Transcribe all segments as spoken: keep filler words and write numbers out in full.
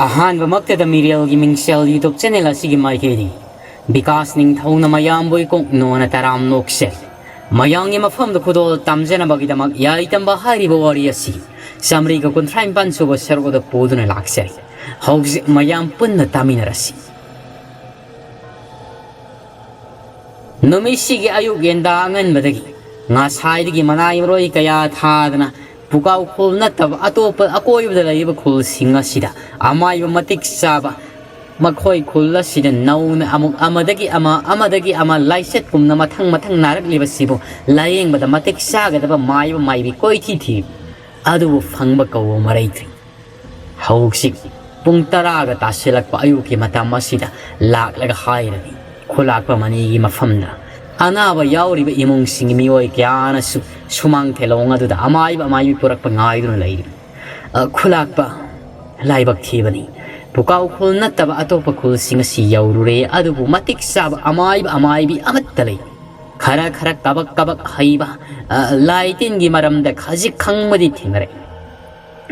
ꯑꯍꯥꯟꯕꯃꯛꯇꯗ ꯃꯤꯔꯦꯜꯒꯤ ꯃꯤꯡꯁꯦꯜ YouTube channel ꯑꯁꯤꯒꯤ ꯃꯥꯏꯀꯩꯗꯒꯤ ꯕꯤꯀꯥꯁ ꯅꯤꯡꯊꯧꯅ ꯃꯌꯥꯝꯕꯨ ꯏꯀꯣꯛ ꯅꯣꯟꯅ ꯇꯔꯥꯝꯅ ꯑꯣꯛꯆꯔꯤ꯫ ꯃꯌꯥꯝꯒꯤ ꯃꯐꯝꯗ ꯈꯨꯗꯣꯜ ꯇꯝꯖꯅꯕꯒꯤꯗꯃꯛ ꯌꯥꯏꯇꯝꯕ ꯍꯥꯏꯔꯤꯕ ꯋꯥꯔꯤ ꯑꯁꯤ ꯆꯥꯃꯔꯤꯒ ꯀꯨꯟꯊ꯭ꯔꯥ ꯅꯤꯄꯥꯟ ꯁꯨꯕ ꯁꯔꯨꯛ ꯑꯗꯨ ꯄꯨꯗꯨꯅ ꯂꯥꯛꯆꯔꯤ꯫ ꯍꯧꯖꯤꯛ ꯃꯌꯥꯝ ꯄꯨꯟꯅ ꯇꯥꯃꯤꯟꯅꯔꯁꯤ꯫ ꯅꯨꯃꯤꯠꯁꯤꯒꯤ ꯑꯌꯨꯛ ꯌꯦꯟꯗꯥ ꯑꯉꯟꯕꯗꯒꯤ ꯉꯁꯥꯏꯗꯒꯤ ꯃꯅꯥꯏ ꯃꯔꯣꯏ ꯀꯌꯥ ꯊꯥꯗꯅ ꯄꯨꯀꯥꯎ ꯈꯨꯜ ꯅꯠꯇꯕ ꯑꯇꯣꯞꯄ ꯑꯀꯣꯏꯕꯗ ꯂꯩꯔꯤꯕ ꯈꯨꯜꯁꯤꯡ ꯑꯁꯤꯗ ꯑꯃꯥꯏꯕ ꯃꯇꯤꯛ ꯆꯥꯕ, ꯃꯈꯣꯏ ꯈꯨꯜ ꯑꯁꯤꯗ ꯅꯧꯅ ꯑꯃꯨꯛ ꯑꯃꯗꯒꯤ ꯑꯃ, ꯑꯃꯗꯒꯤ ꯑꯃ ꯂꯥꯏꯆꯠ ꯄꯨꯝꯅ ꯃꯊꯪ ꯃꯊꯪ ꯅꯥꯔꯛꯂꯤꯕꯁꯤꯕꯨ ꯂꯥꯌꯦꯡꯕꯗ ꯃꯇꯤꯛ ꯆꯥꯒꯗꯕ ꯃꯥꯏꯕ ꯃꯥꯏꯕꯤ ꯀꯣꯏꯊꯤ ꯊꯤ꯫ ꯑꯗꯨꯕꯨ ꯐꯪꯕ ꯀꯧꯕ ꯃꯔꯩꯇ꯭ꯔꯤ꯫ ꯍꯧꯖꯤꯛ ꯄꯨꯡ ꯇꯔꯥꯒ ꯇꯥꯁꯤꯜꯂꯛꯄ ꯑꯌꯨꯛꯀꯤ ꯃꯇꯝ ꯑꯁꯤꯗ ꯂꯥꯛꯂꯒ ꯍꯥꯏꯔꯅꯤ, ꯈꯨꯂꯥꯛꯄ ꯃꯅꯤꯒꯤ ꯃꯐꯝꯗ ꯑꯅꯥꯕ ꯌꯥꯎꯔꯤꯕ ꯏꯃꯨꯡꯁꯤꯡꯒꯤ ꯃꯤꯑꯣꯏ ꯀꯌꯥꯅꯁꯨ ꯁꯨꯃꯥꯡ ꯊꯦꯂꯣꯡ ꯑꯗꯨꯗ ꯑꯃꯥꯏꯕ ꯑꯃꯥꯏꯕꯤ ꯄꯨꯔꯛꯄ ꯉꯥꯏꯗꯨꯅ ꯂꯩꯔꯤ꯫ ꯑ, ꯈꯨꯂꯥꯛꯄ, ꯂꯥꯏꯕꯛ ꯊꯤꯕꯅꯤ꯫ ꯄꯨꯀꯥꯎ ꯈꯨꯜ ꯅꯠꯇꯕ ꯑꯇꯣꯞꯄ ꯈꯨꯜꯁꯤꯡ ꯑꯁꯤ ꯌꯧꯔꯨꯔꯦ, ꯑꯗꯨꯕꯨ ꯃꯇꯤꯛ ꯆꯥꯕ ꯑꯃꯥꯏꯕ ꯑꯃꯥꯏꯕꯤ ꯑꯃꯠꯇ ꯂꯩ꯫ ꯈꯔ ꯈꯔ ꯀꯕꯛ ꯀꯕꯛ ꯍꯩꯕ, ꯑ, ꯂꯥꯏ ꯇꯤꯟꯒꯤ ꯃꯔꯝꯗ ꯈꯖꯤꯛ ꯈꯪꯕꯗꯤ ꯊꯦꯡꯅꯔꯦ꯫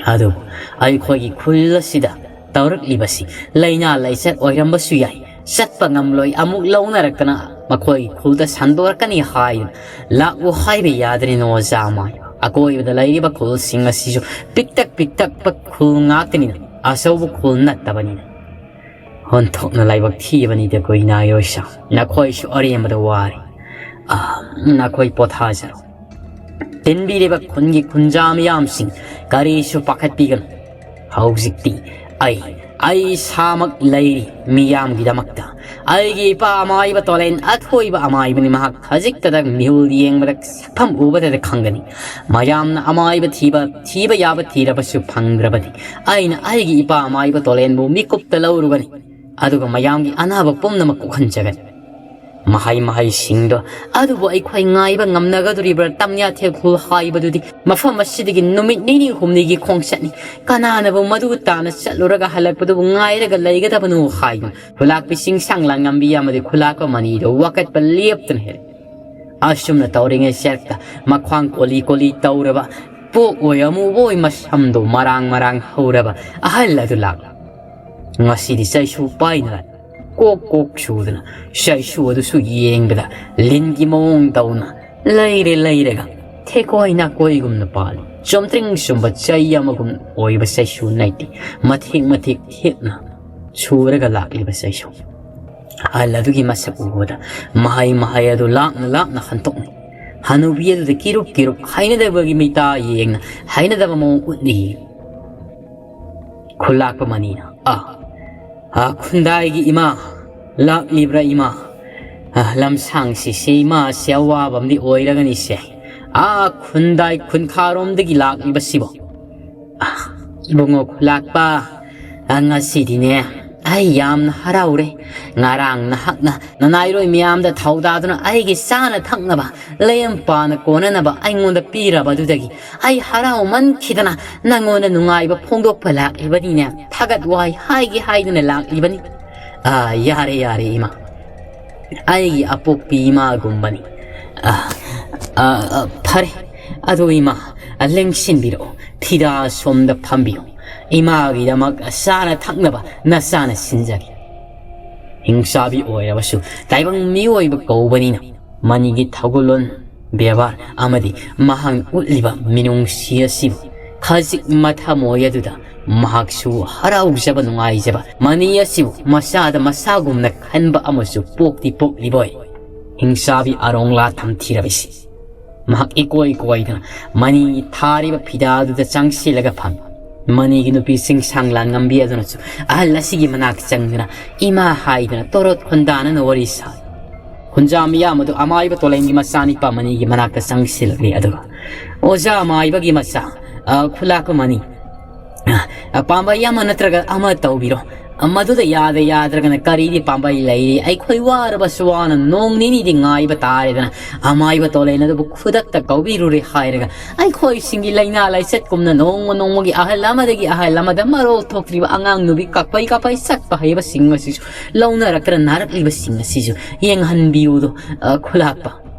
ꯑꯗꯨꯕꯨ ꯑꯩꯈꯣꯏꯒꯤ ꯈꯨꯜ ꯑꯁꯤꯗ ꯇꯧꯔꯛꯂꯤꯕꯁꯤ ꯂꯥꯏꯅꯥ ꯂꯥꯏꯆꯠ ꯑꯣꯏꯔꯝꯕꯁꯨ ꯌꯥꯏ꯫ ꯆꯠꯄ ꯉꯝꯂꯣꯏ ꯑꯃꯨꯛ ꯂꯧꯅꯔꯛꯇꯅ ꯃꯈꯣꯏꯒꯤ ꯈꯨꯜꯗ ꯁꯟꯗꯣꯔꯛꯀꯅꯤ ꯍꯥꯏꯗꯨꯅ ꯂꯥꯛꯎ ꯍꯥꯏꯕ ꯌꯥꯗ꯭ꯔꯤꯅꯣ ꯑꯣꯖꯥ ꯃꯥꯏ꯫ ꯑꯀꯣꯏꯕꯗ ꯂꯩꯔꯤꯕ ꯈꯨꯜꯁꯤꯡ ꯑꯁꯤꯁꯨ ꯄꯤꯛꯇꯛ ꯄꯤꯛꯇꯛꯄ ꯈꯨꯜ ꯉꯥꯛꯇꯅꯤꯅ ꯑꯆꯧꯕ ꯈꯨꯜ ꯅꯠꯇꯕꯅꯤꯅ꯫ ꯑꯣꯟꯊꯣꯛꯅ ꯂꯥꯏꯕꯛ ꯊꯤꯕꯅꯤꯗ ꯀꯣꯏꯅꯥꯏꯔꯣꯏꯁꯥ꯫ ꯅꯈꯣꯏꯁꯨ ꯑꯔꯦꯝꯕꯗ ꯋꯥꯔꯤ꯫ ꯑ, ꯅꯈꯣꯏ ꯄꯣꯊꯥꯖꯔꯣ꯫ ꯇꯤꯟꯕꯤꯔꯤꯕ ꯈꯨꯟꯒꯤ ꯈꯨꯟꯖꯥ ꯃꯤꯌꯥꯝꯁꯤꯡ, ꯀꯔꯤꯁꯨ ꯄꯥꯈꯠꯄꯤꯒꯅꯨ꯫ ꯍꯧꯖꯤꯛꯇꯤ ꯑꯩ, ꯑꯩ ꯏꯁꯥꯃꯛ ꯂꯩꯔꯤ ꯃꯤꯌꯥꯝꯒꯤꯗꯃꯛꯇ꯫ ꯑꯩꯒꯤ ꯏꯄꯥ ꯑꯃꯥꯏꯕ ꯇꯣꯂꯦꯟ ꯑꯊꯣꯏꯕ ꯑꯃꯥꯏꯕꯅꯤ꯫ ꯃꯍꯥꯛ ꯈꯖꯤꯛꯇꯗ ꯃꯤꯍꯨꯜ ꯌꯦꯡꯕꯗ ꯁꯛꯐꯝ ꯎꯕꯗꯗ ꯈꯪꯒꯅꯤ꯫ ꯃꯌꯥꯝꯅ ꯑꯃꯥꯏꯕ ꯊꯤꯕ, ꯊꯤꯕ ꯌꯥꯕ ꯊꯤꯔꯕꯁꯨ ꯐꯪꯗ꯭ꯔꯕꯗꯤ ꯑꯩꯅ ꯑꯩꯒꯤ ꯏꯄꯥ ꯑꯃꯥꯏꯕ ꯇꯣꯂꯦꯟꯕꯨ ꯃꯤꯀꯨꯞꯇ ꯂꯧꯔꯨꯒꯅꯤ꯫ ꯑꯗꯨꯒ ꯃꯌꯥꯝꯒꯤ ꯑꯅꯥꯕ ꯄꯨꯝꯅꯃꯛ ꯀꯣꯛꯍꯟꯖꯒꯅꯤ꯫ ꯃꯍꯩ ꯃꯍꯩꯁꯤꯡꯗꯣ ꯑꯗꯨꯕꯨ ꯑꯩꯈꯣꯏ ꯉꯥꯏꯕ ꯉꯝꯅꯒꯗꯣꯔꯤꯕ꯭ꯔꯥ? ꯇꯝꯌꯥꯊꯦꯜ ꯈꯨꯜ ꯍꯥꯏꯕꯗꯨꯗꯤ ꯃꯐꯝ ꯑꯁꯤꯗꯒꯤ ꯅꯨꯃꯤꯠ ꯅꯤꯅꯤ ꯍꯨꯝꯅꯤꯒꯤ ꯈꯣꯡꯆꯠꯅꯤ꯫ ꯀꯅꯥꯅꯕꯨ ꯃꯗꯨ ꯇꯥꯅ ꯆꯠꯂꯨꯔꯒ ꯍꯜꯂꯛꯄꯗꯨꯕꯨ ꯉꯥꯏꯔꯒ ꯂꯩꯒꯗꯕꯅꯣ ꯍꯥꯏꯗꯨꯅ ꯈꯨꯂꯥꯛꯄꯤꯁꯤꯡ ꯁꯪꯂꯥꯡꯉꯝꯕꯤ ꯑꯃꯗꯤ ꯈꯨꯂꯥꯛꯄ ꯃꯅꯤꯗꯣ ꯋꯥꯀꯠꯄ ꯂꯦꯞꯇꯅ ꯍꯦꯜꯂꯤ꯫ ꯑꯁꯨꯝꯅ ꯇꯧꯔꯤꯉꯩ ꯆꯔꯛꯇ ꯃꯈ꯭ꯋꯥꯡ ꯀꯣꯂꯤ ꯀꯣꯂꯤ ꯇꯧꯔꯕ, ꯄꯣꯛ ꯑꯣꯏ ꯑꯃꯨꯕ ꯑꯣꯏ ꯃꯁꯝꯗꯣ ꯃꯔꯥꯡ ꯃꯔꯥꯡ ꯍꯧꯔꯕ ꯑꯍꯜ ꯑꯗꯨ ꯂꯥꯛꯂꯦ꯫ ꯉꯁꯤꯗꯤ ꯆꯩꯁꯨ ꯄꯥꯏꯅ ꯂꯥꯛꯏ꯫ ꯀꯣꯛ ꯀꯣꯛ ꯁꯨꯗꯅ ꯆꯩꯁꯨ ꯑꯗꯨꯁꯨ ꯌꯦꯡꯕꯗ ꯂꯤꯟꯒꯤ ꯃꯑꯣꯡ ꯇꯧꯅ ꯂꯩꯔꯦ ꯂꯩꯔꯒ ꯊꯦꯀꯣꯏ ꯅꯥꯀꯣꯏꯒꯨꯝꯅ ꯄꯥꯜꯂꯤ꯫ ꯆꯨꯝꯇ꯭ꯔꯤꯡ ꯆꯨꯝꯕ ꯆꯩ ꯑꯃꯒꯨꯝ ꯑꯣꯏꯕ ꯆꯩꯁꯨ ꯅꯠꯇꯦ꯫ ꯃꯊꯦꯛ ꯃꯊꯦꯛ ꯊꯦꯠꯅ ꯁꯨꯔꯒ ꯂꯥꯛꯂꯤꯕ ꯆꯩꯁꯨ꯫ ꯑꯍꯜ ꯑꯗꯨꯒꯤ ꯃꯁꯛ ꯎꯕꯗ ꯃꯍꯩ ꯃꯍꯩ ꯑꯗꯨ ꯂꯥꯞꯅ ꯂꯥꯞꯅ ꯍꯟꯇꯣꯛꯅꯩ꯫ ꯍꯅꯨꯕꯤ ꯑꯗꯨꯗ ꯀꯤꯔꯨꯞ ꯀꯤꯔꯨꯞ ꯍꯩꯅꯗꯕꯒꯤ ꯃꯤꯇꯥ ꯌꯦꯡꯅ ꯍꯩꯅꯗꯕ ꯃꯑꯣꯡ ꯎꯠꯂꯤ꯫ ꯈꯨꯂꯥꯛꯄ ꯃꯅꯤꯅ, "ꯑꯥ, ꯑꯥ, ꯈꯨꯟꯗꯥꯏꯒꯤ ꯏꯃꯥ, ꯂꯥꯛꯂꯤꯕ꯭ꯔꯥ ꯏꯃꯥ? ꯑꯥ, ꯂꯝꯁꯥꯡꯁꯤꯁꯦ ꯏꯃꯥꯁꯦ ꯑꯋꯥꯕ ꯑꯃꯗꯤ ꯑꯣꯏꯔꯒꯅꯤꯁꯦ꯫ ꯑꯥ, ꯈꯨꯟꯗꯥꯏ ꯈꯨꯟꯈꯥꯔꯣꯝꯗꯒꯤ ꯂꯥꯛꯂꯤꯕꯁꯤꯕꯣ?" "ꯑꯥ, ꯏꯕꯨꯡꯉꯣ ꯈꯨꯂꯥꯛꯄ, ꯑꯥ, ꯉꯁꯤꯗꯤꯅꯦ ꯑꯩ ꯌꯥꯝꯅ ꯍꯔꯥꯎꯔꯦ꯫ ꯉꯔꯥꯡ ꯅꯍꯥꯛꯅ ꯅꯅꯥꯏꯔꯣꯏ ꯃꯌꯥꯝꯗ ꯊꯧꯗꯥꯗꯨꯅ ꯑꯩꯒꯤ ꯆꯥꯅ ꯊꯛꯅꯕ ꯂꯩꯔꯝ ꯄꯥꯅ ꯀꯣꯟꯅꯅꯕ ꯑꯩꯉꯣꯟꯗ ꯄꯤꯔꯕ ꯑꯗꯨꯗꯒꯤ ꯑꯩ ꯍꯔꯥꯎꯃꯟꯈꯤꯗꯅ ꯅꯪꯉꯣꯟꯗ ꯅꯨꯡꯉꯥꯏꯕ ꯐꯣꯡꯗꯣꯛꯄ ꯂꯥꯛꯂꯤꯕꯅꯤꯅꯦ꯫ ꯊꯥꯒꯠ ꯋꯥꯍꯩ ꯍꯥꯏꯒꯦ ꯍꯥꯏꯗꯨꯅ ꯂꯥꯛꯂꯤꯕꯅꯤ꯫" "ꯑꯥ, ꯌꯥꯔꯦ, ꯌꯥꯔꯦ ꯏꯃꯥ꯫ ꯑꯩꯒꯤ ꯑꯄꯣꯛꯄꯤ ꯏꯃꯥꯒꯨꯝꯕꯅꯤ꯫ ꯑꯥ, ꯑꯥ, ꯑꯥ, ꯐꯔꯦ꯫ ꯑꯗꯨ ꯏꯃꯥ, ꯑꯥ, ꯂꯦꯡꯁꯤꯟꯕꯤꯔꯛꯑꯣ꯫ ꯐꯤꯗꯥ ꯁꯣꯝꯗ ꯐꯝꯕꯤꯌꯨ꯫ ꯏꯃꯥꯒꯤꯗꯃꯛ ꯆꯥꯅ ꯊꯛꯅꯕ ꯅꯆꯥꯅ ꯁꯤꯟꯖꯒꯦ꯫" ꯍꯤꯡꯆꯥꯕꯤ ꯑꯣꯏꯔꯕꯁꯨ ꯇꯥꯏꯕꯪ ꯃꯤꯑꯣꯏꯕ ꯀꯧꯕꯅꯤꯅ ꯃꯅꯤꯒꯤ ꯊꯧꯒꯜꯂꯣꯟ, ꯕꯦꯕꯥꯔ ꯑꯃꯗꯤ ꯃꯍꯥꯛꯅ ꯎꯠꯂꯤꯕ ꯃꯤꯅꯨꯡꯁꯤ ꯑꯁꯤꯕꯨ ꯈꯖꯤꯛ ꯃꯊꯃꯣꯏ ꯑꯗꯨꯗ ꯃꯍꯥꯛꯁꯨ ꯍꯔꯥꯎꯖꯕ, ꯅꯨꯡꯉꯥꯏꯖꯕ, ꯃꯅꯤ ꯑꯁꯤꯕꯨ ꯃꯁꯥꯗ ꯃꯁꯥꯒꯨꯝꯅ ꯈꯟꯕ ꯑꯃꯁꯨ ꯄꯣꯛꯇꯤ ꯄꯣꯛꯂꯤꯕꯣꯏ꯫ ꯍꯤꯡꯆꯥꯕꯤ ꯑꯔꯣꯡꯂꯥ ꯊꯝꯊꯤꯔꯕꯤꯁꯤ꯫ ꯃꯍꯥꯛ ꯏꯀꯣꯏ ꯀꯣꯏꯗꯅ ꯃꯅꯤ ꯊꯥꯔꯤꯕ ꯐꯤꯗꯥꯗꯨꯗ ꯆꯪꯁꯤꯜꯂꯒ ꯐꯝꯃꯤ꯫ ꯃꯅꯤꯒꯤ ꯅꯨꯄꯤ ꯆꯤꯡꯁꯥꯡ ꯂꯥꯡꯉꯝꯕꯤ ꯑꯗꯨꯅꯁꯨ ꯑꯍꯜ ꯑꯁꯤꯒꯤ ꯃꯅꯥꯛꯇ ꯆꯪꯗꯨꯅ ꯏꯃꯥ ꯍꯥꯏꯗꯨꯅ ꯇꯣꯔꯣꯠ ꯈꯣꯟꯗꯥꯅꯅ ꯋꯥꯔꯤ ꯁꯥꯏ꯫ ꯈꯨꯟꯖꯥ ꯃꯤꯌꯥꯝ ꯑꯗꯨ ꯑꯃꯥꯏꯕ ꯇꯣꯂꯦꯟꯒꯤ ꯃꯆꯥꯅꯤꯄꯥ ꯃꯅꯤꯒꯤ ꯃꯅꯥꯛꯇ ꯆꯪꯁꯤꯜꯂꯛꯂꯤ꯫ ꯑꯗꯨꯒ, "ꯑꯣꯖꯥ ꯑꯃꯥꯏꯕꯒꯤ ꯃꯆꯥ, ꯑ, ꯈꯨꯂꯥꯛꯄ ꯃꯅꯤ, ꯑ, ꯄꯥꯝꯕꯩ ꯑꯃ ꯅꯠꯇ꯭ꯔꯒ ꯑꯃ ꯇꯧꯕꯤꯔꯣ꯫ ꯑ, ꯃꯗꯨꯗ ꯌꯥꯗ ꯌꯥꯗ꯭ꯔꯒꯅ ꯀꯔꯤꯗꯤ ꯄꯥꯝꯕꯩ ꯂꯩꯔꯤ? ꯑꯩꯈꯣꯏ ꯋꯥꯔꯕꯁꯨ ꯋꯥꯅ ꯅꯣꯡ ꯅꯤꯅꯤꯗꯤ ꯉꯥꯏꯕ ꯇꯥꯔꯦꯗꯅ ꯑꯃꯥꯏꯕ ꯇꯣꯂꯦꯟ ꯑꯗꯨꯕꯨ ꯈꯨꯗꯛꯇ ꯀꯧꯕꯤꯔꯨꯔꯦ ꯍꯥꯏꯔꯒ ꯑꯩꯈꯣꯏꯁꯤꯡꯒꯤ ꯂꯥꯏꯅꯥ ꯂꯥꯏꯆꯠꯀꯨꯝꯅ ꯅꯣꯡꯃ ꯅꯣꯡꯃꯒꯤ ꯑꯍꯜ ꯑꯃꯗꯒꯤ ꯑꯍꯜ ꯑꯃꯗ ꯃꯔꯣꯜ ꯊꯣꯛꯇ꯭ꯔꯤꯕ ꯑꯉꯥꯡ ꯅꯨꯕꯤ ꯀꯥꯄꯩ ꯀꯥꯄꯩ ꯆꯠꯄ ꯍꯩꯕꯁꯤꯡ ꯑꯁꯤꯁꯨ ꯂꯧꯅꯔꯛꯇꯅ ꯅꯥꯔꯛꯂꯤꯕꯁꯤꯡ ꯑꯁꯤꯁꯨ ꯌꯦꯡꯍꯟꯕꯤꯌꯨꯗꯣ, ꯑ, ꯈꯨꯂꯥꯛꯄ꯫"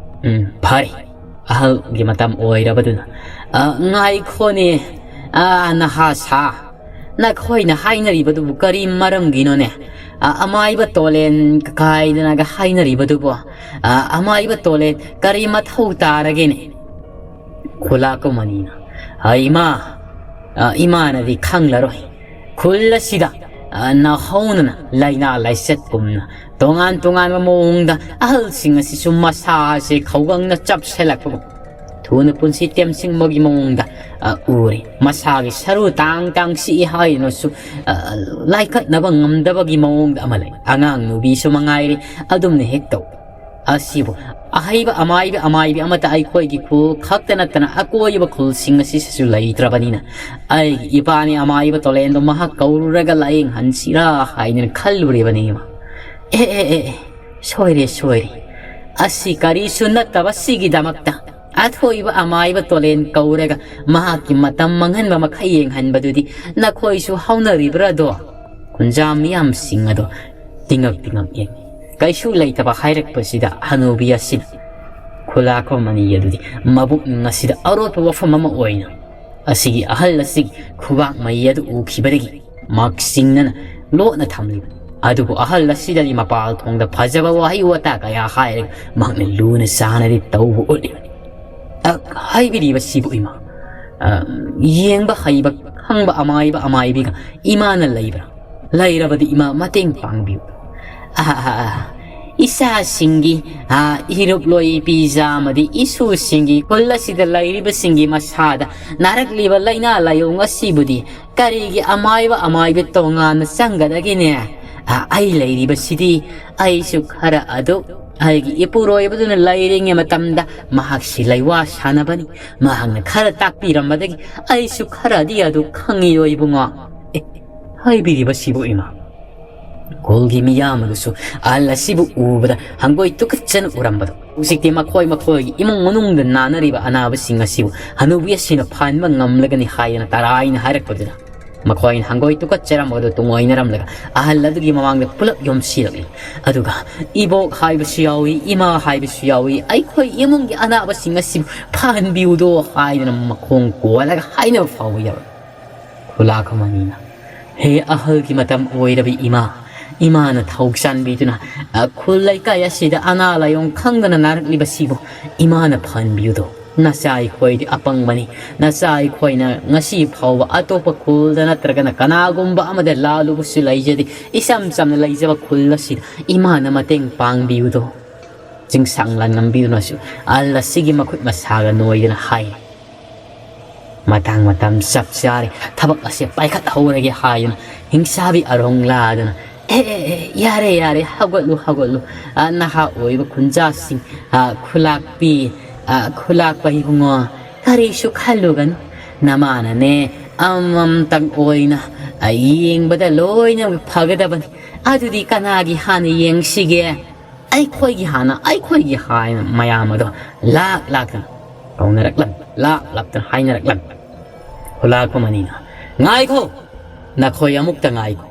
"ꯎꯝ, ꯐꯔꯦ꯫ ꯑꯍꯜꯒꯤ ꯃꯇꯝ ꯑꯣꯏꯔꯕꯗꯨꯅ, ꯑ, ꯉꯥꯏꯈꯣꯅꯦ, ꯑ, ꯅꯍꯥ ꯁꯥ꯫ "ꯅꯈꯣꯏꯅ ꯍꯥꯏꯅꯔꯤꯕꯗꯨꯕꯨ ꯀꯔꯤ ꯃꯔꯝꯒꯤꯅꯣꯅꯦ? ꯑ, ꯑꯃꯥꯏꯕ ꯇꯣꯂꯦꯟ ꯀꯥꯏꯗꯅꯒ ꯍꯥꯏꯅꯔꯤꯕꯗꯨꯕꯨ, ꯑ, ꯑꯃꯥꯏꯕ ꯇꯣꯂꯦꯟ ꯀꯔꯤ ꯃꯊꯧ ꯇꯥꯔꯒꯦꯅꯦ?" ꯈꯨꯂꯥꯛꯄ ꯃꯅꯤꯅ, "ꯑ, ꯏꯃꯥ, ꯑ, ꯏꯃꯥꯅꯗꯤ ꯈꯪꯂꯔꯣꯏ꯫ ꯈꯨꯜ ꯑꯁꯤꯗ, ꯑ, ꯅꯍꯧꯅꯅ ꯂꯥꯏꯅꯥ ꯂꯥꯏꯆꯠꯀꯨꯝꯅ ꯇꯣꯉꯥꯟ ꯇꯣꯉꯥꯟꯕ ꯃꯑꯣꯡꯗ ꯑꯍꯜꯁꯤꯡ ꯑꯁꯤꯁꯨ ꯃꯁꯥꯁꯦ ꯈꯧꯒꯪꯅ ꯆꯞꯁꯤꯜꯂꯛꯄꯒꯨꯝ, ꯊꯨꯅ ꯄꯨꯟꯁꯤ ꯇꯦꯝꯁꯤꯡꯕꯒꯤ ꯃꯑꯣꯡꯗ, ꯑ, ꯎꯔꯦ꯫ ꯃꯁꯥꯒꯤ ꯁꯔꯨ ꯇꯥꯡ ꯇꯥꯡ ꯁꯤꯛꯏ ꯍꯥꯏꯗꯨꯅꯁꯨ, ꯑ, ꯂꯥꯏꯀꯠꯅꯕ ꯉꯝꯗꯕꯒꯤ ꯃꯑꯣꯡꯗ ꯑꯃ ꯂꯩ꯫ ꯑꯉꯥꯡ ꯅꯨꯕꯤꯁꯨ ꯃꯉꯥꯏꯔꯦ, ꯑꯗꯨꯝꯅ ꯍꯦꯛ ꯇꯧ꯫ ꯑꯁꯤꯕꯨ ꯑꯍꯩꯕ ꯑꯃꯥꯏꯕꯤ ꯑꯃꯥꯏꯕꯤ ꯑꯃꯠꯇ ꯑꯩꯈꯣꯏꯒꯤ ꯈꯨꯜ ꯈꯛꯇ ꯅꯠꯇꯅ ꯑꯀꯣꯏꯕ ꯈꯨꯜꯁꯤꯡ ꯑꯁꯤꯁꯨ ꯂꯩꯇ꯭ꯔꯕꯅꯤꯅ, ꯑꯩꯒꯤ ꯏꯄꯥꯅꯤ ꯑꯃꯥꯏꯕ ꯇꯣꯂꯦꯟꯗꯣ ꯃꯍꯥꯛ ꯀꯧꯔꯨꯔꯒ ꯂꯥꯏꯌꯦꯡꯍꯟꯁꯤꯔꯥ ꯍꯥꯏꯗꯅ ꯈꯜꯂꯨꯔꯤꯕꯅꯤ, ꯏꯃꯥ꯫" "ꯑꯦ, ꯑꯦ, ꯑꯦ, ꯑꯦ, ꯁꯣꯏꯔꯦ, ꯁꯣꯏꯔꯦ꯫ ꯑꯁꯤ ꯀꯔꯤꯁꯨ ꯅꯠꯇꯕ ꯁꯤꯒꯤꯗꯃꯛꯇ ꯑꯊꯣꯏꯕ ꯑꯃꯥꯏꯕ ꯇꯣꯂꯦꯟ ꯀꯧꯔꯒ ꯃꯍꯥꯛꯀꯤ ꯃꯇꯝ ꯃꯥꯡꯍꯟꯕ ꯃꯈꯩ ꯌꯦꯡꯍꯟꯕꯗꯨꯗꯤ ꯅꯈꯣꯏꯁꯨ ꯍꯧꯅꯔꯤꯕ꯭ꯔꯥꯗꯣ?" ꯈꯨꯟꯖꯥ ꯃꯤꯌꯥꯝꯁꯤꯡ ꯑꯗꯣ ꯇꯤꯉꯛ ꯇꯤꯉꯛ ꯌꯦꯡꯉꯤ꯫ ꯀꯩꯁꯨ ꯂꯩꯇꯕ ꯍꯥꯏꯔꯛꯄꯁꯤꯗ ꯍꯅꯨꯕꯤ ꯑꯁꯤꯅ ꯈꯨꯂꯥꯛꯄ ꯃꯅꯤ ꯑꯗꯨꯗꯤ ꯃꯕꯨꯛꯅꯤꯡ ꯑꯁꯤꯗ ꯑꯔꯣꯠꯄ ꯋꯥꯐꯝ ꯑꯃ ꯑꯣꯏꯅ ꯑꯁꯤꯒꯤ ꯑꯍꯜ ꯑꯁꯤꯒꯤ ꯈꯨꯕꯥꯛ ꯃꯌꯤ ꯑꯗꯨ ꯎꯈꯤꯕꯗꯒꯤ ꯃꯍꯥꯛ ꯆꯤꯡꯅꯅ ꯂꯣꯠꯅ ꯊꯝꯂꯤꯕꯅꯤ꯫ ꯑꯗꯨꯕꯨ ꯑꯍꯜ ꯑꯁꯤꯗꯗꯤ ꯃꯄꯥꯜ ꯊꯣꯡꯗ ꯐꯖꯕ ꯋꯥꯍꯩ ꯋꯥꯇꯥ ꯀꯌꯥ ꯍꯥꯏꯔꯒ ꯃꯍꯥꯛꯅ ꯂꯨꯅ ꯆꯥꯟꯅꯗꯤ ꯇꯧꯕ ꯎꯠꯂꯤꯕꯅꯤ꯫ "ꯑ, ꯍꯥꯏꯕꯤꯔꯤꯕꯁꯤꯕꯨ ꯏꯃꯥ, ꯑ, ꯌꯦꯡꯕ ꯍꯩꯕ ꯈꯪꯕ ꯑꯃꯥꯏꯕ ꯑꯃꯥꯏꯕꯤꯒ ꯏꯃꯥꯅ ꯂꯩꯕ꯭ꯔꯥ? ꯂꯩꯔꯕꯗꯤ ꯏꯃꯥ ꯃꯇꯦꯡ ꯄꯥꯡꯕꯤꯌꯨ꯫" "ꯑ, ꯑ, ꯑ, ꯏꯆꯥꯁꯤꯡꯒꯤ, ꯑ, ꯏꯔꯨꯞꯂꯣꯏ ꯄꯤꯖꯥ ꯑꯃꯗꯤ ꯏꯁꯨꯁꯤꯡꯒꯤ ꯈꯨꯜ ꯑꯁꯤꯗ ꯂꯩꯔꯤꯕꯁꯤꯡꯒꯤ ꯃꯁꯥꯗ ꯅꯥꯔꯛꯂꯤꯕ ꯂꯥꯏꯅꯥ ꯂꯥꯏꯑꯣꯡ ꯑꯁꯤꯕꯨꯗꯤ ꯀꯔꯤꯒꯤ ꯑꯃꯥꯏꯕ ꯑꯃꯥꯏꯕꯤ ꯇꯣꯉꯥꯟꯅ ꯆꯪꯒꯗꯒꯦꯅꯦ? ꯑ, ꯑꯩ ꯂꯩꯔꯤꯕꯁꯤꯗꯤ ꯑꯩꯁꯨ ꯈꯔ ꯑꯗꯨ ꯑꯩꯒꯤ ꯏꯄꯨꯔꯣꯏꯕꯗꯨꯅ ꯂꯩꯔꯤꯉꯩ ꯃꯇꯝꯗ ꯃꯍꯥꯛꯁꯤ ꯂꯩꯋꯥ ꯁꯥꯟꯅꯕꯅꯤ꯫ ꯃꯍꯥꯛꯅ ꯈꯔ ꯇꯥꯛꯄꯤꯔꯝꯕꯗꯒꯤ ꯑꯩꯁꯨ ꯈꯔꯗꯤ ꯑꯗꯨ ꯈꯪꯉꯤꯗꯣ, ꯏꯕꯨꯡꯉꯣ꯫" "ꯑꯦ, ꯍꯥꯏꯕꯤꯔꯤꯕꯁꯤꯕꯨ ꯏꯃꯥ?" ꯈꯨꯜꯒꯤ ꯃꯤꯌꯥꯝ ꯑꯗꯨꯁꯨ ꯑꯍꯜ ꯑꯁꯤꯕꯨ ꯎꯕꯗ ꯍꯪꯒꯣꯏ ꯇꯨꯀꯠꯆꯅ ꯎꯔꯝꯕꯗꯣ ꯍꯧꯖꯤꯛꯇꯤ ꯃꯈꯣꯏ ꯃꯈꯣꯏꯒꯤ ꯏꯃꯨꯡ ꯃꯅꯨꯡꯗ ꯅꯥꯅꯔꯤꯕ ꯑꯅꯥꯕꯁꯤꯡ ꯑꯁꯤꯕꯨ ꯍꯅꯨꯕꯤ ꯑꯁꯤꯅ ꯐꯍꯟꯕ ꯉꯝꯂꯒꯅꯤ ꯍꯥꯏꯗꯅ ꯇꯔꯥꯏꯅ ꯍꯥꯏꯔꯛꯄꯗꯨꯗ ꯃꯈꯣꯏꯅ ꯍꯪꯒꯣꯏ ꯇꯨꯀꯠꯆꯔꯝꯕꯗꯨ ꯇꯨꯡꯑꯣꯏꯅꯔꯝꯂꯒ ꯑꯍꯜ ꯑꯗꯨꯒꯤ ꯃꯃꯥꯡꯗ ꯄꯨꯂꯞ ꯌꯣꯝꯁꯤꯜꯂꯛꯂꯤ꯫ ꯑꯗꯨꯒ "ꯏꯕꯣꯛ ꯍꯥꯏꯕꯁꯨ ꯌꯥꯎꯏ, ꯏꯃꯥ ꯍꯥꯏꯕꯁꯨ ꯌꯥꯎꯏ, ꯑꯩꯈꯣꯏ ꯏꯃꯨꯡꯒꯤ ꯑꯅꯥꯕꯁꯤꯡ ꯑꯁꯤꯕꯨ ꯐꯍꯟꯕꯤꯌꯨꯗꯣ" ꯍꯥꯏꯗꯅ ꯃꯈꯣꯡ ꯀꯣꯜꯂꯒ ꯍꯥꯏꯅꯕ ꯐꯥꯎꯕ ꯌꯥꯎꯏ꯫ ꯈꯨꯂꯥꯛꯄ ꯃꯅꯤꯅ, ꯍꯦ ꯑꯍꯜꯒꯤ ꯃꯇꯝ ꯑꯣꯏꯔꯕꯤ ꯏꯃꯥ, ꯏꯃꯥꯅ ꯊꯧ ꯆꯥꯟꯕꯤꯗꯨꯅ, ꯑ, ꯈꯨꯜ ꯂꯩꯀꯥꯏ ꯑꯁꯤꯗ ꯑꯅꯥ ꯂꯥꯏꯌꯣꯡ ꯈꯪꯗꯅ ꯅꯥꯔꯛꯂꯤꯕꯁꯤꯕꯨ ꯏꯃꯥꯅ ꯐꯍꯟꯕꯤꯌꯨꯗꯣ꯫ ꯅꯆꯥ ꯑꯩꯈꯣꯏꯗꯤ ꯑꯄꯪꯕꯅꯤ꯫ ꯅꯆꯥ ꯑꯩꯈꯣꯏꯅ ꯉꯁꯤ ꯐꯥꯎꯕ ꯑꯇꯣꯞꯄ ꯈꯨꯜꯗ ꯅꯠꯇ꯭ꯔꯒꯅ ꯀꯅꯥꯒꯨꯝꯕ ꯑꯃꯗ ꯂꯥꯜꯂꯨꯕꯁꯨ ꯂꯩꯖꯗꯦ꯫ ꯏꯆꯝ ꯆꯝꯅ ꯂꯩꯖꯕ ꯈꯨꯜ ꯑꯁꯤꯗ ꯏꯃꯥꯅ ꯃꯇꯦꯡ ꯄꯥꯡꯕꯤꯌꯨꯗꯣ꯫ ꯆꯤꯡꯁꯥꯡ ꯂꯥꯟꯉꯝꯕꯤꯗꯨꯅꯁꯨ ꯑꯍꯜ ꯑꯁꯤꯒꯤ ꯃꯈꯨꯠ ꯃꯁꯥꯒ ꯅꯣꯏꯗꯨꯅ ꯍꯥꯏ꯫ ꯃꯇꯥꯡ ꯃꯇꯝ ꯆꯞ ꯆꯥꯔꯦ, ꯊꯕꯛ ꯑꯁꯦ ꯄꯥꯏꯈꯠꯍꯧꯔꯒꯦ ꯍꯥꯏꯗꯨꯅ ꯍꯤꯡꯁꯥꯕꯤ ꯑꯔꯣꯡ ꯂꯥꯗꯨꯅ, "ꯑꯦ, ꯑꯦ, ꯑꯦ, ꯌꯥꯔꯦ, ꯌꯥꯔꯦ, ꯍꯧꯒꯠꯂꯨ, ꯍꯧꯒꯠꯂꯨ꯫ ꯑ, ꯅꯍꯥ ꯑꯣꯏꯕ ꯈꯨꯟꯖꯥꯁꯤꯡ, ꯑ, ꯈꯨꯂꯥꯛꯄꯤ, ꯑ, ꯈꯨꯂꯥꯛꯄ ꯏꯕꯨꯡꯉꯣ, ꯀꯔꯤꯁꯨ ꯈꯜꯂꯨꯒꯅꯨ꯫ ꯅꯃꯥꯅꯅꯦ, ꯑꯃꯃꯝꯇꯪ ꯑꯣꯏꯅ, ꯑ, ꯌꯦꯡꯕꯗ ꯂꯣꯏꯅꯃꯛ ꯐꯒꯗꯕꯅꯤ꯫ ꯑꯗꯨꯗꯤ ꯀꯅꯥꯒꯤ ꯍꯥꯟꯅ ꯌꯦꯡꯁꯤꯒꯦ?" "ꯑꯩꯈꯣꯏꯒꯤ ꯍꯥꯟꯅ, ꯑꯩꯈꯣꯏꯒꯤ" ꯍꯥꯏꯅ ꯃꯌꯥꯝ ꯑꯗꯣ ꯂꯥꯛ ꯂꯥꯛꯇꯅ ꯀꯧꯅꯔꯛꯂꯝꯃꯤ, ꯂꯥꯛ ꯂꯥꯛꯇꯅ ꯍꯥꯏꯅꯔꯛꯂꯝꯃꯤ꯫ ꯈꯨꯂꯥꯛꯄ ꯃꯅꯤꯅ, "ꯉꯥꯏꯈꯣ, ꯅꯈꯣꯏ ꯑꯃꯨꯛꯇ ꯉꯥꯏꯈꯣ꯫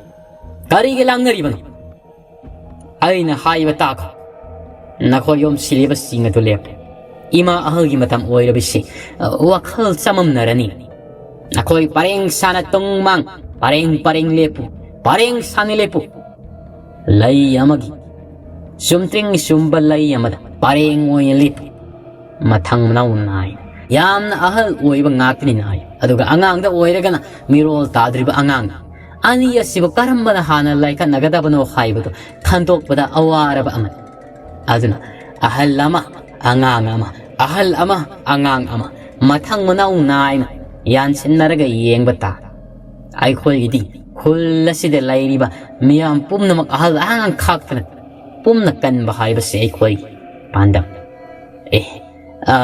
ꯀꯔꯤꯒꯤ ꯂꯥꯡꯅꯔꯤꯕꯅꯣ? ꯑꯩꯅ ꯍꯥꯏꯕ ꯇꯥꯈꯣ꯫ ꯅꯈꯣꯏ ꯌꯣꯝꯁꯤꯜꯂꯤꯕꯁꯤꯡ ꯑꯗꯨ ꯂꯦꯞꯄꯨ꯫ ꯏꯃꯥ ꯑꯍꯜꯒꯤ ꯃꯇꯝ ꯑꯣꯏꯔꯕꯁꯤ, ꯑ, ꯋꯥꯈꯜ ꯆꯃꯝꯅꯔꯅꯤ꯫ ꯅꯈꯣꯏ ꯄꯔꯦꯡ ꯁꯥꯅ ꯇꯨꯡ ꯃꯥꯡ, ꯄꯔꯦꯡ ꯄꯔꯦꯡ ꯂꯦꯞꯄꯨ, ꯄꯔꯦꯡ ꯁꯥꯅ ꯂꯦꯞꯄꯨ꯫ ꯂꯩ ꯑꯃꯒꯤ ꯆꯨꯝꯇ꯭ꯔꯤꯡ ꯆꯨꯝꯕ ꯂꯩ ꯑꯃꯗ ꯄꯔꯦꯡ ꯑꯣꯏꯅ ꯂꯦꯞꯄꯨ꯫ ꯃꯊꯪ ꯃꯅꯥꯎ ꯅꯥꯏꯅ ꯌꯥꯝꯅ ꯑꯍꯜ ꯑꯣꯏꯕ ꯉꯥꯛꯇꯅꯤ ꯅꯥꯏ꯫ ꯑꯗꯨꯒ ꯑꯉꯥꯡꯗ ꯑꯣꯏꯔꯒꯅ ꯃꯤꯔꯣꯜ ꯇꯥꯗ꯭ꯔꯤꯕ ꯑꯉꯥꯡ꯫ ꯑꯅꯤ ꯑꯁꯤꯕꯨ ꯀꯔꯝꯕꯅ ꯍꯥꯟꯅ ꯂꯥꯏꯀꯠꯅꯒꯗꯕꯅꯣ ꯍꯥꯏꯕꯗꯨ ꯈꯟꯗꯣꯛꯄꯗ ꯑꯋꯥꯔꯕ ꯑꯃꯅꯤ꯫ ꯑꯗꯨꯅ ꯑꯍꯜ ꯑꯃ, ꯑꯉꯥꯡ ꯑꯃ, ꯑꯍꯜ ꯑꯃ, ꯑꯉꯥꯡ ꯑꯃ, ꯃꯊꯪ ꯃꯅꯥꯎ ꯅꯥꯏꯅ ꯌꯥꯟꯁꯤꯟꯅꯔꯒ ꯌꯦꯡꯕ ꯇꯥ꯫ ꯑꯩꯈꯣꯏꯒꯤꯗꯤ ꯈꯨꯜ ꯑꯁꯤꯗ ꯂꯩꯔꯤꯕ ꯃꯤꯌꯥꯝ ꯄꯨꯝꯅꯃꯛ ꯑꯍꯜ ꯑꯉꯥꯡ ꯈꯥꯛꯇꯅ ꯄꯨꯝꯅ ꯀꯟꯕ ꯍꯥꯏꯕꯁꯦ ꯑꯩꯈꯣꯏꯒꯤ ꯄꯥꯟꯗꯝ꯫ ꯑꯦ, ꯑ,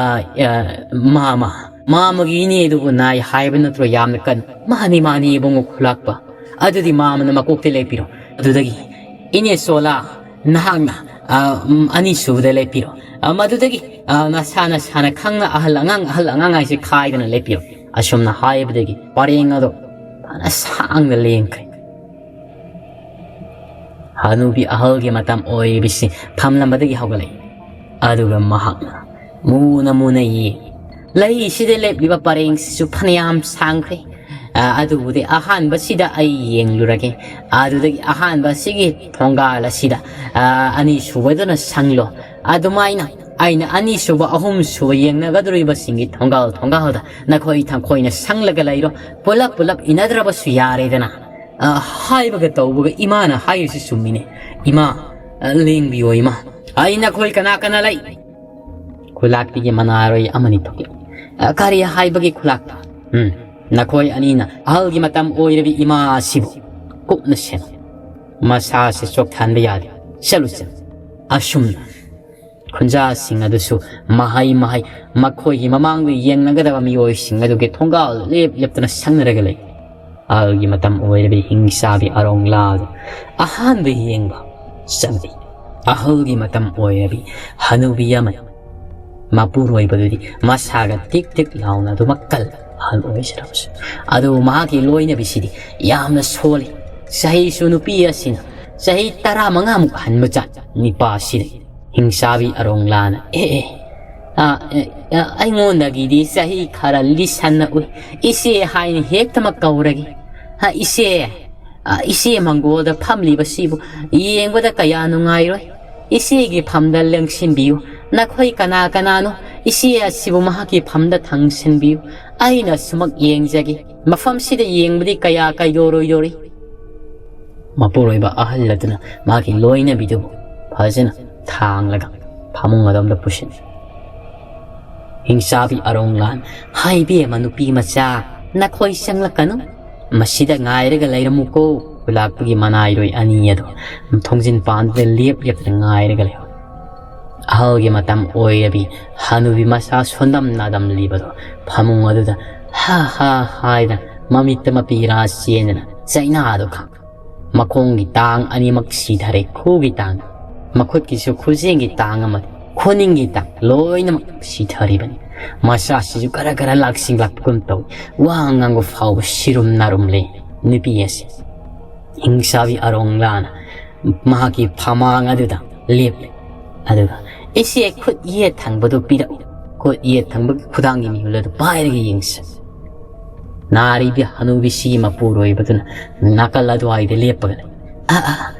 ꯑ, ꯃꯥꯃ, ꯃꯥꯃꯒꯤ ꯏꯅꯦꯗꯨꯕꯨ ꯅꯥꯏ ꯍꯥꯏꯕ ꯅꯠꯇ꯭ꯔꯣ ꯌꯥꯝꯅ ꯀꯟ-? "ꯃꯥꯅꯤ, ꯃꯥꯅꯤ, ꯏꯕꯨꯡꯉꯣ ꯈꯨꯂꯥꯛꯄ꯫ ꯑꯗꯨꯗꯤ ꯃꯥꯃꯅ ꯃꯀꯣꯛꯇ ꯂꯦꯞꯄꯤꯔꯣ꯫ ꯑꯗꯨꯗꯒꯤ ꯏꯅꯦ ꯆꯣꯂꯥ, ꯅꯍꯥꯛꯅ, ꯑ, ꯎꯝ, ꯑꯅꯤꯁꯨꯕꯗ ꯂꯦꯞꯄꯤꯔꯣ꯫ ꯑ, ꯃꯗꯨꯗꯒꯤ, ꯑ, ꯅꯁꯥ ꯅꯁꯥꯅ ꯈꯪꯅ ꯑꯍꯜ ꯑꯉꯥꯡ, ꯑꯍꯜ ꯑꯉꯥꯡ ꯍꯥꯏꯁꯦ ꯈꯥꯏꯗꯅ ꯂꯦꯞꯄꯤꯔꯣ"꯫ ꯑꯁꯨꯝꯅ ꯍꯥꯏꯕꯗꯒꯤ ꯄꯔꯦꯡ ꯑꯗꯣ ꯐꯅ ꯁꯥꯡꯅ ꯂꯦꯡꯈ꯭ꯔꯦ꯫ ꯍꯅꯨꯕꯤ ꯑꯍꯜꯒꯤ ꯃꯇꯝ ꯑꯣꯏꯔꯤꯕꯁꯤ ꯐꯝꯂꯝꯕꯗꯒꯤ ꯍꯧꯒꯠꯂꯛꯏ꯫ ꯑꯗꯨꯒ ꯃꯍꯥꯛꯅ ꯃꯨꯅ ꯃꯨꯅ ꯌꯦꯡꯏ꯫ ꯂꯩꯁꯤꯗ ꯂꯦꯞꯂꯤꯕ ꯄꯔꯦꯡꯁꯤꯁꯨ ꯐꯅꯌꯥꯝ ꯁꯥꯡꯈ꯭ꯔꯦ꯫ ꯑ, ꯑꯗꯨꯕꯨꯗꯤ ꯑꯍꯥꯟꯕꯁꯤꯗ ꯑꯩ ꯌꯦꯡꯂꯨꯔꯒꯦ꯫ ꯑꯗꯨꯗꯒꯤ ꯑꯍꯥꯟꯕꯁꯤꯒꯤ ꯊꯣꯡꯒꯥꯜ ꯑꯁꯤꯗ, ꯑ, ꯑꯅꯤꯁꯨꯕꯗꯨꯅ ꯁꯪꯂꯣ꯫ ꯑꯗꯨꯃꯥꯏꯅ ꯑꯩꯅ ꯑꯅꯤꯁꯨꯕ, ꯑꯍꯨꯝꯁꯨꯕ ꯌꯦꯡꯅꯒꯗꯧꯔꯤꯕꯁꯤꯡꯒꯤ ꯊꯣꯡꯒꯥꯜ ꯊꯣꯡꯒꯥꯜꯗ ꯅꯈꯣꯏ ꯊꯪꯈꯣꯏꯅ ꯁꯪꯂꯒ ꯂꯩꯔꯣ꯫ ꯄꯨꯂꯞ ꯄꯨꯂꯞ ꯏꯟꯅꯗ꯭ꯔꯕꯁꯨ ꯌꯥꯔꯦꯗꯅ꯫ ꯑ, ꯍꯥꯏꯕꯒ ꯇꯧꯕꯒ ꯏꯃꯥꯅ ꯍꯥꯏꯔꯤꯁꯤ ꯆꯨꯝꯃꯤꯅꯦ꯫ ꯏꯃꯥ, ꯑ, ꯂꯦꯡꯕꯤꯌꯣ ꯏꯃꯥ꯫ ꯑꯩ ꯅꯈꯣꯏ ꯀꯅꯥ ꯀꯅꯥ ꯂꯩ? ꯈꯨꯂꯥꯛꯄꯤꯒꯤ ꯃꯅꯥꯔꯣꯏ ꯑꯃꯅꯤ ꯊꯣꯛꯂꯛꯏ꯫ "ꯑ, ꯀꯔꯤ ꯍꯥꯏꯕꯒꯤ ꯈꯨꯂꯥꯛꯄꯤ?" "ꯎꯝ, ꯅꯈꯣꯏ ꯑꯅꯤꯅ ꯑꯍꯜꯒꯤ ꯃꯇꯝ ꯑꯣꯏꯔꯕꯤ ꯏꯃꯥ ꯑꯁꯤꯕꯨ ꯀꯨꯞꯅ ꯁꯦꯟꯅꯧ꯫ ꯃꯁꯥꯁꯦ ꯆꯣꯛꯊꯍꯟꯕ ꯌꯥꯗꯦ꯫ ꯆꯠꯂꯨ, ꯆꯠꯂꯨ꯫" ꯑꯁꯨꯝꯅ ꯈꯨꯟꯖꯥꯁꯤꯡ ꯑꯗꯨꯁꯨ ꯃꯍꯩ ꯃꯍꯩ ꯃꯈꯣꯏꯒꯤ ꯃꯃꯥꯡꯗ ꯌꯦꯡꯅꯒꯗꯕ ꯃꯤꯑꯣꯏꯁꯤꯡ ꯑꯗꯨꯒꯤ ꯊꯣꯡꯒꯥꯜ ꯂꯦꯞ ꯂꯦꯞꯇꯅ ꯁꯪꯅꯔꯒ ꯂꯩ꯫ ꯑꯍꯜꯒꯤ ꯃꯇꯝ ꯑꯣꯏꯔꯕꯤ ꯍꯤꯡꯆꯥꯕꯤ ꯑꯔꯣꯡꯂꯥꯗꯨ ꯑꯍꯥꯟꯕ ꯌꯦꯡꯕ ꯆꯪꯂꯤ꯫ ꯑꯍꯜꯒꯤ ꯃꯇꯝ ꯑꯣꯏꯔꯕꯤ ꯍꯅꯨꯕꯤ ꯑꯃꯅꯤ꯫ ꯃꯄꯨꯔꯣꯏꯕꯗꯨꯗꯤ ꯃꯁꯥꯒ ꯇꯤꯛ ꯇꯤꯛ ꯂꯥꯎꯅ ꯑꯗꯨꯃꯛ ꯀꯜꯂꯤ꯫ ꯑꯍꯜ ꯑꯣꯏꯖꯔꯕꯁꯨ ꯑꯗꯨꯕꯨ ꯃꯍꯥꯛꯀꯤ ꯂꯣꯏꯅꯕꯤꯁꯤꯗꯤ ꯌꯥꯝꯅ ꯁꯣꯜꯂꯤ꯫ ꯆꯍꯤꯁꯨ ꯅꯨꯄꯤ ꯑꯁꯤꯅ ꯆꯍꯤ ꯇꯔꯥꯃꯉꯥꯃꯨꯛ ꯍꯟꯕ ꯖꯥꯠ꯫ ꯅꯤꯄꯥꯁꯤꯗ ꯍꯤꯡꯆꯥꯕꯤ ꯑꯔꯣꯡꯂꯥꯅ, "ꯑꯦ, ꯑꯦ, ꯑ, ꯑꯦ, ꯑ, ꯑꯩꯉꯣꯟꯗꯒꯤꯗꯤ ꯆꯍꯤ ꯈꯔ ꯂꯤꯁꯟꯅ ꯎꯏ꯫ ꯏꯆꯦ ꯍꯥꯏꯅ ꯍꯦꯛꯇꯃꯛ ꯀꯧꯔꯒꯦ꯫ ꯑ, ꯏꯆꯦ, ꯑ, ꯏꯆꯦ ꯃꯪꯒꯣꯜꯗ ꯐꯝꯂꯤꯕꯁꯤꯕꯨ ꯌꯦꯡꯕꯗ ꯀꯌꯥ ꯅꯨꯡꯉꯥꯏꯔꯣꯏ꯫ ꯏꯆꯦꯒꯤ ꯐꯝꯗ ꯂꯦꯡꯁꯤꯟꯕꯤꯌꯨ꯫ ꯅꯈꯣꯏ ꯀꯅꯥ ꯀꯅꯥꯅꯣ? ꯏꯆꯦ ꯑꯁꯤꯕꯨ ꯃꯍꯥꯛꯀꯤ ꯐꯝꯗ ꯊꯥꯡꯁꯤꯟꯕꯤꯌꯨ꯫ ꯑꯩꯅ ꯁꯨꯃꯛ ꯌꯦꯡꯖꯒꯦ꯫ ꯃꯐꯝꯁꯤꯗ ꯌꯦꯡꯕꯗꯤ ꯀꯌꯥ ꯀꯩꯗꯧꯔꯣꯏꯗꯧꯔꯤ꯫" ꯃꯄꯨꯔꯣꯏꯕ ꯑꯍꯜ ꯑꯗꯨꯅ ꯃꯥꯒꯤ ꯂꯣꯏꯅꯕꯤꯗꯨꯕꯨ ꯐꯖꯅ ꯊꯥꯡꯂꯒ ꯐꯃꯨꯡ ꯑꯗꯣꯝꯗ ꯄꯨꯁꯤꯟ꯫ ꯍꯤꯡꯆꯥꯕꯤ ꯑꯔꯣꯡꯂꯥꯟ, "ꯍꯥꯏꯕꯦꯝꯃ ꯅꯨꯄꯤ ꯃꯆꯥ, ꯅꯈꯣꯏ ꯆꯪꯂꯛꯀꯅꯨ꯫ ꯃꯁꯤꯗ ꯉꯥꯏꯔꯒ ꯂꯩꯔꯝꯃꯨꯀꯣ꯫" ꯈꯨꯂꯥꯛꯄꯒꯤ ꯃꯅꯥꯏꯔꯣꯏ ꯑꯅꯤ ꯑꯗꯨ ꯊꯣꯡꯖꯤꯟ ꯄꯥꯟꯗꯨꯗ ꯂꯦꯞ ꯂꯦꯞꯇꯅ ꯉꯥꯏꯔꯒ ꯂꯩꯍꯧꯏ꯫ ꯑꯍꯜꯒꯤ ꯃꯇꯝ ꯑꯣꯏꯔꯕꯤ ꯍꯅꯨꯕꯤ ꯃꯁꯥ ꯁꯣꯟꯗꯝ ꯅꯥꯗꯝꯂꯤꯕꯗꯣ ꯐꯃꯨꯡ ꯑꯗꯨꯗ ꯍꯥ ꯍꯥ ꯍꯥꯏꯗꯅ ꯃꯃꯤꯠꯇ ꯃꯄꯤ ꯔꯥ ꯆꯦꯟꯗꯅ ꯆꯩꯅꯥꯗꯨ ꯈꯪ꯫ ꯃꯈꯣꯡꯒꯤ ꯇꯥꯡ ꯑꯅꯤꯃꯛ ꯁꯤꯊꯔꯦ, ꯈꯨꯒꯤ ꯇꯥꯡ, ꯃꯈꯨꯠꯀꯤꯁꯨ ꯈꯨꯖꯦꯡꯒꯤ ꯇꯥꯡ ꯑꯃꯗꯤ ꯈꯨꯅꯤꯡꯒꯤ ꯇꯥꯡ ꯂꯣꯏꯅꯃꯛ ꯁꯤꯊꯔꯤꯕꯅꯤ꯫ ꯃꯁꯥꯁꯤꯁꯨ ꯈꯔ ꯈꯔ ꯂꯥꯛꯁꯤꯡ ꯂꯥꯛꯄꯒꯨꯝ ꯇꯧꯏ꯫ ꯋꯥ ꯉꯥꯡꯕ ꯐꯥꯎꯕ ꯁꯤꯔꯨꯝ ꯅꯥꯔꯨꯝꯂꯦ ꯅꯨꯄꯤ ꯑꯁꯤ꯫ ꯍꯤꯡꯁꯥꯕꯤ ꯑꯔꯣꯡꯂꯥꯅ ꯃꯍꯥꯛꯀꯤ ꯐꯃꯥꯡ ꯑꯗꯨꯗ ꯂꯦꯞꯂꯦ꯫ ꯑꯗꯨꯒ, "ꯏꯆꯦ, ꯈꯨꯠ ꯌꯦꯠ ꯊꯪꯕꯗꯨ ꯄꯤꯔꯛꯎ꯫ ꯈꯨꯠ ꯌꯦꯠ ꯊꯪꯕꯒꯤ ꯈꯨꯗꯥꯡꯒꯤ ꯃꯤꯍꯨꯜ ꯑꯗꯨ ꯄꯥꯏꯔꯒ ꯌꯦꯡꯁꯤ꯫" ꯅꯥꯔꯤꯕꯤ ꯍꯅꯨꯕꯤꯁꯤ ꯃꯄꯨꯔꯣꯏꯕꯗꯨꯅ ꯅꯥꯀꯜ ꯑꯗꯨꯋꯥꯏꯗ ꯂꯦꯞꯄꯒ ꯂꯩ꯫ "ꯑ, ꯑ,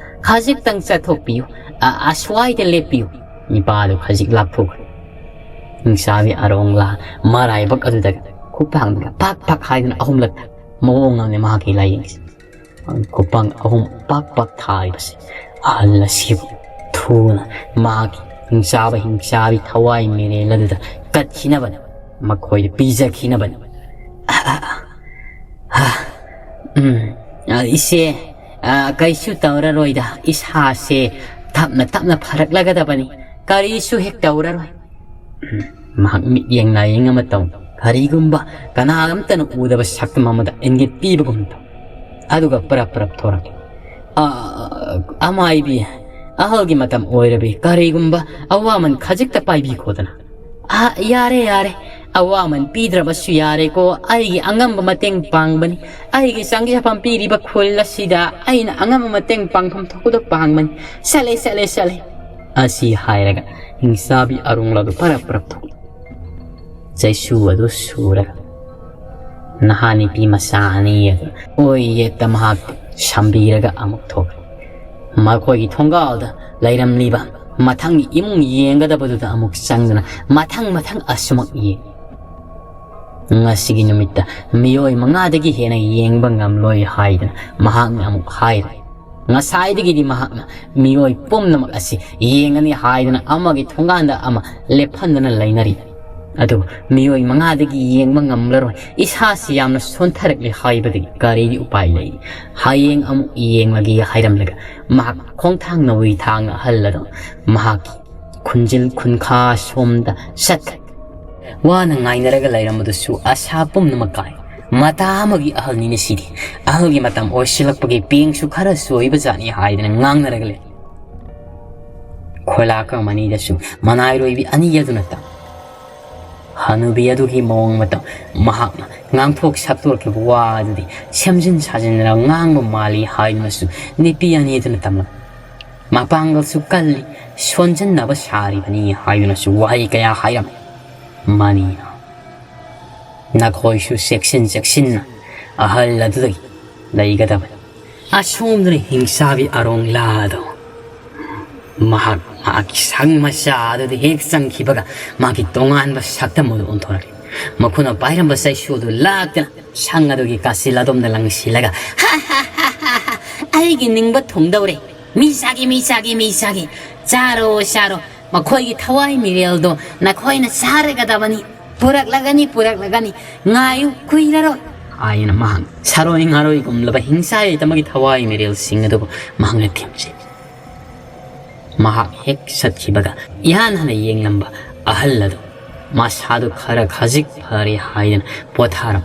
ꯈꯖꯤꯛꯇꯪ ꯆꯠꯊꯣꯛꯄꯤꯌꯨ, ꯑ, ꯑꯁ꯭ꯋꯥꯏꯗ ꯂꯦꯞꯄꯤꯌꯨ"꯫ ꯅꯤꯄꯥꯗꯨ ꯈꯖꯤꯛ ꯂꯥꯞꯊꯣꯛꯈ꯭ꯔꯦ꯫ ꯍꯤꯡꯆꯥꯕꯤ ꯑꯔꯣꯡꯂꯥ ꯃꯔꯥꯏꯕꯛ ꯑꯗꯨꯗ ꯈꯨꯠꯄꯥꯡꯗꯨꯅ ꯄꯥꯛ ꯄꯥꯛ ꯍꯥꯏꯗꯨꯅ ꯑꯍꯨꯝꯂꯛ ꯃꯑꯣꯡ ꯑꯃꯅꯦ ꯃꯍꯥꯛꯀꯤ ꯂꯥꯏꯌꯦꯡꯁꯦ꯫ ꯈꯨꯠꯄꯥꯡ ꯑꯍꯨꯝ ꯄꯥꯛ ꯄꯥꯛ ꯊꯥꯔꯤꯕꯁꯦ ꯑꯍꯜ ꯑꯁꯤꯕꯨ ꯊꯨꯅ ꯃꯍꯥꯛꯀꯤ ꯍꯤꯡꯆꯥꯕ ꯍꯤꯡꯆꯥꯕꯤ ꯊꯋꯥꯏ ꯃꯤꯔꯦꯜ ꯑꯗꯨꯗ ꯀꯠꯈꯤꯅꯕꯅꯤ, ꯃꯈꯣꯏꯗ ꯄꯤꯖꯈꯤꯅꯕꯅꯤ꯫ ꯑ, ꯑ, ꯑ, ꯎꯝ, ꯑ, ꯏꯆꯦ, ꯑ, ꯀꯩꯁꯨ ꯇꯧꯔꯔꯣꯏꯗ, ꯏꯁꯥꯁꯦ ꯇꯞꯅ ꯇꯞꯅ ꯐꯔꯛꯂꯒꯗꯕꯅꯤ, ꯀꯔꯤꯁꯨ ꯍꯦꯛ ꯇꯧꯔꯔꯣꯏ꯫ ꯎꯝ, ꯃꯍꯥꯛ ꯃꯤꯠꯌꯦꯡ ꯅꯥꯌꯦꯡ ꯑꯃ ꯇꯧ, ꯀꯔꯤꯒꯨꯝꯕ ꯀꯅꯥ ꯑꯃꯠꯇꯅ ꯎꯗꯕ ꯁꯛꯇꯝ ꯑꯃꯗ ꯏꯪꯒꯤꯠ ꯄꯤꯕꯒꯨꯝ ꯇꯧ꯫ ꯑꯗꯨꯒ ꯄꯔꯞ ꯄꯔꯞ ꯊꯣꯔꯛꯂꯦ꯫ "ꯑ, ꯑꯃꯥꯏꯕꯤ, ꯑꯍꯜꯒꯤ ꯃꯇꯝ ꯑꯣꯏꯔꯕꯤ, ꯀꯔꯤꯒꯨꯝꯕ ꯑꯋꯥꯃꯟ ꯈꯖꯤꯛꯇ ꯄꯥꯏꯕꯤꯈꯣꯗꯅ"꯫ "ꯑ, ꯌꯥꯔꯦ, ꯌꯥꯔꯦ, ꯑꯋꯥꯃꯟ ꯄꯤꯗ꯭ꯔꯕꯁꯨ ꯌꯥꯔꯦꯀꯣ, ꯑꯩꯒꯤ ꯑꯉꯝꯕ ꯃꯇꯦꯡ ꯄꯥꯡꯕꯅꯤ꯫ ꯑꯩꯒꯤ ꯆꯪꯖꯐꯝ ꯄꯤꯔꯤꯕ ꯈꯨꯜ ꯑꯁꯤꯗ ꯑꯩꯅ ꯑꯉꯝꯕ ꯃꯇꯦꯡ ꯄꯥꯡꯐꯝ ꯊꯣꯛꯄꯗꯣ ꯄꯥꯡꯕꯅꯤ꯫ ꯆꯠꯂꯦ, ꯆꯠꯂꯦ, ꯆꯠꯂꯦ"꯫ ꯑꯁꯤ ꯍꯥꯏꯔꯒ ꯍꯤꯡꯆꯥꯕꯤ ꯑꯔꯣꯡꯂꯥꯗꯨ ꯄꯔꯞ ꯄꯔꯞ ꯊꯣꯛꯂꯛꯏ꯫ ꯆꯩꯁꯨ ꯑꯗꯨ ꯁꯨꯔꯒ ꯅꯍꯥ ꯅꯨꯄꯤ ꯃꯆꯥ ꯑꯅꯤ ꯑꯗꯨ ꯑꯣꯏ ꯌꯦꯠꯇ ꯃꯍꯥꯛꯄꯨ ꯁꯝꯕꯤꯔꯒ ꯑꯃꯨꯛ ꯊꯣꯛꯈ꯭ꯔꯦ꯫ ꯃꯈꯣꯏꯒꯤ ꯊꯣꯡꯒꯥꯜꯗ ꯂꯩꯔꯝꯂꯤꯕ ꯃꯊꯪꯒꯤ ꯏꯃꯨꯡ ꯌꯦꯡꯒꯗꯕꯗꯨꯗ ꯑꯃꯨꯛ ꯆꯪꯗꯨꯅ ꯃꯊꯪ ꯃꯊꯪ ꯑꯁꯨꯃꯛ ꯌꯦꯡ꯫ ꯉꯁꯤꯒꯤ ꯅꯨꯃꯤꯠꯇ ꯃꯤꯑꯣꯏ ꯃꯉꯥꯗꯒꯤ ꯍꯦꯟꯅ ꯌꯦꯡꯕ ꯉꯝꯂꯣꯏ ꯍꯥꯏꯗꯨꯅ ꯃꯍꯥꯛꯅ ꯑꯃꯨꯛ ꯍꯥꯏꯔꯦ꯫ ꯉꯁꯥꯏꯗꯒꯤꯗꯤ ꯃꯍꯥꯛꯅ ꯃꯤꯑꯣꯏ ꯄꯨꯝꯅꯃꯛ ꯑꯁꯤ ꯌꯦꯡꯒꯅꯤ ꯍꯥꯏꯗꯨꯅ ꯑꯃꯒꯤ ꯊꯣꯡꯒꯥꯟꯗ ꯑꯃ ꯂꯦꯞꯍꯟꯗꯨꯅ ꯂꯩꯅꯔꯤ꯫ ꯑꯗꯨꯕꯨ ꯃꯤꯑꯣꯏ ꯃꯉꯥꯗꯒꯤ ꯌꯦꯡꯕ ꯉꯝꯂꯔꯣꯏ, ꯏꯁꯥꯁꯤ ꯌꯥꯝꯅ ꯁꯣꯟꯊꯔꯛꯂꯦ ꯍꯥꯏꯕꯗꯒꯤ ꯀꯔꯤꯒꯤ ꯎꯄꯥꯏ ꯂꯩ? ꯍꯌꯦꯡ ꯑꯃꯨꯛ ꯌꯦꯡꯂꯒꯦ ꯍꯥꯏꯔꯝꯂꯒ ꯃꯍꯥꯛ ꯈꯣꯡꯊꯥꯡ ꯅꯧꯔꯤ ꯊꯥꯡꯅ ꯑꯍꯜ ꯑꯗꯨ ꯃꯍꯥꯛꯀꯤ ꯈꯨꯟꯖꯤꯜ ꯈꯨꯟꯈꯥ ꯁꯣꯝꯗ ꯆꯠꯈ꯭ꯔꯦ꯫ ꯋꯥꯅ ꯉꯥꯏꯅꯔꯒ ꯂꯩꯔꯝꯕꯗꯨꯁꯨ ꯑꯁꯥ ꯄꯨꯝꯅꯃꯛ ꯀꯥꯏ꯫ "ꯃꯇꯥ ꯑꯃꯒꯤ ꯑꯍꯜꯅꯤꯅꯦ ꯁꯤꯗꯤ꯫ ꯑꯍꯜꯒꯤ ꯃꯇꯝ ꯑꯣꯏꯁꯤꯜꯂꯛꯄꯒꯤ ꯄꯦꯡꯁꯨ ꯈꯔ ꯆꯣꯏꯕ ꯖꯥꯠꯅꯤ" ꯍꯥꯏꯗꯅ ꯉꯥꯡꯅꯔꯒ ꯂꯩ꯫ ꯈꯣꯏꯂꯥꯀ ꯃꯅꯤꯗꯁꯨ ꯃꯅꯥꯏꯔꯣꯏꯕꯤ ꯑꯅꯤ ꯑꯗꯨꯅ ꯇꯝ꯫ ꯍꯅꯨꯕꯤ ꯑꯗꯨꯒꯤ ꯃꯑꯣꯡ ꯃꯇꯧ, ꯃꯍꯥꯛꯅ ꯉꯥꯡꯊꯣꯛ ꯁꯛꯇꯣꯛꯈꯤꯕ ꯋꯥ ꯑꯗꯨꯗꯤ ꯁꯦꯝꯖꯤꯟ ꯁꯥꯖꯤꯟꯗꯅ ꯉꯥꯡꯕ ꯃꯥꯜꯂꯤ ꯍꯥꯏꯗꯨꯅꯁꯨ ꯅꯨꯄꯤ ꯑꯅꯤ ꯑꯗꯨꯅ ꯇꯝꯂꯝꯃꯤ꯫ ꯃꯄꯥꯡꯒꯜꯁꯨ ꯀꯜꯂꯤ, ꯁꯣꯟꯖꯤꯟꯅꯕ ꯁꯥꯔꯤꯕꯅꯤ ꯍꯥꯏꯗꯨꯅꯁꯨ ꯋꯥꯍꯩ ꯀꯌꯥ ꯍꯥꯏꯔꯝꯃꯤ꯫ ꯃꯅꯤꯅ ꯅꯈꯣꯏꯁꯨ ꯆꯦꯛꯁꯤꯟ ꯆꯦꯛꯁꯤꯟꯅ ꯑꯍꯜ ꯑꯗꯨꯗꯒꯤ ꯂꯩꯒꯗꯕꯅꯤ꯫ ꯑꯁꯣꯝꯗꯅ ꯍꯤꯡꯆꯥꯕꯤ ꯑꯔꯣꯡꯂꯥꯗꯣ ꯃꯍꯥꯛ ꯃꯍꯥꯛꯀꯤ ꯁꯪ ꯃꯆꯥ ꯑꯗꯨꯗ ꯍꯦꯛ ꯆꯪꯈꯤꯕꯒ ꯃꯍꯥꯛꯀꯤ ꯇꯣꯉꯥꯟꯕ ꯁꯛꯇꯝ ꯑꯗꯨ ꯑꯣꯟꯊꯣꯔꯛꯏ꯫ ꯃꯈꯨꯠꯅ ꯄꯥꯏꯔꯝꯕ ꯆꯩꯁꯨ ꯑꯗꯨ ꯂꯥꯛꯇꯅ ꯁꯪ ꯑꯗꯨꯒꯤ ꯀꯥꯆꯤꯜ ꯑꯗꯣꯝꯗ ꯂꯪꯁꯤꯜꯂꯒ, "ꯑꯩꯒꯤ ꯅꯤꯡꯕ ꯊꯨꯡꯗꯧꯔꯦ꯫ ꯃꯤ ꯆꯥꯒꯦ, ꯃꯤ ꯆꯥꯒꯦ, ꯃꯤ ꯆꯥꯒꯦ꯫ ꯆꯥꯔꯣ, ꯆꯥꯔꯣ꯫ ꯃꯈꯣꯏꯒꯤ ꯊꯋꯥꯏ ꯃꯤꯔꯦꯜꯗꯣ ꯅꯈꯣꯏꯅ ꯆꯥꯔꯒꯗꯕꯅꯤ꯫ ꯄꯨꯔꯛꯂꯒꯅꯤ, ꯄꯨꯔꯛꯂꯒꯅꯤ꯫ ꯉꯥꯏꯌꯨ, ꯀꯨꯏꯔꯔꯣꯏ," ꯍꯥꯏꯅ ꯃꯍꯥꯛ ꯁꯥꯔꯣꯏ ꯉꯥꯔꯣꯏꯒꯨꯝꯂꯕ ꯍꯤꯡꯆꯥ ꯌꯥꯏꯇꯝꯕꯒꯤ ꯊꯋꯥꯏ ꯃꯤꯔꯦꯜꯁꯤꯡ ꯑꯗꯨꯕꯨ ꯃꯍꯥꯛꯅ ꯊꯦꯝꯖꯩ꯫ ꯃꯍꯥꯛ ꯍꯦꯛ ꯆꯠꯈꯤꯕꯒ ꯏꯍꯥꯟ ꯍꯥꯟꯅ ꯌꯦꯡꯂꯝꯕ ꯑꯍꯜ ꯑꯗꯨ ꯃꯁꯥꯗꯨ ꯈꯔ ꯈꯖꯤꯛ ꯐꯔꯦ ꯍꯥꯏꯗꯨꯅ ꯄꯣꯊꯥꯔꯝ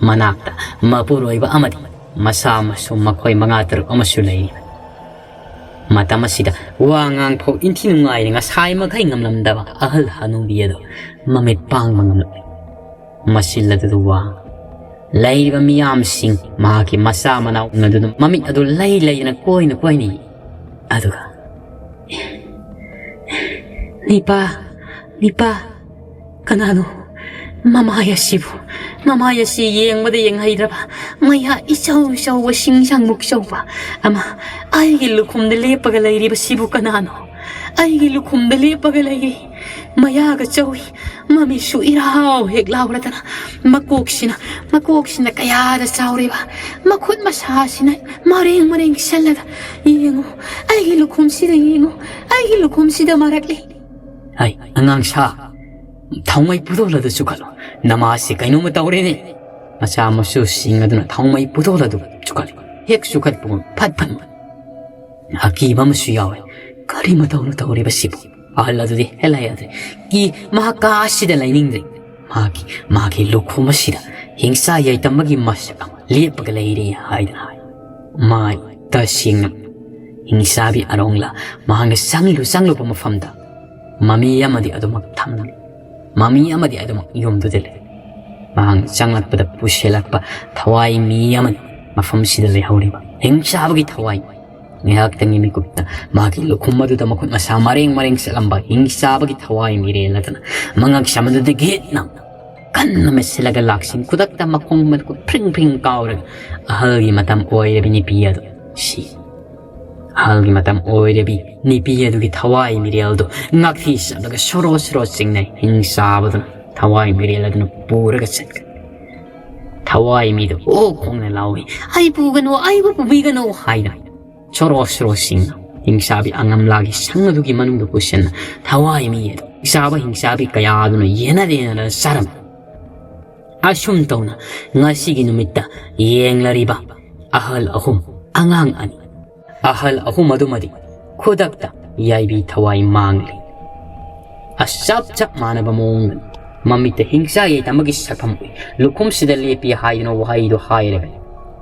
ꯃꯅꯥꯛꯇ ꯃꯄꯨꯔꯣꯏꯕ ꯑꯃꯗꯤ ꯃꯆꯥ ꯃꯁꯨ ꯃꯈꯣꯏ ꯃꯉꯥ ꯇꯔꯨꯛ ꯑꯃꯁꯨ ꯂꯩꯔꯤ꯫ ꯃꯇꯝ ꯑꯁꯤꯗ ꯋꯥ ꯉꯥꯡꯐꯥꯎ ꯏꯟꯊꯤ ꯅꯨꯡꯉꯥꯏꯅ ꯉꯁꯥꯏ ꯃꯈꯩ ꯉꯝꯂꯝꯗꯕ ꯑꯍꯜ ꯍꯅꯨꯕꯤ ꯑꯗꯨ ꯃꯃꯤꯠ ꯄꯥꯡꯕ ꯉꯝꯂꯛꯂꯦ꯫ ꯃꯆꯤꯜ ꯑꯗꯨꯗ ꯋꯥ ꯂꯩꯔꯤꯕ ꯃꯤꯌꯥꯝꯁꯤꯡ ꯃꯍꯥꯛꯀꯤ ꯃꯆꯥ ꯃꯅꯥꯎ ꯑꯗꯨꯅ ꯃꯃꯤꯠ ꯑꯗꯨ ꯂꯩ ꯂꯩꯗꯅ ꯀꯣꯏꯅ ꯀꯣꯏꯅ ꯌꯦꯡ-, ꯑꯗꯨꯒ, "ꯅꯤꯄꯥ, ꯅꯤꯄꯥ, ꯀꯅꯥꯅꯣ? ꯃꯃꯥꯏ ꯑꯁꯤꯕꯨ, ꯃꯃꯥꯏ ꯑꯁꯤ ꯌꯦꯡꯕꯗ ꯌꯦꯡꯍꯩꯗ꯭ꯔꯕ, ꯃꯌꯥ ꯏꯆꯧ ꯆꯧꯕ, ꯁꯤꯡꯁꯥꯡꯃꯨꯛ ꯆꯧꯕ ꯑꯃ ꯑꯩꯒꯤ ꯂꯨꯈꯨꯝꯗ ꯂꯦꯞꯄꯒ ꯂꯩꯔꯤꯕꯁꯤꯕꯨ ꯀꯅꯥꯅꯣ? ꯑꯩꯒꯤ ꯂꯨꯈꯨꯝꯗ ꯂꯦꯞꯄꯒ ꯂꯩꯔꯤ꯫ ꯃꯌꯥꯒ ꯆꯧꯏ, ꯃꯃꯤꯠꯁꯨ ꯏꯔꯥꯎ ꯍꯦꯛ ꯂꯥꯎꯔꯗꯅ, ꯃꯀꯣꯛꯁꯤꯅ, ꯃꯀꯣꯛꯁꯤꯅ ꯀꯌꯥꯗ ꯆꯥꯎꯔꯤꯕ, ꯃꯈꯨꯠ ꯃꯁꯥꯁꯤꯅ ꯃꯔꯦꯡ ꯃꯔꯦꯡ ꯁꯜꯂꯗ, ꯌꯦꯡꯉꯨ, ꯑꯩꯒꯤ ꯂꯨꯈꯨꯝꯁꯤꯗ ꯌꯦꯡꯉꯨ, ꯑꯩꯒꯤ ꯂꯨꯈꯨꯝꯁꯤꯗ ꯃꯔꯛꯂꯤ꯫" "ꯍꯩ, ꯑꯉꯥꯡ ꯁꯥ, ꯊꯥꯎꯃꯩ ꯄꯨꯗꯣꯜ ꯑꯗꯨ ꯆꯨꯈꯠꯂꯨ꯫ ꯅꯃꯥꯁꯤ ꯀꯩꯅꯣꯝꯃ ꯇꯧꯔꯦꯅꯦ꯫" ꯃꯆꯥ ꯃꯁꯨꯁꯤꯡ ꯑꯗꯨꯅ ꯊꯥꯎꯃꯩ ꯄꯨꯗꯣꯜ ꯑꯗꯨ ꯆꯨꯈꯠꯂꯤ꯫ ꯍꯦꯛ ꯆꯨꯈꯠꯄꯒꯨꯝ ꯐꯠ ꯐꯠ ꯑꯀꯤꯕ ꯑꯃꯁꯨ ꯌꯥꯎꯏ꯫ "ꯀꯔꯤ ꯃꯇꯧꯅꯣ ꯇꯧꯔꯤꯕꯁꯤꯕꯨ?" ꯑꯍꯜ ꯑꯗꯨꯗꯤ ꯍꯦꯜꯂꯛꯑꯦ꯫ ꯑꯗꯨꯗꯤ ꯀꯤ ꯃꯍꯥꯛ ꯀꯥ ꯑꯁꯤꯗ ꯂꯩꯅꯤꯡꯗ꯭ꯔꯦ꯫ ꯃꯍꯥꯛꯀꯤ, ꯃꯍꯥꯛꯀꯤ ꯂꯨꯈꯨꯝ ꯑꯁꯤꯗ ꯍꯤꯡꯆꯥ ꯌꯥꯏꯇꯝꯕꯒꯤ ꯃꯁꯛ ꯑꯃ ꯂꯦꯞꯄꯒ ꯂꯩꯔꯦ ꯍꯥꯏꯗꯅ ꯍꯥꯏ꯫ ꯃꯥꯏ ꯇꯁꯦꯡꯅ ꯍꯤꯡꯆꯥꯕꯤ ꯑꯔꯣꯡꯂꯥ ꯃꯍꯥꯛꯅ ꯆꯪꯂꯨ ꯆꯪꯂꯨꯕ ꯃꯐꯝꯗ ꯃꯃꯤ ꯑꯃꯗꯤ ꯑꯗꯨꯃꯛ ꯊꯝꯂꯤ꯫ ꯃꯃꯤ ꯑꯃꯗꯤ ꯑꯗꯨꯃꯛ ꯌꯨꯝꯗꯨꯗ ꯂꯩ꯫ ꯃꯍꯥꯛꯅ ꯆꯪꯂꯛꯄꯗ ꯄꯨꯁꯤꯜꯂꯛꯄ ꯊꯋꯥꯏ ꯃꯤ ꯑꯃꯅꯤ ꯃꯐꯝꯁꯤꯗ ꯂꯩꯍꯧꯔꯤꯕ ꯍꯤꯡꯆꯥꯕꯒꯤ ꯊꯋꯥꯏ꯫ ꯉꯥꯏꯍꯥꯛꯇꯪꯒꯤ ꯃꯤꯀꯨꯞꯇ ꯃꯍꯥꯛꯀꯤ ꯂꯨꯈꯨꯝ ꯑꯗꯨꯗ ꯃꯈꯨꯠ ꯃꯁꯥ ꯃꯔꯦꯡ ꯃꯔꯦꯡ ꯆꯠꯂꯝꯕ ꯍꯤꯡꯆꯥꯕꯒꯤ ꯊꯋꯥꯏ ꯃꯤꯔꯦꯜ ꯑꯗꯨꯅ ꯃꯉꯛ ꯁꯝ ꯑꯗꯨꯗꯒꯤ ꯅꯝ ꯀꯟꯅ ꯃꯦꯠꯁꯤꯜꯂꯒ ꯂꯥꯛꯁꯤꯟ꯫ ꯈꯨꯗꯛꯇ ꯃꯈꯣꯡ ꯃꯈꯨꯠ ꯐ꯭ꯔꯤꯡ ꯐ꯭ꯔꯤꯡ ꯀꯥꯎꯔꯒ ꯑꯍꯜꯒꯤ ꯃꯇꯝ ꯑꯣꯏꯔꯕꯤ ꯅꯨꯄꯤ ꯑꯗꯨ ꯁꯤ꯫ ꯑꯍꯜꯒꯤ ꯃꯇꯝ ꯑꯣꯏꯔꯕꯤ ꯅꯨꯄꯤ ꯑꯗꯨꯒꯤ ꯊꯋꯥꯏ ꯃꯤꯔꯦꯜꯗꯨ ꯉꯥꯛꯊꯤ ꯆꯠꯂꯒ ꯁꯣꯔꯣ ꯁꯣꯔꯣ ꯆꯤꯡꯅꯩ꯫ ꯍꯤꯡꯆꯥꯕꯗꯨꯅ ꯊꯋꯥꯏ ꯃꯤꯔꯦꯜ ꯑꯗꯨꯅ ꯄꯨꯔꯒ ꯆꯠꯈ꯭ꯔꯦ꯫ ꯊꯋꯥꯏ ꯃꯤꯗꯨ ꯑꯣ ꯈꯣꯡꯅ ꯂꯥꯎꯏ, "ꯑꯩ ꯄꯨꯒꯅꯨ, ꯑꯩꯕꯨ ꯄꯨꯕꯤꯒꯅꯨ" ꯍꯥꯏꯅ ꯁꯣꯔꯣ ꯁꯣꯔꯣ ꯆꯤꯡꯅ ꯍꯤꯡꯆꯥꯕꯤ ꯑꯉꯝꯂꯥꯒꯤ ꯁꯪ ꯑꯗꯨꯒꯤ ꯃꯅꯨꯡꯗ ꯄꯨꯁꯤꯟꯅ ꯊꯋꯥꯏ ꯃꯤ ꯑꯗꯨ ꯍꯤꯡꯆꯥꯕ ꯍꯤꯡꯆꯥꯕꯤ ꯀꯌꯥ ꯑꯗꯨꯅ ꯌꯦꯟꯅ ꯌꯦꯟꯅꯗꯅ ꯆꯥꯔꯝꯃꯤ꯫ ꯑꯁꯨꯝ ꯇꯧꯅ ꯉꯁꯤꯒꯤ ꯅꯨꯃꯤꯠꯇ ꯌꯦꯡꯂꯔꯤꯕ ꯑꯍꯜ ꯑꯍꯨꯝ, ꯑꯉꯥꯡ ꯑꯅꯤ, ꯑꯍꯜ ꯑꯍꯨꯝ ꯑꯗꯨꯃꯗꯤ ꯈꯨꯗꯛꯇ ꯌꯥꯏꯕꯤ ꯊꯋꯥꯏ ꯃꯥꯡꯂꯤ꯫ ꯑ, ꯆꯞ ꯆꯞ ꯃꯥꯟꯅꯕ ꯃꯑꯣꯡꯗ ꯃꯃꯤꯠꯇ ꯍꯤꯡꯆꯥ ꯌꯩꯇꯝꯕꯒꯤ ꯁꯛꯐꯝ ꯎꯏ꯫ ꯂꯨꯈꯨꯝꯁꯤꯗ ꯂꯦꯞꯄꯤ ꯍꯥꯏꯗꯨꯅ ꯋꯥꯍꯩꯗꯨ ꯍꯥꯏꯔꯒ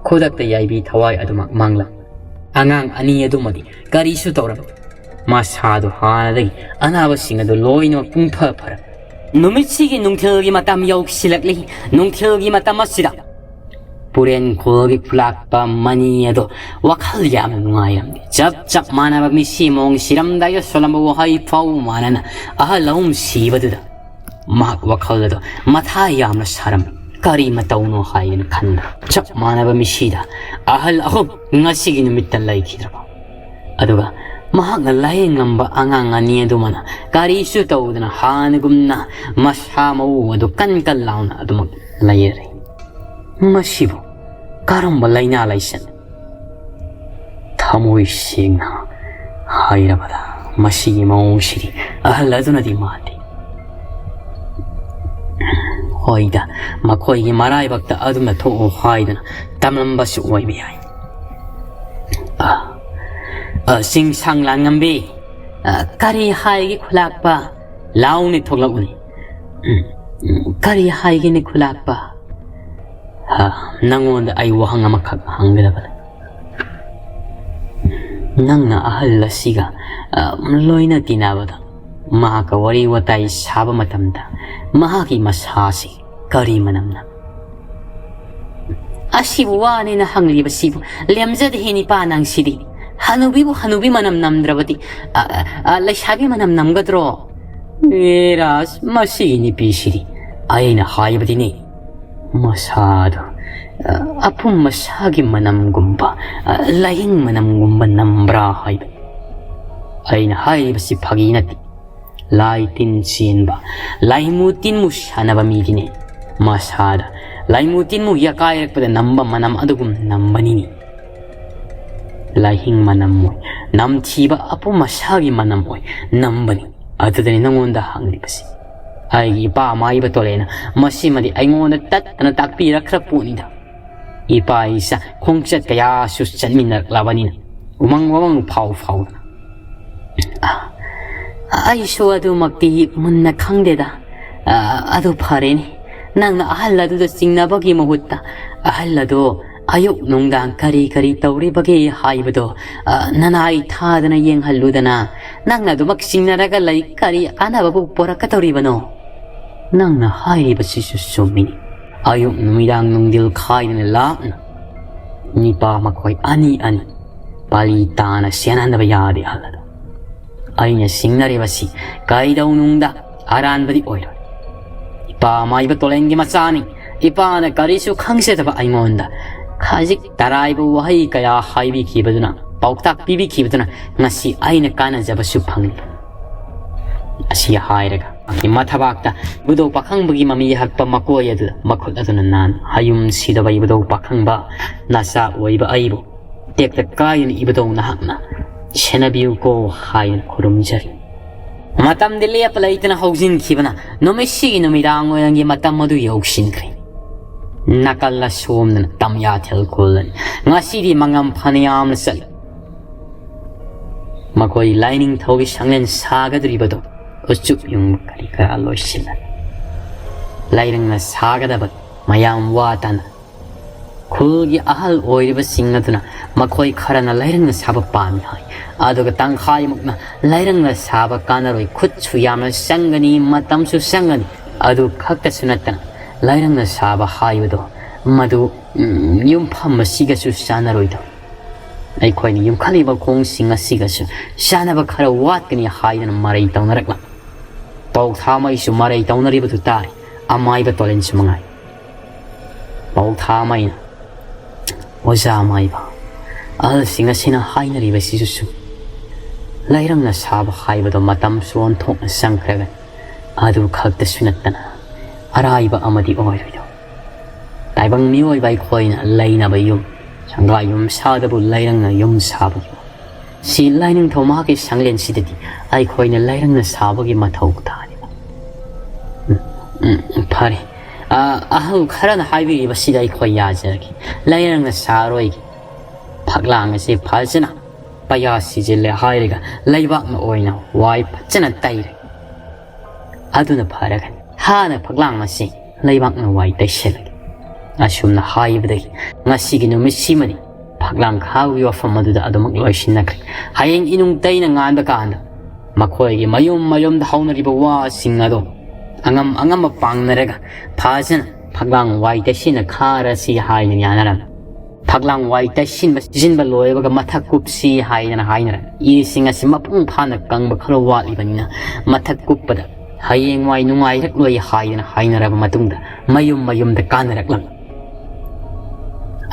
ꯈꯨꯗꯛꯇ ꯌꯥꯏꯕꯤ ꯊꯋꯥꯏ ꯑꯗꯨꯃꯛ ꯃꯥꯡꯂꯝ꯫ ꯑꯉꯥꯡ ꯑꯅꯤ ꯑꯗꯨꯃꯗꯤ ꯀꯔꯤꯁꯨ ꯇꯧꯔꯝꯗꯦ꯫ ꯃꯁꯥꯗꯨ ꯍꯥꯟꯅꯗꯒꯤ ꯑꯅꯥꯕꯁꯤꯡ ꯑꯗꯨ ꯂꯣꯏꯅꯃꯛ ꯄꯨꯡꯐ ꯐꯔꯝꯃꯤ꯫ ꯅꯨꯃꯤꯠꯁꯤꯒꯤ ꯅꯨꯡꯊꯤꯜꯒꯤ ꯃꯇꯝ ꯌꯧꯁꯤꯜꯂꯛꯂꯤ꯫ ꯅꯨꯡꯊꯤꯜꯒꯤ ꯃꯇꯝ ꯑꯁꯤꯗ ꯄꯨꯔꯦꯟ ꯈꯨꯜꯒꯤ ꯈꯨꯂꯥꯛꯄ ꯃꯅꯤ ꯑꯗꯣ ꯋꯥꯈꯜ ꯌꯥꯝꯅ ꯅꯨꯡꯉꯥꯏꯔꯝꯗꯦ꯫ ꯆꯞ ꯆꯞ ꯃꯥꯟꯅꯕ ꯃꯤꯁꯤ ꯃꯑꯣꯡ ꯁꯤꯔꯝꯗꯥꯏꯗ ꯁꯣꯜꯂꯝꯕ ꯋꯥꯍꯩ ꯐꯥꯎ ꯃꯥꯟꯅꯅ ꯑꯍꯜ ꯑꯍꯨꯝ ꯁꯤꯕꯗꯨꯗ ꯃꯍꯥꯛ ꯋꯥꯈꯜ ꯑꯗꯣ ꯃꯊꯥ ꯌꯥꯝꯅ ꯁꯥꯔꯝꯃꯤ꯫ ꯀꯔꯤ ꯃꯇꯧꯅꯣ ꯍꯥꯏꯗꯅ ꯈꯟꯕ ꯆꯞ ꯃꯥꯟꯅꯕ ꯃꯤꯁꯤꯗ ꯑꯍꯜ ꯑꯍꯨꯝ ꯉꯁꯤꯒꯤ ꯅꯨꯃꯤꯠꯇ ꯂꯩꯈꯤꯗ꯭ꯔꯕ? ꯑꯗꯨꯒ ꯃꯍꯥꯛꯅ ꯂꯥꯌꯦꯡꯂꯝꯕ ꯑꯉꯥꯡ ꯑꯅꯤ ꯑꯗꯨꯃꯅ ꯀꯔꯤꯁꯨ ꯇꯧꯗꯅ ꯍꯥꯟꯅꯒꯨꯝꯅ ꯃꯁꯥ ꯃꯎ ꯑꯗꯨ ꯀꯟ ꯀꯟ ꯂꯥꯎꯅ ꯑꯗꯨꯃꯛ ꯂꯩꯔꯔꯦ꯫ ꯃꯁꯤꯕꯨ ꯀꯔꯝꯕ ꯂꯥꯏꯅꯥ ꯂꯥꯏꯆꯠ? ꯊꯃꯣꯏ ꯁꯦꯡꯅ ꯍꯥꯏꯔꯕꯗ ꯃꯁꯤꯒꯤ ꯃꯑꯣꯡꯁꯤꯗꯤ ꯑꯍꯜ ꯑꯗꯨꯅꯗꯤ ꯃꯥꯟꯗꯦ꯫ ꯍꯣꯏꯗ, ꯃꯈꯣꯏꯒꯤ ꯃꯔꯥꯏꯕꯛꯇ ꯑꯗꯨꯝꯅ ꯊꯣꯛꯎ ꯍꯥꯏꯗꯨꯅ ꯇꯝꯂꯝꯕꯁꯨ ꯑꯣꯏꯕ ꯌꯥꯏ꯫ ꯑ, ꯑ, ꯆꯤꯡꯁꯥꯡ ꯂꯥꯟꯉꯝꯕꯤ, ꯑ, ꯀꯔꯤ ꯍꯥꯏꯒꯦ ꯈꯨꯂꯥꯛꯄ? ꯂꯥꯎꯅꯦ ꯊꯣꯛꯂꯛꯎꯅꯦ꯫ ꯎꯝ, ꯎꯝ, ꯀꯔꯤ ꯍꯥꯏꯒꯦꯅꯦ ꯈꯨꯂꯥꯛꯄ? ꯑ, ꯅꯪꯉꯣꯟꯗ ꯑꯩ ꯋꯥꯍꯪ ꯑꯃꯈꯛ ꯍꯪꯒꯗꯕ ꯂꯩ꯫ ꯅꯪꯅ ꯑꯍꯜ ꯑꯁꯤꯒ, ꯑ, ꯂꯣꯏꯅ ꯇꯤꯟꯅꯕꯗ, ꯃꯍꯥꯛꯀ ꯋꯥꯔꯤ ꯋꯥꯇꯥꯏ ꯁꯥꯕ ꯃꯇꯝꯗ ꯃꯍꯥꯛꯀꯤ ꯃꯁꯥꯁꯤ ꯀꯔꯤ ꯃꯅꯝꯅ? ꯑꯁꯤꯕꯨ ꯋꯥꯅꯦꯅ ꯍꯪꯂꯤꯕꯁꯤꯕꯨ? ꯂꯦꯝꯖꯗꯦꯍꯦ ꯅꯤꯄꯥ ꯅꯪꯁꯤꯗꯤ꯫ ꯍꯅꯨꯕꯤꯕꯨ ꯍꯅꯨꯕꯤ ꯃꯅꯝ ꯅꯝꯗ꯭ꯔꯕꯗꯤ, ꯑ, ꯑ, ꯑ, ꯂꯩꯁꯥꯕꯤ ꯃꯅꯝ ꯅꯝꯒꯗ꯭ꯔꯣ? ꯑꯦ ꯔꯥꯖ, ꯃꯁꯤꯒꯤ ꯅꯨꯄꯤꯁꯤꯗꯤ꯫ ꯑꯩꯅ ꯍꯥꯏꯕꯗꯤꯅꯦ, ꯃꯁꯥꯗꯣ, ꯑ, ꯑꯄꯨꯝ ꯃꯁꯥꯒꯤ ꯃꯅꯝꯒꯨꯝꯕ, ꯑ, ꯂꯥꯏꯍꯤꯡ ꯃꯅꯝꯒꯨꯝꯕ ꯅꯝꯕ꯭ꯔꯥ ꯍꯥꯏꯕ꯫ ꯑꯩꯅ ꯍꯥꯏꯔꯤꯕꯁꯤ ꯐꯥꯒꯤ ꯅꯠꯇꯦ꯫ ꯂꯥꯏ ꯇꯤꯟ ꯆꯦꯟꯕ, ꯂꯥꯏꯃꯨ ꯇꯤꯟꯃꯨ ꯁꯥꯟꯅꯕ ꯃꯤꯗꯤꯅꯦ, ꯃꯁꯥꯗ ꯂꯥꯏꯃꯨ ꯇꯤꯟꯃꯨ ꯌꯥꯀꯥꯏꯔꯛꯄꯗ ꯅꯝꯕ ꯃꯅꯝ ꯑꯗꯨꯒꯨꯝ ꯅꯝꯕꯅꯤꯅꯦ꯫ ꯂꯥꯏꯍꯤꯡ ꯃꯅꯝ ꯑꯣꯏ, ꯅꯝꯊꯤꯕ ꯑꯄꯨꯝ ꯃꯁꯥꯒꯤ ꯃꯅꯝ ꯑꯣꯏ, ꯅꯝꯕꯅꯤ꯫ ꯑꯗꯨꯗꯅꯤ ꯅꯉꯣꯟꯗ ꯍꯪꯂꯤꯕꯁꯤ꯫ ꯑꯩꯒꯤ ꯏꯄꯥ ꯃꯥꯏꯕ ꯇꯣꯂꯦꯅ ꯃꯁꯤꯃꯗꯤ ꯑꯩꯉꯣꯟꯗ ꯇꯠꯇꯅ ꯇꯥꯛꯄꯤꯔꯛꯈ꯭ꯔ ꯄꯣꯠꯅꯤꯗ꯫ ꯏꯄꯥ ꯏꯆꯥ ꯈꯣꯡꯆꯠ ꯀꯌꯥꯁꯨ ꯆꯠꯃꯤꯟꯅꯔꯛꯂꯕꯅꯤꯅ ꯎꯃꯪ ꯋꯥꯃꯪ ꯐꯥꯎ ꯐꯥꯎꯗꯅ꯫ ꯑ, ꯑꯩꯁꯨ ꯑꯗꯨꯃꯛꯇꯤ ꯃꯨꯟꯅ ꯈꯪꯗꯦꯗ꯫ ꯑ, ꯑꯗꯨ ꯐꯔꯦꯅꯦ, ꯅꯪꯅ ꯑꯍꯜ ꯑꯗꯨꯗ ꯆꯤꯡꯅꯕꯒꯤ ꯃꯍꯨꯠꯇ ꯑꯍꯜ ꯑꯗꯣ ꯑꯌꯨꯛ ꯅꯨꯡꯗꯥꯡ ꯀꯔꯤ ꯀꯔꯤ ꯇꯧꯔꯤꯕꯒꯦ ꯍꯥꯏꯕꯗꯣ, ꯑ, ꯅꯅꯥꯏ ꯊꯥꯗꯅ ꯌꯦꯡꯍꯜꯂꯨꯗꯅ꯫ ꯅꯪꯅ ꯑꯗꯨꯃꯛ ꯆꯤꯡꯅꯔꯒ ꯂꯩ ꯀꯔꯤ ꯀꯥꯟꯅꯕꯕꯨ ꯄꯨꯔꯛꯀꯗꯧꯔꯤꯕꯅꯣ? ꯅꯪꯅ ꯍꯥꯏꯔꯤꯕꯁꯤꯁꯨ ꯆꯨꯝꯃꯤꯅꯤ꯫ ꯑꯌꯨꯛ ꯅꯨꯃꯤꯗꯥꯡ ꯅꯨꯡꯗꯤꯜ ꯈꯥꯏꯗꯅ ꯂꯥꯞꯅ ꯅꯤꯄꯥ ꯃꯈꯣꯏ ꯑꯅꯤ ꯑꯅꯤ ꯄꯥꯂꯤ ꯇꯥꯅ ꯁꯦꯟꯅꯗꯕ ꯌꯥꯗꯦ ꯑꯍꯜ ꯑꯗꯣ꯫ ꯑꯩꯅ ꯆꯤꯡꯅꯔꯤꯕꯁꯤ ꯀꯩꯗꯧꯅꯨꯡꯗ ꯑꯔꯥꯟꯕꯗꯤ ꯑꯣꯏꯔꯣꯏ꯫ ꯏꯄꯥ ꯃꯥꯏꯕ ꯇꯣꯂꯦꯟꯒꯤ ꯃꯆꯥꯅꯤ꯫ ꯏꯄꯥꯅ ꯀꯔꯤꯁꯨ ꯈꯪꯖꯗꯕ ꯑꯩꯉꯣꯟꯗ ꯈꯖꯤꯛ ꯇꯔꯥꯏꯕ ꯋꯥꯍꯩ ꯀꯌꯥ ꯍꯥꯏꯕꯤꯈꯤꯕꯗꯨꯅ, ꯄꯥꯎꯇꯥꯛ ꯄꯤꯕꯤꯈꯤꯕꯗꯨꯅ ꯉꯁꯤ ꯑꯩꯅ ꯀꯥꯟꯅꯖꯕꯁꯨ ꯐꯪꯂꯤ꯫ ꯑꯁꯤ ꯍꯥꯏꯔꯒ ꯃꯍꯥꯛꯀꯤ ꯃꯊꯕꯥꯛꯇ ꯏꯕꯨꯙꯧ ꯄꯥꯈꯪꯕꯒꯤ ꯃꯃꯤ ꯍꯛꯄ ꯃꯀꯣꯏ ꯑꯗꯨꯗ ꯃꯈꯨꯠ ꯑꯗꯨꯅ ꯅꯥꯟ꯫ ꯍꯌꯨꯝ ꯁꯤꯗꯕ ꯏꯕꯨꯙꯧ ꯄꯥꯈꯪꯕ, ꯅꯆꯥ ꯑꯣꯏꯕ ꯑꯩꯕꯨ ꯇꯦꯛꯇ ꯀꯥꯏꯗꯅ ꯏꯕꯨꯙꯧ ꯅꯍꯥꯛꯅ ꯁꯦꯟꯅꯕꯤꯌꯨꯀꯣ ꯍꯥꯏꯗꯨꯅ ꯈꯨꯔꯨꯝꯖꯔꯤ꯫ ꯃꯇꯝꯗꯤ ꯂꯦꯞꯄ ꯂꯩꯇꯅ ꯍꯧꯖꯤꯟꯈꯤꯕꯅ ꯅꯨꯃꯤꯠꯁꯤꯒꯤ ꯅꯨꯃꯤꯗꯥꯡ ꯋꯥꯏꯔꯝꯒꯤ ꯃꯇꯝ ꯑꯗꯨ ꯌꯧꯁꯤꯟꯈ꯭ꯔꯦ꯫ ꯅꯥꯀꯜ ꯑꯁꯣꯝꯗꯅ ꯇꯝꯌꯥꯊꯦꯜ ꯈꯨꯜꯂꯅꯤ꯫ ꯉꯁꯤꯗꯤ ꯃꯉꯝ ꯐꯅ ꯌꯥꯝꯅ ꯆꯠꯂꯤ꯫ ꯃꯈꯣꯏ ꯂꯥꯏꯅꯤꯡꯊꯧꯒꯤ ꯁꯪꯂꯦꯟ ꯁꯥꯒꯗꯧꯔꯤꯕꯗꯨ ꯎꯆꯨꯞ ꯌꯨꯡꯕ ꯀꯔꯤ ꯀꯔꯥ ꯂꯣꯏꯁꯤꯜꯂꯅꯤ꯫ ꯂꯥꯏꯔꯪꯅ ꯁꯥꯒꯗꯕ ꯃꯌꯥꯝ ꯋꯥ ꯇꯥꯅ ꯈꯨꯜꯒꯤ ꯑꯍꯜ ꯑꯣꯏꯔꯤꯕꯁꯤꯡ ꯑꯗꯨꯅ ꯃꯈꯣꯏ ꯈꯔꯅ ꯂꯥꯏꯔꯪꯅ ꯁꯥꯕ ꯄꯥꯝꯃꯤ ꯍꯥꯏ, ꯑꯗꯨꯒ ꯇꯪꯈꯥꯏꯃꯨꯛꯅ ꯂꯥꯏꯔꯪꯅ ꯁꯥꯕ ꯀꯥꯟꯅꯔꯣꯏ, ꯈꯨꯠꯁꯨ ꯌꯥꯝꯅ ꯆꯪꯒꯅꯤ, ꯃꯇꯝꯁꯨ ꯆꯪꯒꯅꯤ꯫ ꯑꯗꯨ ꯈꯛꯇꯁꯨ ꯅꯠꯇꯅ ꯂꯥꯏꯔꯪꯅ ꯁꯥꯕ ꯍꯥꯏꯕꯗꯣ ꯃꯗꯨ, ꯎꯝ, ꯌꯨꯝꯐꯝ ꯑꯁꯤꯒꯁꯨ ꯆꯥꯟꯅꯔꯣꯏꯗꯧꯔꯤ꯫ ꯑꯩꯈꯣꯏꯅ ꯌꯨꯝꯈꯠꯂꯤꯕ ꯈꯣꯡꯁꯤꯡ ꯑꯁꯤꯒꯁꯨ ꯆꯥꯟꯅꯕ ꯈꯔ ꯋꯥꯠꯀꯅꯤ ꯍꯥꯏꯗꯅ ꯃꯔꯩ ꯇꯧꯅꯔꯛꯂꯝꯃꯤ꯫ ꯄꯥꯎꯊꯥꯃꯩꯁꯨ ꯃꯔꯩ ꯇꯧꯅꯔꯤꯕꯗꯨ ꯇꯥꯔꯤ꯫ ꯑꯃꯥꯏꯕ ꯇꯣꯂꯦꯟꯁꯨ ꯃꯉꯥꯏ꯫ ꯄꯥꯎ ꯊꯥ ꯑꯃ ꯑꯩꯅ, ꯑꯣꯖꯥ ꯑꯃꯥꯏꯕ, ꯑꯍꯜꯁꯤꯡ ꯑꯁꯤꯅ ꯍꯥꯏꯅꯔꯤꯕꯁꯤꯁꯨ ꯆꯨꯝ꯫ ꯂꯩꯔꯪꯅ ꯁꯥꯕ ꯍꯥꯏꯕꯗꯣ ꯃꯇꯝꯁꯨ ꯑꯣꯟꯊꯣꯛꯅ ꯆꯪꯈ꯭ꯔꯒꯅꯤ꯫ ꯑꯗꯨ ꯈꯛꯇꯁꯨ ꯅꯠꯇꯅ ꯑꯔꯥꯏꯕ ꯑꯃꯗꯤ ꯑꯣꯏꯔꯣꯏꯗꯧ꯫ ꯇꯥꯏꯕꯪ ꯃꯤꯑꯣꯏꯕ ꯑꯩꯈꯣꯏꯅ ꯂꯩꯅꯕ ꯌꯨꯝ, ꯁꯪꯒꯥ ꯌꯨꯝ ꯁꯥꯗꯕꯨ ꯂꯩꯔꯪꯅ ꯌꯨꯝ ꯁꯥꯕ ꯌꯨꯝ꯫ ꯁꯤ ꯂꯥꯏꯅꯤꯡꯊꯧ ꯃꯍꯥꯛꯀꯤ ꯁꯪꯂꯦꯟꯁꯤꯗꯗꯤ ꯑꯩꯈꯣꯏꯅ ꯂꯩꯔꯪꯅ ꯁꯥꯕꯒꯤ ꯃꯊꯧ ꯇꯥꯔꯤꯕ꯫ ꯎꯝ, ꯎꯝ, ꯎꯝ, ꯐꯔꯦ꯫ ꯑ, ꯑꯍꯜ ꯈꯔꯅ ꯍꯥꯏꯕꯤꯔꯤꯕꯁꯤꯗ ꯑꯩꯈꯣꯏ ꯌꯥꯖꯔꯒꯦ꯫ ꯂꯩꯔꯪꯅ ꯁꯥꯔꯣꯏꯒꯦ꯫ ꯐꯛꯂꯥꯡ ꯑꯁꯤ ꯐꯖꯅ ꯄꯩꯌꯥ ꯁꯤꯖꯤꯜꯂꯦ ꯍꯥꯏꯔꯒ ꯂꯩꯕꯥꯛꯅ ꯑꯣꯏꯅ ꯋꯥꯏ ꯐꯖꯅ ꯇꯩꯔꯦ꯫ ꯑꯗꯨꯅ ꯐꯔꯒꯅꯤ꯫ ꯍꯥꯟꯅ ꯐꯛꯂꯥꯡ ꯑꯁꯤ ꯂꯩꯕꯥꯛꯅ ꯋꯥꯏ ꯇꯩꯁꯤꯜꯂꯒꯦ꯫ ꯑꯁꯨꯝꯅ ꯍꯥꯏꯕꯗꯒꯤ ꯉꯁꯤꯒꯤ ꯅꯨꯃꯤꯠꯁꯤꯃꯗꯤ ꯐꯛꯂꯥꯡ ꯈꯥꯕꯒꯤ ꯋꯥꯐꯝ ꯑꯗꯨꯗ ꯑꯗꯨꯃꯛ ꯂꯣꯏꯁꯤꯟꯅꯈ꯭ꯔꯦ꯫ ꯍꯌꯦꯡ ꯏꯅꯨꯡ ꯇꯩꯅ ꯉꯥꯟꯕ ꯀꯥꯟꯗ ꯃꯈꯣꯏꯒꯤ ꯃꯌꯨꯝ ꯃꯌꯨꯝꯗ ꯍꯧꯅꯔꯤꯕ ꯋꯥꯁꯤꯡ ꯑꯗꯣ ꯑꯉꯝ ꯑꯉꯝꯕ ꯄꯥꯡꯅꯔꯒ ꯐꯖꯅ ꯐꯛꯂꯥꯡ ꯋꯥꯏ ꯇꯩꯁꯤꯟꯅ ꯈꯥꯔꯁꯤ ꯍꯥꯏꯅ ꯌꯥꯅꯔꯝꯃꯤ꯫ ꯐꯛꯂꯥꯡ ꯋꯥꯏ ꯇꯩꯁꯤꯟꯕ ꯁꯤꯖꯤꯟꯕ ꯂꯣꯏꯕꯒ ꯃꯊꯛ ꯀꯨꯞꯁꯤ ꯍꯥꯏꯗꯅ ꯍꯥꯏꯅꯔꯦ꯫ ꯏꯁꯤꯡ ꯑꯁꯤ ꯃꯄꯨꯡ ꯐꯥꯅ ꯀꯪꯕ ꯈꯔ ꯋꯥꯠꯂꯤꯕꯅꯤꯅ ꯃꯊꯛ ꯀꯨꯞꯄꯗ ꯍꯌꯦꯡꯋꯥꯏ ꯅꯨꯡꯉꯥꯏꯔꯛꯂꯣꯏ ꯍꯥꯏꯗꯅ ꯍꯥꯏꯅꯔꯕ ꯃꯇꯨꯡꯗ ꯃꯌꯨꯝ ꯃꯌꯨꯝꯗ ꯀꯥꯅꯔꯛꯂꯝꯃꯤ꯫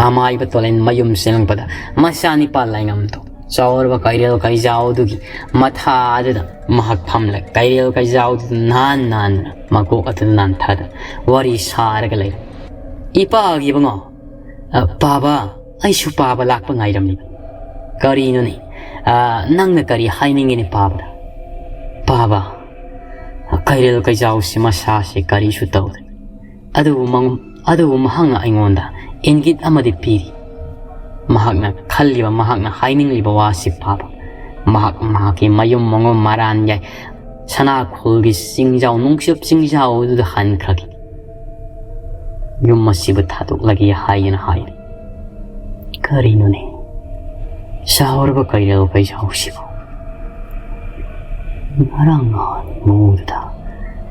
ꯑꯃꯥꯏꯕ ꯇꯣꯂꯦꯟ ꯃꯌꯨꯝ ꯆꯪꯂꯛꯄꯗ ꯃꯆꯥꯅꯤꯄꯥ ꯂꯥꯏꯉꯝꯗꯣ ꯆꯥꯎꯔꯕ ꯀꯩꯔꯦꯜ ꯀꯩꯖꯥꯎꯗꯨꯒꯤ ꯃꯊꯥ ꯑꯗꯨꯗ ꯃꯍꯥꯛ ꯐꯝꯂꯒ ꯀꯩꯔꯦꯜ ꯀꯩꯖꯥꯎꯗꯨꯗ ꯅꯥꯟ ꯅꯥꯟꯅ ꯃꯀꯣꯛ ꯑꯗꯨ ꯅꯥꯟꯊꯗ ꯋꯥꯔꯤ ꯁꯥꯔꯒ ꯂꯩ꯫ "ꯏꯄꯥꯒꯤ ꯏꯕꯨꯡꯉꯣ, ꯑ, ꯄꯥꯕ, ꯑꯩꯁꯨ ꯄꯥꯕ ꯂꯥꯛꯄ ꯉꯥꯏꯔꯝꯂꯤꯕꯅꯤ꯫ ꯀꯔꯤꯅꯣꯅꯦ? ꯑ, ꯅꯪꯅ ꯀꯔꯤ ꯍꯥꯏꯅꯤꯡꯉꯤꯅꯦ ꯄꯥꯕꯗ?" "ꯄꯥꯕ, ꯀꯩꯔꯦꯜ ꯀꯩꯖꯥꯎꯁꯤ ꯃꯁꯥꯁꯤ ꯀꯔꯤꯁꯨ ꯇꯧꯗꯦ꯫ ꯑꯗꯨꯕꯨ ꯃꯉ-, ꯑꯗꯨꯕꯨ ꯃꯍꯥꯛꯅ ꯑꯩꯉꯣꯟꯗ ꯏꯪꯒꯤꯠ ꯑꯃꯗꯤ ꯄꯤꯔꯤ꯫ ꯃꯍꯥꯛꯅ ꯈꯜꯂꯤꯕ, ꯃꯍꯥꯛꯅ ꯍꯥꯏꯅꯤꯡꯂꯤꯕ ꯋꯥꯁꯤ ꯄꯥꯕ꯫ ꯃꯍꯥꯛ ꯃꯍꯥꯛꯀꯤ ꯃꯌꯨꯝ ꯃꯉꯣꯝ ꯃꯔꯥꯟ ꯌꯥꯏ꯫ ꯁꯅꯥꯈꯣꯜꯒꯤ ꯆꯤꯡꯖꯥꯎ, ꯅꯣꯡꯆꯨꯞ ꯆꯤꯡꯖꯥꯎ ꯑꯗꯨꯗ ꯍꯟꯈ꯭ꯔꯒꯦ꯫ ꯌꯨꯝ ꯑꯁꯤꯕꯨ ꯊꯥꯗꯣꯛꯂꯒꯦ ꯍꯥꯏꯗꯨꯅ ꯍꯥꯏꯔꯤ꯫ ꯀꯔꯤꯅꯣꯅꯦ? ꯆꯥꯎꯔꯕ ꯀꯩꯔꯦꯜ ꯀꯩꯖꯥꯎꯁꯤꯕꯨ?" ꯉꯔꯥꯡ ꯅꯍꯥꯟ ꯃꯑꯣꯡꯗꯨꯗ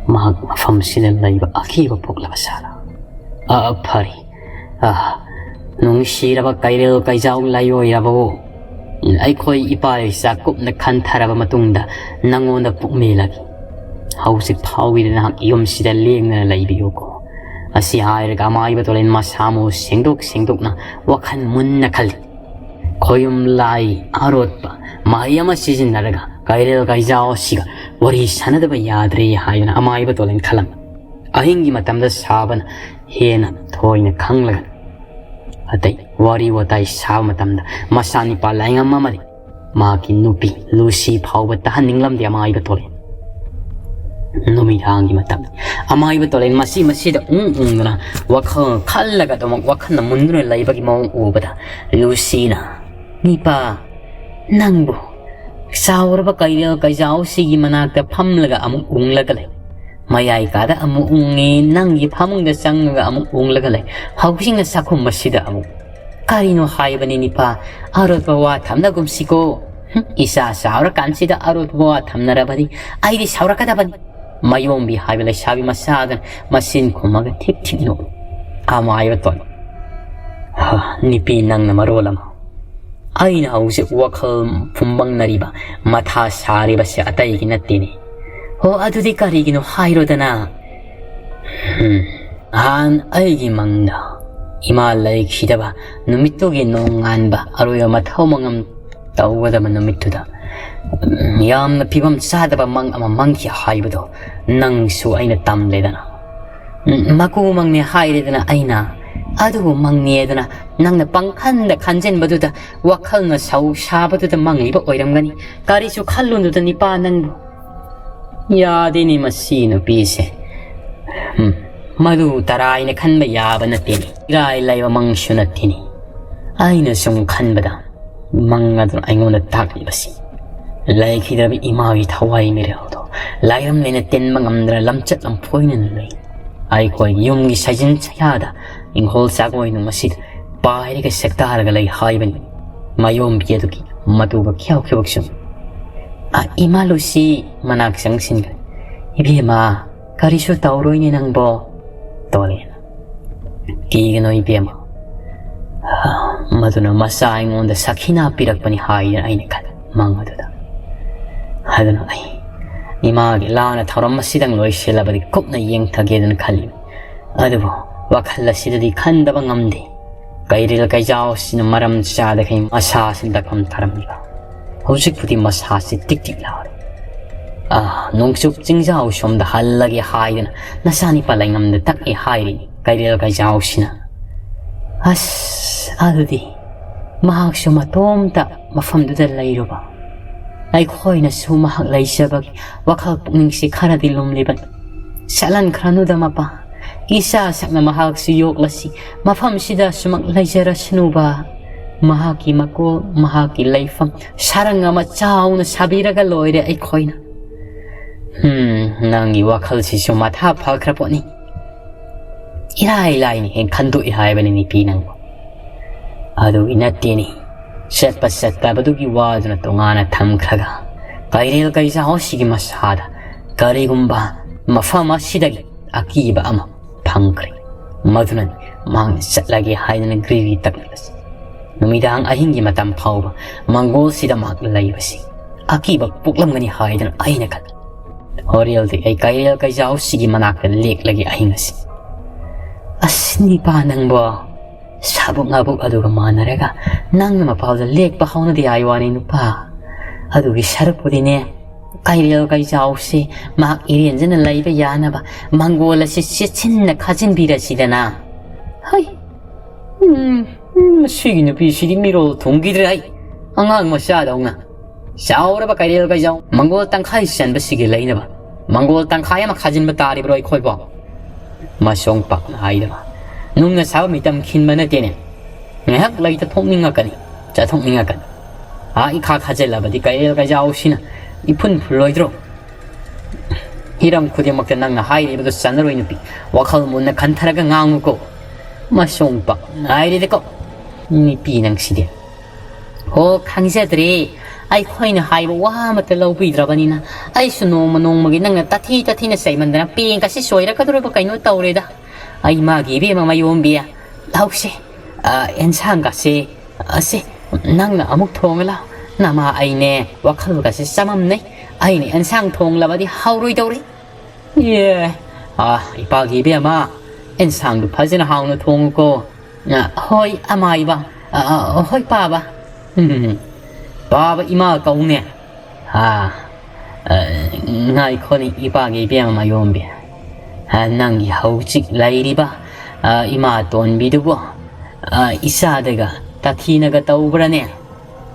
ꯃꯍꯥꯛ ꯃꯐꯝꯁꯤꯗ ꯂꯩꯕ ꯑꯀꯤꯕ ꯄꯣꯛꯂꯕ ꯁꯥꯔꯥ꯫ ꯑ, ꯐꯔꯦ꯫ ꯑ, ꯅꯨꯡꯁꯤꯔꯕ ꯀꯩꯔꯦꯜ ꯀꯩꯖꯥꯎ ꯂꯥꯏꯑꯣꯏꯔꯕꯕꯨ, ꯑꯩꯈꯣꯏ ꯏꯄꯥ ꯏꯆꯥ ꯀꯨꯞꯅ ꯈꯟꯊꯔꯕ ꯃꯇꯨꯡꯗ ꯅꯪꯉꯣꯟꯗ ꯄꯨꯛꯃꯦꯜꯂꯒꯦ꯫ ꯍꯧꯖꯤꯛ ꯐꯥꯎꯒꯤꯗꯤ ꯅꯍꯥꯛ ꯌꯨꯝꯁꯤꯗ ꯂꯦꯡꯗꯅ ꯂꯩꯕꯤꯌꯨꯀꯣ꯫ ꯑꯁꯤ ꯍꯥꯏꯔꯒ ꯑꯃꯥꯏꯕ ꯇꯣꯂꯦꯟ ꯃꯁꯥ ꯃꯎ ꯁꯦꯡꯗꯣꯛ ꯁꯦꯡꯗꯣꯛꯅ ꯋꯥꯈꯜ ꯃꯨꯟꯅ ꯈꯜꯂꯤ꯫ ꯈꯣꯌꯨꯝ ꯂꯥꯏ ꯑꯔꯣꯠꯄ ꯃꯍꯩ ꯑꯃ ꯁꯤꯖꯤꯟꯅꯔꯒ ꯀꯩꯔꯦꯜ ꯀꯩꯖꯥꯎ ꯑꯁꯤꯒ ꯋꯥꯔꯤ ꯁꯥꯟꯅꯗꯕ ꯌꯥꯗ꯭ꯔꯦ ꯍꯥꯏꯗꯨꯅ ꯑꯃꯥꯏꯕ ꯇꯣꯂꯦꯟ ꯈꯜꯂꯝꯃꯤ꯫ ꯑꯍꯤꯡꯒꯤ ꯃꯇꯝꯗ ꯁꯥꯕꯅ ꯍꯦꯟꯅ ꯊꯣꯏꯅ ꯈꯪꯂꯒ ꯑꯇꯩ ꯋꯥꯔꯤ ꯋꯥꯇꯥꯏ ꯁꯥꯕ ꯃꯇꯝꯗ ꯃꯆꯥꯅꯤꯄꯥ ꯂꯥꯏꯉꯝ ꯑꯃꯗꯤ ꯃꯍꯥꯛꯀꯤ ꯅꯨꯄꯤ ꯂꯨꯁꯤ ꯐꯥꯎꯕ ꯇꯥꯍꯟꯅꯤꯡꯂꯝꯗꯦ ꯑꯃꯥꯏꯕ ꯇꯣꯂꯦꯟ꯫ ꯅꯨꯃꯤꯗꯥꯡꯒꯤ ꯃꯇꯝ ꯑꯃꯥꯏꯕ ꯇꯣꯂꯦꯟ ꯃꯁꯤ ꯃꯁꯤꯗ ꯎꯪ ꯎꯪꯗꯨꯅ ꯋꯥꯈꯜ ꯈꯜꯂꯒ ꯑꯗꯨꯃꯛ ꯋꯥꯈꯜꯅ ꯃꯨꯟꯗꯨꯅ ꯂꯩꯕꯒꯤ ꯃꯑꯣꯡ ꯎꯕꯗ ꯂꯨꯁꯤꯅ, "ꯅꯤꯄꯥ, ꯅꯪꯕꯨ ꯆꯥꯎꯔꯕ ꯀꯩꯔꯦꯜ ꯀꯩꯖꯥꯎꯁꯤꯒꯤ ꯃꯅꯥꯛꯇ ꯐꯝꯂꯒ ꯑꯃꯨꯛ ꯎꯪꯂꯒ ꯂꯩ꯫ ꯃꯌꯥꯏ ꯀꯥꯗ ꯑꯃꯨꯛ ꯎꯪꯉꯤ, ꯅꯪꯒꯤ ꯐꯃꯨꯡꯗ ꯆꯪꯉꯒ ꯑꯃꯨꯛ ꯎꯪꯂꯒ ꯂꯩ꯫ ꯍꯧꯖꯤꯛꯅ ꯆꯥꯛꯈꯨꯝ ꯑꯁꯤꯗ ꯑꯃꯨꯛ꯫ ꯀꯔꯤꯅꯣ ꯍꯥꯏꯕꯅꯤ ꯅꯤꯄꯥ, ꯑꯔꯣꯠꯄ ꯋꯥ ꯊꯝꯅꯒꯨꯝꯁꯤꯀꯣ꯫ ꯍꯨꯝ, ꯏꯆꯥ ꯆꯥꯎꯔꯀꯥꯟꯁꯤꯗ ꯑꯔꯣꯠꯄ ꯋꯥ ꯊꯝꯅꯔꯕꯗꯤ ꯑꯩꯗꯤ ꯁꯥꯎꯔꯛꯀꯗꯕꯅꯤ꯫" ꯃꯌꯣꯝꯕꯤ ꯍꯥꯏꯕ ꯂꯩꯁꯥꯕꯤ ꯃꯆꯥꯗꯨꯅ ꯃꯆꯤꯟ ꯈꯨꯝꯃꯒ ꯊꯤꯛ ꯊꯤꯛ ꯅꯣꯛꯏ꯫ ꯑꯃꯥꯏꯕ ꯇꯣꯂꯦꯟ, "ꯍ, ꯅꯨꯄꯤ ꯅꯪꯅ ꯃꯔꯣꯜ ꯑꯃ꯫ ꯑꯩꯅ ꯍꯧꯖꯤꯛ ꯋꯥꯈꯜ ꯐꯨꯝꯕꯪꯅꯔꯤꯕ, ꯃꯊꯥ ꯁꯥꯔꯤꯕꯁꯦ ꯑꯇꯩꯒꯤ ꯅꯠꯇꯦꯅꯦ꯫" "ꯍꯣ, ꯑꯗꯨꯗꯤ ꯀꯔꯤꯒꯤꯅꯣ ꯍꯥꯏꯔꯣꯗꯅ?" "ꯍꯝ, ꯅꯍꯥꯟ ꯑꯩꯒꯤ ꯃꯪꯗ ꯏꯃꯥ ꯂꯩꯈꯤꯗꯕ ꯅꯨꯃꯤꯠꯇꯨꯒꯤ ꯅꯣꯡꯉꯥꯟꯕ ꯑꯔꯣꯏꯕ ꯃꯊꯧ ꯃꯉꯝ ꯇꯧꯒꯗꯕ ꯅꯨꯃꯤꯠꯇꯨꯗ, ꯎꯝ, ꯌꯥꯝꯅ ꯐꯤꯕꯝ ꯆꯥꯗꯕ ꯃꯪ ꯑꯃ ꯃꯪꯈꯤ ꯍꯥꯏꯕꯗꯣ ꯅꯪꯁꯨ ꯑꯩꯅ ꯇꯝꯂꯦꯗꯅ꯫ ꯎꯝ, ꯃꯀꯨ ꯃꯪꯅꯦ ꯍꯥꯏꯔꯦꯗꯅ ꯑꯩꯅ꯫ ꯑꯗꯨꯕꯨ ꯃꯪꯅꯦꯗꯅ ꯅꯪꯅ ꯄꯪꯈꯟꯗ ꯈꯟꯖꯤꯟꯕꯗꯨꯗ ꯋꯥꯈꯜꯅ ꯁꯧ ꯁꯥꯕꯗꯨꯗ ꯃꯪꯂꯤꯕ ꯑꯣꯏꯔꯝꯒꯅꯤ꯫ ꯀꯔꯤꯁꯨ ꯈꯜꯂꯨꯅꯨꯗ ꯅꯤꯄꯥ ꯅꯪꯕꯨ꯫" ꯌꯥꯗꯦꯅꯦ ꯃꯁꯤ ꯅꯨꯄꯤꯁꯦ꯫ ꯎꯝ, ꯃꯗꯨ ꯇꯔꯥꯏꯅ ꯈꯟꯕ ꯌꯥꯕ ꯅꯠꯇꯦꯅꯦ꯫ ꯏꯔꯥꯏ ꯂꯥꯏꯕ ꯃꯪꯁꯨ ꯅꯠꯇꯦꯅꯦ꯫ ꯑꯩꯅ ꯁꯨꯝ ꯈꯟꯕꯗ ꯃꯪ ꯑꯗꯨꯅ ꯑꯩꯉꯣꯟꯗ ꯇꯥꯛꯂꯤꯕꯁꯤ ꯂꯩꯈꯤꯗ꯭ꯔꯕ ꯏꯃꯥꯒꯤ ꯊꯋꯥꯏ ꯃꯤꯔꯦꯜꯗꯣ ꯂꯥꯏꯔꯝꯂꯦꯅ ꯇꯤꯟꯕ ꯉꯝꯗꯅ ꯂꯝꯆꯠ ꯂꯝꯐꯣꯏꯅꯅ ꯂꯩ꯫ ꯑꯩꯈꯣꯏ ꯌꯨꯝꯒꯤ ꯁꯥꯏꯖꯤꯟ ꯁꯌꯥꯗ ꯏꯪꯈꯣꯜ ꯆꯥꯛꯑꯣꯏꯅꯨꯡ ꯑꯁꯤꯗ ꯄꯥꯏꯔꯒ ꯁꯦꯛꯇꯥꯔꯒ ꯂꯩ ꯍꯥꯏꯕꯅꯤ꯫ ꯃꯌꯣꯝꯕꯤ ꯑꯗꯨꯒꯤ ꯃꯇꯨꯒ ꯈ꯭ꯌꯥꯎ ꯈ꯭ꯌꯥꯎ ꯁꯨꯝ꯫ "ꯑ, ꯏꯃꯥ ꯂꯨꯁꯤ!" ꯃꯅꯥꯛ ꯆꯪꯁꯤꯟꯈ꯭ꯔꯦ꯫ "ꯏꯕꯦꯝꯃ, ꯀꯔꯤꯁꯨ ꯇꯧꯔꯣꯏꯅꯦ ꯅꯪꯕꯣ꯫" ꯇꯣꯂꯦꯟ, "ꯀꯤꯒꯅꯨ ꯏꯕꯦꯝꯃ, ꯃꯗꯨꯅ ꯃꯆꯥ ꯑꯩꯉꯣꯟꯗ ꯁꯈꯤꯅꯥ ꯄꯤꯔꯛꯄꯅꯤ" ꯍꯥꯏꯗꯅ ꯑꯩꯅ ꯈꯜꯂꯦ ꯃꯪ ꯑꯗꯨꯗ꯫ ꯑꯗꯨꯅ ꯑꯩ ꯏꯃꯥꯒꯤ ꯂꯥꯟꯅ ꯊꯧꯔꯝ ꯑꯁꯤꯗꯪ ꯂꯣꯏꯁꯤꯜꯂꯕꯗꯤ ꯀꯨꯞꯅ ꯌꯦꯡꯊꯒꯦꯗꯅ ꯈꯜꯂꯤ꯫ ꯑꯗꯨꯕꯨ ꯋꯥꯈꯜ ꯑꯁꯤꯗꯗꯤ ꯈꯟꯗꯕ ꯉꯝꯗꯦ꯫ ꯀꯩꯔꯦꯜ ꯀꯩꯖꯥꯎꯁꯤꯅ ꯃꯔꯝ ꯆꯥꯗꯈꯩ ꯃꯁꯥꯁꯤ ꯂꯥꯛꯐꯝ ꯊꯥꯔꯝꯂꯤꯕ꯫ ꯍꯧꯖꯤꯛꯄꯨꯗꯤ ꯃꯁꯥꯁꯤ ꯇꯤꯛ ꯇꯤꯛ ꯂꯥꯎꯔꯦ꯫ ꯑꯥ, ꯅꯣꯡꯆꯨꯞ ꯆꯤꯡꯖꯥꯎ ꯁꯣꯝꯗ ꯍꯜꯂꯒꯦ ꯍꯥꯏꯗꯅ ꯅꯆꯥꯅꯤꯄꯥ ꯂꯩꯉꯝꯗ ꯇꯛꯑꯦ ꯍꯥꯏꯔꯤ ꯀꯩꯔꯦꯜ ꯀꯩꯖꯥꯎꯁꯤꯅ꯫ ꯑꯁ, ꯑꯗꯨꯗꯤ ꯃꯍꯥꯛꯁꯨ ꯃꯇꯣꯝꯇ ꯃꯐꯝꯗꯨꯗ ꯂꯩꯔꯨꯕ꯫ ꯑꯩꯈꯣꯏꯅꯁꯨ ꯃꯍꯥꯛ ꯂꯩꯖꯕꯒꯤ ꯋꯥꯈꯜ ꯄꯨꯛꯅꯤꯡꯁꯤ ꯈꯔꯗꯤ ꯂꯨꯝꯂꯤꯕꯅꯤ꯫ ꯆꯠꯍꯟꯈ꯭ꯔꯅꯨꯗ ꯃꯄꯥ꯫ ꯏꯆꯥ ꯁꯛꯅ ꯃꯍꯥꯛꯁꯨ ꯌꯣꯛꯂꯁꯤ꯫ ꯃꯐꯝꯁꯤꯗ ꯁꯨꯃꯛ ꯂꯩꯖꯔꯁꯅꯨꯕ꯫ ꯃꯍꯥꯛꯀꯤ ꯃꯀꯣꯜ, ꯃꯍꯥꯛꯀꯤ ꯂꯩꯐꯝ, ꯁꯥꯔꯪ ꯑꯃ ꯆꯥꯎꯅ ꯁꯥꯕꯤꯔꯒ ꯂꯣꯏꯔꯦ ꯑꯩꯈꯣꯏꯅ꯫ ꯍꯝ, ꯅꯪꯒꯤ ꯋꯥꯈꯜꯁꯤꯁꯨ ꯃꯊꯥ ꯐꯈ꯭ꯔ ꯄꯣꯠꯅꯤ꯫ ꯏꯔꯥꯏ ꯂꯥꯏꯅ ꯍꯦꯛ ꯈꯟꯗꯣꯛꯏ ꯍꯥꯏꯕꯅꯤ ꯅꯨꯄꯤ ꯅꯪꯕꯨ꯫ ꯑꯗꯨꯒꯤ ꯅꯠꯇꯦꯅꯦ꯫ ꯆꯠꯄ ꯆꯠꯇꯕꯗꯨꯒꯤ ꯋꯥꯗꯨꯅ ꯇꯣꯉꯥꯟꯅ ꯊꯝꯈ꯭ꯔꯒ, ꯀꯩꯔꯦꯜ ꯀꯩꯖꯥꯎ ꯑꯁꯤꯒꯤ ꯃꯁꯥꯗ ꯀꯔꯤꯒꯨꯝꯕ ꯃꯐꯝ ꯑꯁꯤꯗꯒꯤ ꯑꯀꯤꯕ ꯑꯃ ꯐꯪꯈ꯭ꯔꯦ꯫ ꯃꯗꯨꯅꯅꯤ ꯃꯍꯥꯛꯅ ꯆꯠꯂꯒꯦ ꯍꯥꯏꯗꯅ ꯒ꯭ꯔꯤꯒ꯭ꯔꯤ ꯇꯛꯂꯤꯕꯁꯤ꯫ ꯅꯨꯃꯤꯗꯥꯡ ꯑꯍꯤꯡꯒꯤ ꯃꯇꯝ ꯐꯥꯎꯕ ꯃꯪꯒꯣꯜꯁꯤꯗ ꯃꯍꯥꯛ ꯂꯩꯕꯁꯤ ꯑꯀꯤꯕ ꯄꯣꯛꯂꯝꯒꯅꯤ ꯍꯥꯏꯗꯅ ꯑꯩꯅ ꯈꯜꯂꯤ꯫ ꯍꯣꯔꯦꯜꯗꯤ ꯑꯩ ꯀꯩꯔꯦꯜ ꯀꯩꯖꯥꯎꯁꯤꯒꯤ ꯃꯅꯥꯛꯇ ꯂꯦꯛꯂꯒꯦ ꯑꯍꯤꯡ ꯑꯁꯤ꯫ ꯑꯁ, ꯅꯤꯄꯥ ꯅꯪꯕꯣ, ꯁꯥꯕꯨꯛ ꯉꯥꯕꯨꯛ ꯑꯗꯨꯒ ꯃꯥꯟꯅꯔꯒ ꯅꯪꯅ ꯃꯄꯥꯜꯗ ꯂꯦꯛꯄ ꯍꯧꯅꯗꯦ ꯍꯥꯏ ꯋꯥꯅꯤ ꯅꯨꯄꯥ꯫ ꯑꯗꯨꯒꯤ ꯁꯔꯨꯛꯄꯨꯗꯤꯅꯦ, ꯀꯩꯔꯦꯜ ꯀꯩꯖꯥꯎꯁꯤ ꯃꯍꯥꯛ ꯏꯔꯦꯟꯖꯅ ꯂꯩꯕ ꯌꯥꯅꯕ ꯃꯪꯒꯣꯜ ꯑꯁꯤ ꯆꯦꯠꯁꯤꯟꯅ ꯈꯥꯖꯤꯟꯕꯤꯔꯁꯤꯗꯅ꯫ ꯍꯩ, ꯎꯝ, ꯎꯝ, ꯃꯁꯤꯒꯤ ꯅꯨꯄꯤꯁꯤꯗꯤ ꯃꯤꯔꯣꯜ ꯊꯨꯡꯈꯤꯗ꯭ꯔꯦ ꯑꯩ, ꯑꯉꯥꯡ ꯃꯆꯥꯗꯧꯅ꯫ ꯆꯥꯎꯔꯕ ꯀꯩꯔꯦꯜ ꯀꯩꯖꯥꯎ ꯃꯪꯒꯣꯜ ꯇꯪꯈꯥꯏ ꯆꯟꯕꯁꯤꯒꯤ ꯂꯩꯅꯕ ꯃꯪꯒꯣꯜ ꯇꯪꯈꯥꯏ ꯑꯃ ꯈꯥꯖꯤꯟꯕ ꯇꯥꯔꯤꯕ꯭ꯔꯣ ꯑꯩꯈꯣꯏꯕꯣ? ꯃꯁꯣꯡ ꯄꯥꯛꯅ ꯍꯥꯏꯗꯕ꯫ ꯅꯨꯡꯅ ꯁꯥꯕ ꯃꯤꯇꯝ ꯈꯤꯟꯕ ꯅꯠꯇꯦꯅꯦ꯫ ꯉꯥꯏꯍꯥꯛ ꯂꯩꯇ ꯊꯣꯛꯅꯤꯡꯉꯛꯀꯅꯤ, ꯆꯠꯊꯣꯛꯅꯤꯡꯉꯛꯀꯅꯤ꯫ ꯑꯥ, ꯏꯈꯥ ꯈꯥꯖꯤꯜꯂꯕꯗꯤ ꯀꯩꯔꯦꯜ ꯀꯩꯖꯥꯎꯁꯤꯅ ꯏꯐꯨꯟ ꯐꯨꯜꯂꯣꯏꯗ꯭ꯔꯣ? ꯍꯤꯔꯝ ꯈꯨꯗꯤꯡꯃꯛꯇ ꯅꯪꯅ ꯍꯥꯏꯔꯤꯕꯗꯨ ꯆꯟꯅꯔꯣꯏ ꯅꯨꯄꯤ꯫ ꯋꯥꯈꯜ ꯃꯨꯟꯅ ꯈꯟꯊꯔꯒ ꯉꯥꯡꯉꯨꯀꯣ꯫ ꯃꯁꯣꯡ ꯄꯥꯛꯅ ꯍꯥꯏꯔꯦꯗꯀꯣ꯫ ꯅꯨꯄꯤ ꯅꯪꯁꯤꯗꯤ꯫ ꯍꯣ, ꯈꯪꯖꯗ꯭ꯔꯦ꯫ ꯑꯩꯈꯣꯏꯅ ꯍꯥꯏꯕ ꯋꯥ ꯑꯃꯠꯇ ꯂꯧꯕꯤꯗ꯭ꯔꯕꯅꯤꯅ ꯑꯩꯁꯨ ꯅꯣꯡꯃ ꯅꯣꯡꯃꯒꯤ ꯅꯪꯅ ꯇꯥꯊꯤ ꯇꯥꯊꯤꯅ ꯆꯩꯃꯟꯗꯅ ꯄꯦꯡꯀꯁꯤ ꯆꯣꯏꯔꯛꯀꯗꯧꯔꯕ ꯀꯩꯅꯣ ꯇꯧꯔꯦꯗ꯫ ꯑꯩ ꯃꯥꯒꯤ ꯏꯕꯦꯝꯃ ꯃꯌꯣꯝꯕꯤ꯫ ꯂꯥꯎꯁꯦ꯫ ꯑ, ꯑꯦꯟꯁꯥꯡꯒꯁꯦ, ꯑꯁꯦ, ꯅꯪꯅ ꯑꯃꯨꯛ ꯊꯣꯡꯉ ꯂꯥꯎ꯫ ꯅꯃꯥ ꯑꯩꯅꯦ, ꯋꯥꯈꯜꯒꯁꯦ ꯆꯃꯝꯅꯩ꯫ ꯑꯩꯅ ꯑꯦꯟꯁꯥꯡ ꯊꯣꯡꯂꯕꯗꯤ ꯍꯥꯎꯔꯣꯏꯗꯧꯔꯤ꯫ ꯑꯦ, ꯑ, ꯏꯄꯥꯒꯤ ꯏꯕꯦꯝꯃ, ꯑꯦꯟꯁꯥꯡꯗꯨ ꯐꯖꯅ ꯍꯥꯎꯅ ꯊꯣꯡꯉꯨꯀꯣ꯫ ꯑ, ꯍꯣꯏ, ꯑꯃꯥꯏꯕ꯫ ꯑ, ꯑ, ꯍꯣꯏ, ꯄꯥꯕ꯫ ꯎꯝ, ꯄꯥꯕ ꯏꯃꯥ ꯀꯧꯅꯦ꯫ ꯑ, ꯑ, ꯉꯥꯏꯈꯣꯅꯦ, ꯏꯄꯥꯒꯤ ꯏꯕꯦꯝꯃ ꯃꯌꯣꯝꯕꯤ꯫ ꯑ, ꯅꯪꯒꯤ ꯍꯧꯖꯤꯛ ꯂꯩꯔꯤꯕ, ꯑ, ꯏꯃꯥ ꯇꯣꯟꯕꯤꯗꯨꯕꯨ, ꯑ, ꯏꯆꯥꯗꯒ ꯇꯥꯊꯤꯅꯒ ꯇꯧꯕ꯭ꯔꯅꯦ?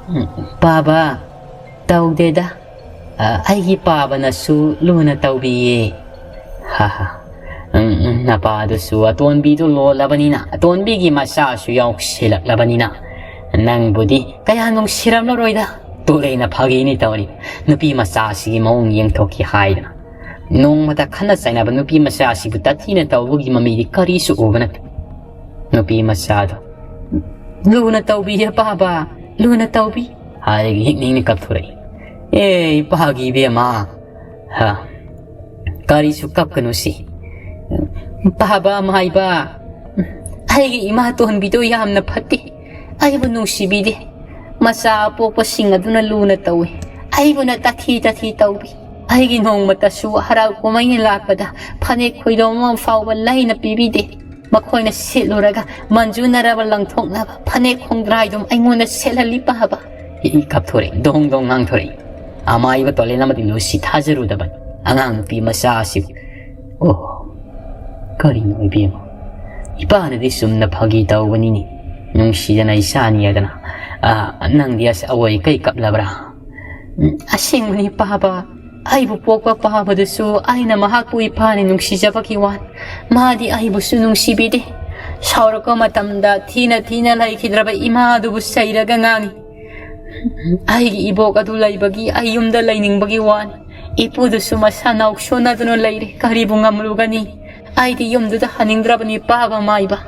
ꯎꯝ, ꯄꯥꯕ, ꯇꯧꯗꯦꯗ꯫ ꯑ, ꯑꯩꯒꯤ ꯄꯥꯕꯅꯁꯨ ꯂꯨꯅ ꯇꯧꯕꯤꯌꯦ꯫ ꯍꯥ ꯍꯥ꯫ ꯎꯝ, ꯎꯝ, ꯅꯄꯥꯗꯨꯁꯨ ꯑꯇꯣꯟꯕꯤꯗꯨ ꯂꯣꯜꯂꯕꯅꯤꯅ, ꯑꯇꯣꯟꯕꯤꯒꯤ ꯃꯆꯥꯁꯨ ꯌꯥꯎꯁꯤꯜꯂꯛꯂꯕꯅꯤꯅ, ꯅꯪꯕꯨꯗꯤ ꯀꯌꯥ ꯅꯨꯡꯁꯤꯔꯝꯂꯔꯣꯏꯗ꯫ ꯇꯣꯂꯩꯅ ꯐꯥꯒꯤꯅꯤ ꯇꯧꯔꯤ꯫ ꯅꯨꯄꯤ ꯃꯆꯥꯁꯤꯒꯤ ꯃꯑꯣꯡ ꯌꯦꯡꯊꯣꯛꯈꯤ ꯍꯥꯏꯗꯅ꯫ ꯅꯣꯡꯃꯇ ꯈꯠꯅ ꯆꯩꯅꯕ ꯅꯨꯄꯤ ꯃꯆꯥꯁꯤꯕꯨ ꯇꯥꯊꯤꯅ ꯇꯧꯕꯒꯤ ꯃꯃꯤꯗꯤ ꯀꯔꯤꯁꯨ ꯎꯕ ꯅꯠꯇꯦ꯫ ꯅꯨꯄꯤ ꯃꯆꯥꯗꯣ, "ꯂꯨꯅ ꯇꯧꯕꯤ, ꯄꯥꯕ, ꯂꯨꯅ ꯇꯧꯕꯤ," ꯍꯥꯏꯔꯒ ꯍꯤꯛ ꯅꯤꯛꯅ ꯀꯞꯊꯣꯔꯛꯏ꯫ ꯑꯦ, ꯏꯄꯥꯒꯤ ꯏꯕꯦꯝꯃ, ꯍꯥ, ꯀꯔꯤꯁꯨ ꯀꯞꯀꯅꯨ ꯁꯤ꯫ ꯄꯥꯕ ꯃꯥꯏꯕ, ꯑꯩꯒꯤ ꯏꯃꯥ ꯇꯣꯟꯕꯤꯗꯣ ꯌꯥꯝꯅ ꯐꯠꯇꯦ꯫ ꯑꯩꯕꯨ ꯅꯨꯡꯁꯤꯕꯤꯗꯦ꯫ ꯃꯆꯥ ꯑꯄꯣꯛꯄꯁꯤꯡ ꯑꯗꯨꯅ ꯂꯨꯅ ꯇꯧꯏ꯫ ꯑꯩꯕꯨꯅ ꯇꯥꯊꯤ ꯇꯥꯊꯤ ꯇꯧꯕꯤ꯫ ꯑꯩꯒꯤ ꯅꯣꯡꯃꯇꯁꯨ ꯍꯔꯥꯎ ꯀꯨꯝꯍꯩꯅ ꯂꯥꯛꯄꯗ ꯐꯅꯦꯛ ꯈꯣꯏꯗꯣꯝ ꯑꯃ ꯐꯥꯎꯕ ꯂꯩꯅ ꯄꯤꯕꯤꯗꯦ꯫ ꯃꯈꯣꯏꯅ ꯁꯦꯠꯂꯨꯔꯒ ꯃꯟꯖꯨꯅꯔꯕ ꯂꯪꯊꯣꯛꯅꯕ ꯐꯅꯦꯛ ꯈꯣꯡꯗ꯭ꯔꯥꯏꯗꯨꯝ ꯑꯩꯉꯣꯟꯗ ꯁꯦꯠꯍꯜꯂꯤ ꯄꯥꯕ꯫ ꯏ ꯀꯥꯞꯊꯣꯔꯛꯏ, ꯗꯣꯡ ꯗꯣꯡ ꯉꯥꯡꯊꯣꯔꯛꯏ꯫ ꯑꯃꯥꯏꯕ ꯇꯣꯂꯦꯟ ꯑꯃꯗꯤ ꯂꯨꯁꯤ ꯊꯥꯖꯔꯨꯗꯕꯅꯤ꯫ ꯑꯉꯥꯡ ꯅꯨꯄꯤ ꯃꯆꯥ ꯑꯁꯤꯕꯨ꯫ ꯑꯣ, ꯀꯔꯤꯅꯣ ꯏꯕꯦꯝꯃ? ꯏꯄꯥꯅꯗꯤ ꯆꯨꯝꯅ ꯐꯥꯒꯤ ꯇꯧꯕꯅꯤꯅꯦ꯫ ꯅꯨꯡꯁꯤꯗꯅ ꯏꯆꯥꯅꯤ ꯑꯗꯨꯅ꯫ ꯑ, ꯅꯪꯗꯤ ꯑꯁ ꯑꯋꯣꯏ ꯀꯩ ꯀꯞꯂꯕ꯭ꯔꯥ? ꯎꯝ, ꯑꯁꯦꯡꯕꯅꯤ ꯄꯥꯕ꯫ ꯑꯩꯕꯨ ꯄꯣꯛꯄ ꯄꯥꯕꯗꯨꯁꯨ ꯑꯩꯅ ꯃꯍꯥꯛꯄꯨ ꯏꯄꯥꯅꯤ ꯅꯨꯡꯁꯤꯖꯕꯒꯤ ꯋꯥꯅꯤ꯫ ꯃꯥꯗꯤ ꯑꯩꯕꯨꯁꯨ ꯅꯨꯡꯁꯤꯕꯤꯗꯦ꯫ ꯁꯥꯎꯔꯛꯄ ꯃꯇꯝꯗ ꯊꯤꯅ ꯊꯤꯅ ꯂꯩꯈꯤꯗ꯭ꯔꯕ ꯏꯃꯥ ꯑꯗꯨꯕꯨ ꯆꯩꯔꯒ ꯉꯥꯡꯏ꯫ ꯑꯩꯒꯤ ꯏꯕꯣꯛ ꯑꯗꯨ ꯂꯩꯕꯒꯤ ꯑꯩ ꯌꯨꯝꯗ ꯂꯩꯅꯤꯡꯕꯒꯤ ꯋꯥꯅꯤ꯫ ꯏꯄꯨꯗꯨꯁꯨ ꯃꯁꯥ ꯅꯥꯎꯁꯣꯟꯅꯗꯨꯅ ꯂꯩꯔꯦ꯫ ꯀꯔꯤꯕꯨ ꯉꯝꯂꯨꯒꯅꯤ? ꯑꯩꯗꯤ ꯌꯨꯝꯗꯨꯗ ꯍꯟꯅꯤꯡꯗ꯭ꯔꯕꯅꯤ ꯄꯥꯕ ꯃꯥꯏꯕ꯫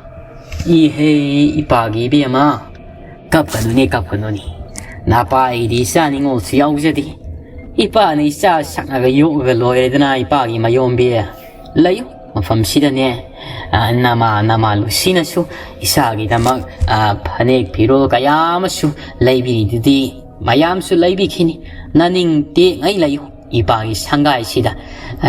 ꯏꯍꯦ, ꯏꯄꯥꯒꯤ ꯏꯕꯦꯝꯃ, ꯀꯞꯀꯅꯨꯅꯦ, ꯀꯞꯀꯅꯨꯅꯦ꯫ ꯅꯄꯥ ꯑꯩꯗꯤ ꯏꯆꯥ ꯅꯤꯉꯣꯜꯁꯨ ꯌꯥꯎꯖꯗꯦ꯫ ꯏꯄꯥꯅ ꯏꯆꯥ ꯁꯛꯅꯒ ꯌꯣꯛꯑꯒ ꯂꯣꯏꯔꯦꯗꯅ ꯏꯄꯥꯒꯤ ꯃꯌꯣꯝꯕꯤ꯫ ꯂꯩꯌꯨ, ꯃꯐꯝꯁꯤꯗꯅꯦ, ꯑ, ꯅꯃꯥ, ꯅꯃꯥ ꯂꯨꯁꯤꯅꯁꯨ ꯏꯆꯥꯒꯤꯗꯃꯛ, ꯑ, ꯐꯅꯦꯛ ꯐꯤꯔꯣꯜ ꯀꯌꯥ ꯑꯃꯁꯨ ꯂꯩꯕꯤꯔꯤꯗꯨꯗꯤ ꯃꯌꯥꯝꯁꯨ ꯂꯩꯕꯤꯈꯤꯅꯤ꯫ ꯅꯅꯤꯡ ꯇꯦꯛꯉꯩ ꯂꯩꯌꯨ꯫ ꯏꯄꯥꯒꯤ ꯁꯪꯒꯥꯏꯁꯤꯗ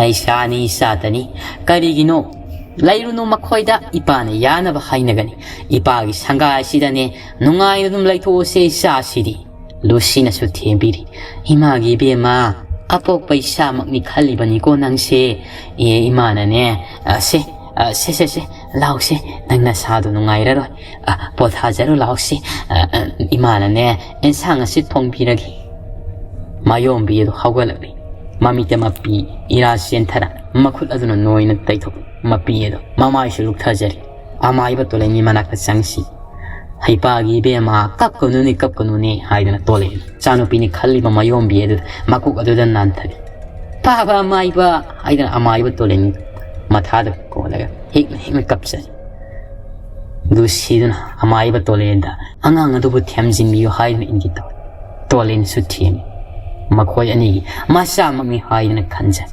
ꯏꯆꯥꯅꯤ ꯏꯆꯥꯇꯅꯤ꯫ ꯀꯔꯤꯒꯤꯅꯣ? ꯂꯩꯔꯨꯅꯨ ꯃꯈꯣꯏꯗ, ꯏꯄꯥꯅ ꯌꯥꯅꯕ ꯍꯥꯏꯅꯒꯅꯤ꯫ ꯏꯄꯥꯒꯤ ꯁꯪꯒꯥꯏꯁꯤꯗꯅꯦ ꯅꯨꯡꯉꯥꯏꯅ ꯑꯗꯨꯝ ꯂꯩꯊꯣꯛꯑꯁꯦ ꯏꯆꯥꯁꯤꯗꯤ꯫ ꯂꯨꯁꯤꯅꯁꯨ ꯊꯦꯝꯕꯤꯔꯤ꯫ ꯏꯃꯥꯒꯤ ꯏꯕꯦꯝꯃ, ꯑꯄꯣꯛꯄ ꯏꯆꯥꯃꯛꯅꯤ ꯈꯜꯂꯤꯕꯅꯤꯀꯣ ꯅꯪꯁꯦ꯫ ꯑꯦ, ꯏꯃꯥꯅꯅꯦ, ꯑ, ꯁꯦ, ꯑ, ꯁꯦ, ꯁꯦ, ꯁꯦ, ꯂꯥꯎꯁꯦ, ꯅꯪ ꯅꯁꯥꯗꯣ ꯅꯨꯡꯉꯥꯏꯔꯔꯣꯏ꯫ ꯑ, ꯄꯣꯊꯥꯖꯔꯣ, ꯂꯥꯎꯁꯦ꯫ ꯑ, ꯑ, ꯏꯃꯥꯅꯅꯦ, ꯑꯦꯟꯁꯥꯡ ꯑꯁꯤ ꯊꯣꯡꯕꯤꯔꯒꯦ꯫ ꯃꯥꯌꯣꯝꯕꯤ ꯑꯗꯨ ꯍꯧꯒꯠꯂꯛꯂꯤ꯫ ꯃꯃꯤꯠꯇ ꯃꯄꯤ ꯏꯔꯥ ꯆꯦꯟꯊꯔ, ꯃꯈꯨꯠ ꯑꯗꯨꯅ ꯅꯣꯏꯅ ꯇꯩꯊꯣꯛ, ꯃꯄꯤ ꯑꯗꯨ ꯃꯃꯥꯏꯁꯨ ꯂꯨꯛꯊꯖꯔꯤ꯫ ꯑꯃꯥꯏꯕ ꯇꯣꯂꯩꯅꯤ ꯃꯅꯥꯛꯇ ꯆꯪꯁꯤ꯫ ꯍꯩꯄꯥꯒꯤ ꯏꯕꯦꯝꯃ, "ꯀꯞꯀꯅꯨꯅꯦ, ꯀꯞꯀꯅꯨꯅꯦ" ꯍꯥꯏꯗꯨꯅ ꯇꯣꯂꯩꯅꯤ꯫ ꯏꯆꯥꯅꯨꯄꯤꯅꯤ ꯈꯜꯂꯤꯕ ꯃꯥꯌꯣꯝꯕꯤ ꯑꯗꯨ ꯃꯀꯣꯛ ꯑꯗꯨꯗ ꯅꯥꯟꯊꯔꯤ꯫ "ꯄꯥꯕ ꯑꯃꯥꯏꯕ" ꯍꯥꯏꯗꯅ ꯑꯃꯥꯏꯕ ꯇꯣꯂꯩꯅꯤ ꯃꯊꯥꯗ ꯀꯣꯜꯂꯒ ꯍꯦꯛꯅ ꯍꯦꯛꯅ ꯀꯞꯆꯔꯤ꯫ ꯂꯨꯁꯤꯗꯨꯅ ꯑꯃꯥꯏꯕ ꯇꯣꯂꯦꯟꯗ "ꯑꯉꯥꯡ ꯑꯗꯨꯕꯨ ꯊꯦꯝꯖꯤꯟꯕꯤꯌꯨ" ꯍꯥꯏꯗꯨꯅ ꯏꯪꯒꯤꯠ ꯇꯧꯏ꯫ ꯇꯣꯂꯦꯟꯁꯨ ꯊꯦꯝꯃꯤ꯫ ꯃꯈꯣꯏ ꯑꯅꯤꯒꯤ ꯃꯆꯥꯃꯛꯅꯤ ꯍꯥꯏꯗꯨꯅ ꯈꯟꯖꯩ꯫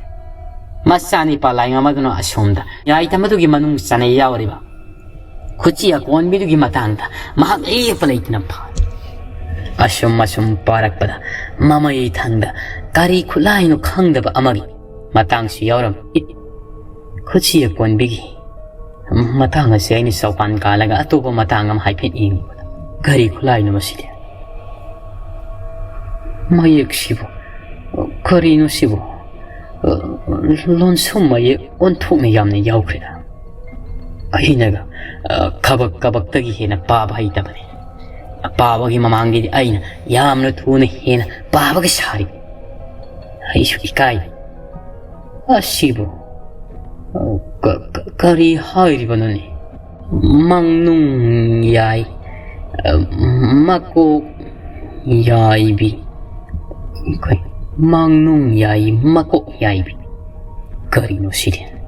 ꯃꯆꯥꯅꯤꯄꯥ ꯂꯥꯏꯉꯝ ꯑꯗꯨꯅ ꯑꯁꯣꯝꯗ ꯌꯥꯏꯇꯝ ꯑꯗꯨꯒꯤ ꯃꯅꯨꯡ ꯆꯟꯅ ꯌꯥꯎꯔꯤꯕ ꯈꯨꯠꯆꯤ ꯑꯀꯣꯟꯕꯤꯗꯨꯒꯤ ꯃꯇꯥꯡꯗ ꯃꯍꯥꯛ ꯂꯦꯞꯄ ꯂꯩꯇꯅ ꯐꯥꯔꯤ꯫ ꯑꯁꯨꯝ ꯑꯁꯨꯝ ꯄꯥꯔꯛꯄꯗ ꯃꯃꯩ ꯊꯪꯗ ꯀꯔꯤ ꯈꯨꯠꯂꯥꯏꯅꯣ ꯈꯪꯗꯕ ꯑꯃꯒꯤ ꯃꯇꯥꯡꯁꯨ ꯌꯥꯎꯔꯝꯃꯤ꯫ ꯈꯨꯠꯆꯤ ꯑꯀꯣꯟꯕꯤꯒꯤ ꯃꯇꯥꯡ ꯑꯁꯤ ꯑꯩꯅ ꯆꯧꯀꯥꯟ ꯀꯥꯜꯂꯒ ꯑꯇꯣꯞꯄ ꯃꯇꯥꯡ ꯑꯃ ꯍꯥꯏꯐꯦꯠ ꯌꯦꯡꯕꯗ, ꯀꯔꯤ ꯈꯨꯠꯂꯥꯏꯅꯣ ꯃꯁꯤꯗꯤ? ꯃꯌꯦꯛꯁꯤꯕꯨ, ꯀꯔꯤꯅꯣ ꯁꯤꯕꯨ? ꯂꯣꯟꯁꯨꯝ ꯃꯌꯦꯛ ꯑꯣꯟꯊꯣꯛꯅ ꯌꯥꯝꯅ ꯌꯥꯎꯈ꯭ꯔꯦꯗ꯫ ꯑꯩꯅꯒ, ꯑ, ꯀꯕꯛ ꯀꯕꯛꯇꯒꯤ ꯍꯦꯟꯅ ꯄꯥꯕ ꯍꯩꯇꯕꯅꯤ꯫ ꯄꯥꯕꯒꯤ ꯃꯃꯥꯡꯗꯗꯤ ꯑꯩꯅ ꯌꯥꯝꯅ ꯊꯨꯅ ꯍꯦꯟꯅ ꯄꯥꯕꯒ ꯁꯥꯔꯤ꯫ ꯑꯩꯁꯨ ꯏꯀꯥꯏ꯫ ꯑꯁꯤꯕꯨ, ꯑ, ꯀ-, ꯀ-, ꯀꯔꯤ ꯍꯥꯏꯔꯤꯕꯅꯣꯅꯦ? ꯃꯪꯅꯨꯡ ꯌꯥꯏ, ꯑ, ꯃꯀꯣꯛ ꯌꯥꯏꯕꯤ꯫ ꯀꯩ-, ꯃꯪꯅꯨꯡ ꯌꯥꯏ, ꯃꯀꯣꯛ ꯌꯥꯏꯕꯤ꯫ ꯀꯔꯤꯅꯣ ꯁꯤꯗꯤ?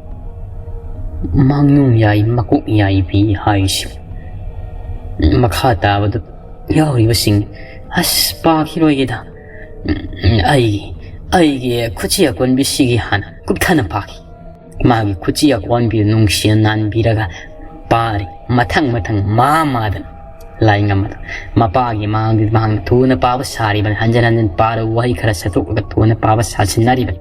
ꯃꯪꯅꯨꯡ ꯌꯥꯏ, ꯃꯀꯣꯛ ꯌꯥꯏꯕꯤ ꯍꯥꯏꯁꯤ꯫ ꯃꯈꯥ ꯇꯥꯕꯗꯨ ꯌꯥꯎꯔꯤꯕꯁꯤꯡ ꯑꯁ ꯄꯥꯈꯤꯔꯣꯏꯒꯦꯗ꯫ ꯎꯝ, ꯑꯩꯒꯤ, ꯑꯩꯒꯤ ꯈꯨꯠꯁꯤ ꯑꯀꯣꯟꯕꯤꯁꯤꯒꯤ ꯍꯥꯟꯅ ꯀꯨꯞꯊꯅ ꯄꯥꯈꯤ꯫ ꯃꯥꯒꯤ ꯈꯨꯠꯁꯤ ꯑꯀꯣꯟꯕꯤ ꯅꯨꯡꯁꯤꯅ ꯅꯥꯟꯕꯤꯔꯒ ꯄꯥꯔꯤ꯫ ꯃꯊꯪ ꯃꯊꯪ ꯃꯥ ꯃꯥꯗꯅ꯫ ꯂꯥꯏꯉꯝ ꯑꯗꯨ ꯃꯄꯥꯒꯤ ꯃꯥꯡꯗ ꯃꯍꯥꯛꯅ ꯊꯨꯅ ꯄꯥꯕ ꯁꯥꯔꯤꯕꯅꯤ꯫ ꯍꯟꯖꯤꯟ ꯍꯟꯖꯤꯟ ꯄꯥꯔ ꯋꯥꯍꯩ ꯈꯔ ꯁꯠꯇꯣꯛꯂꯒ ꯊꯨꯅ ꯄꯥꯕ ꯁꯥꯁꯤꯟꯅꯔꯤꯕꯅꯤ꯫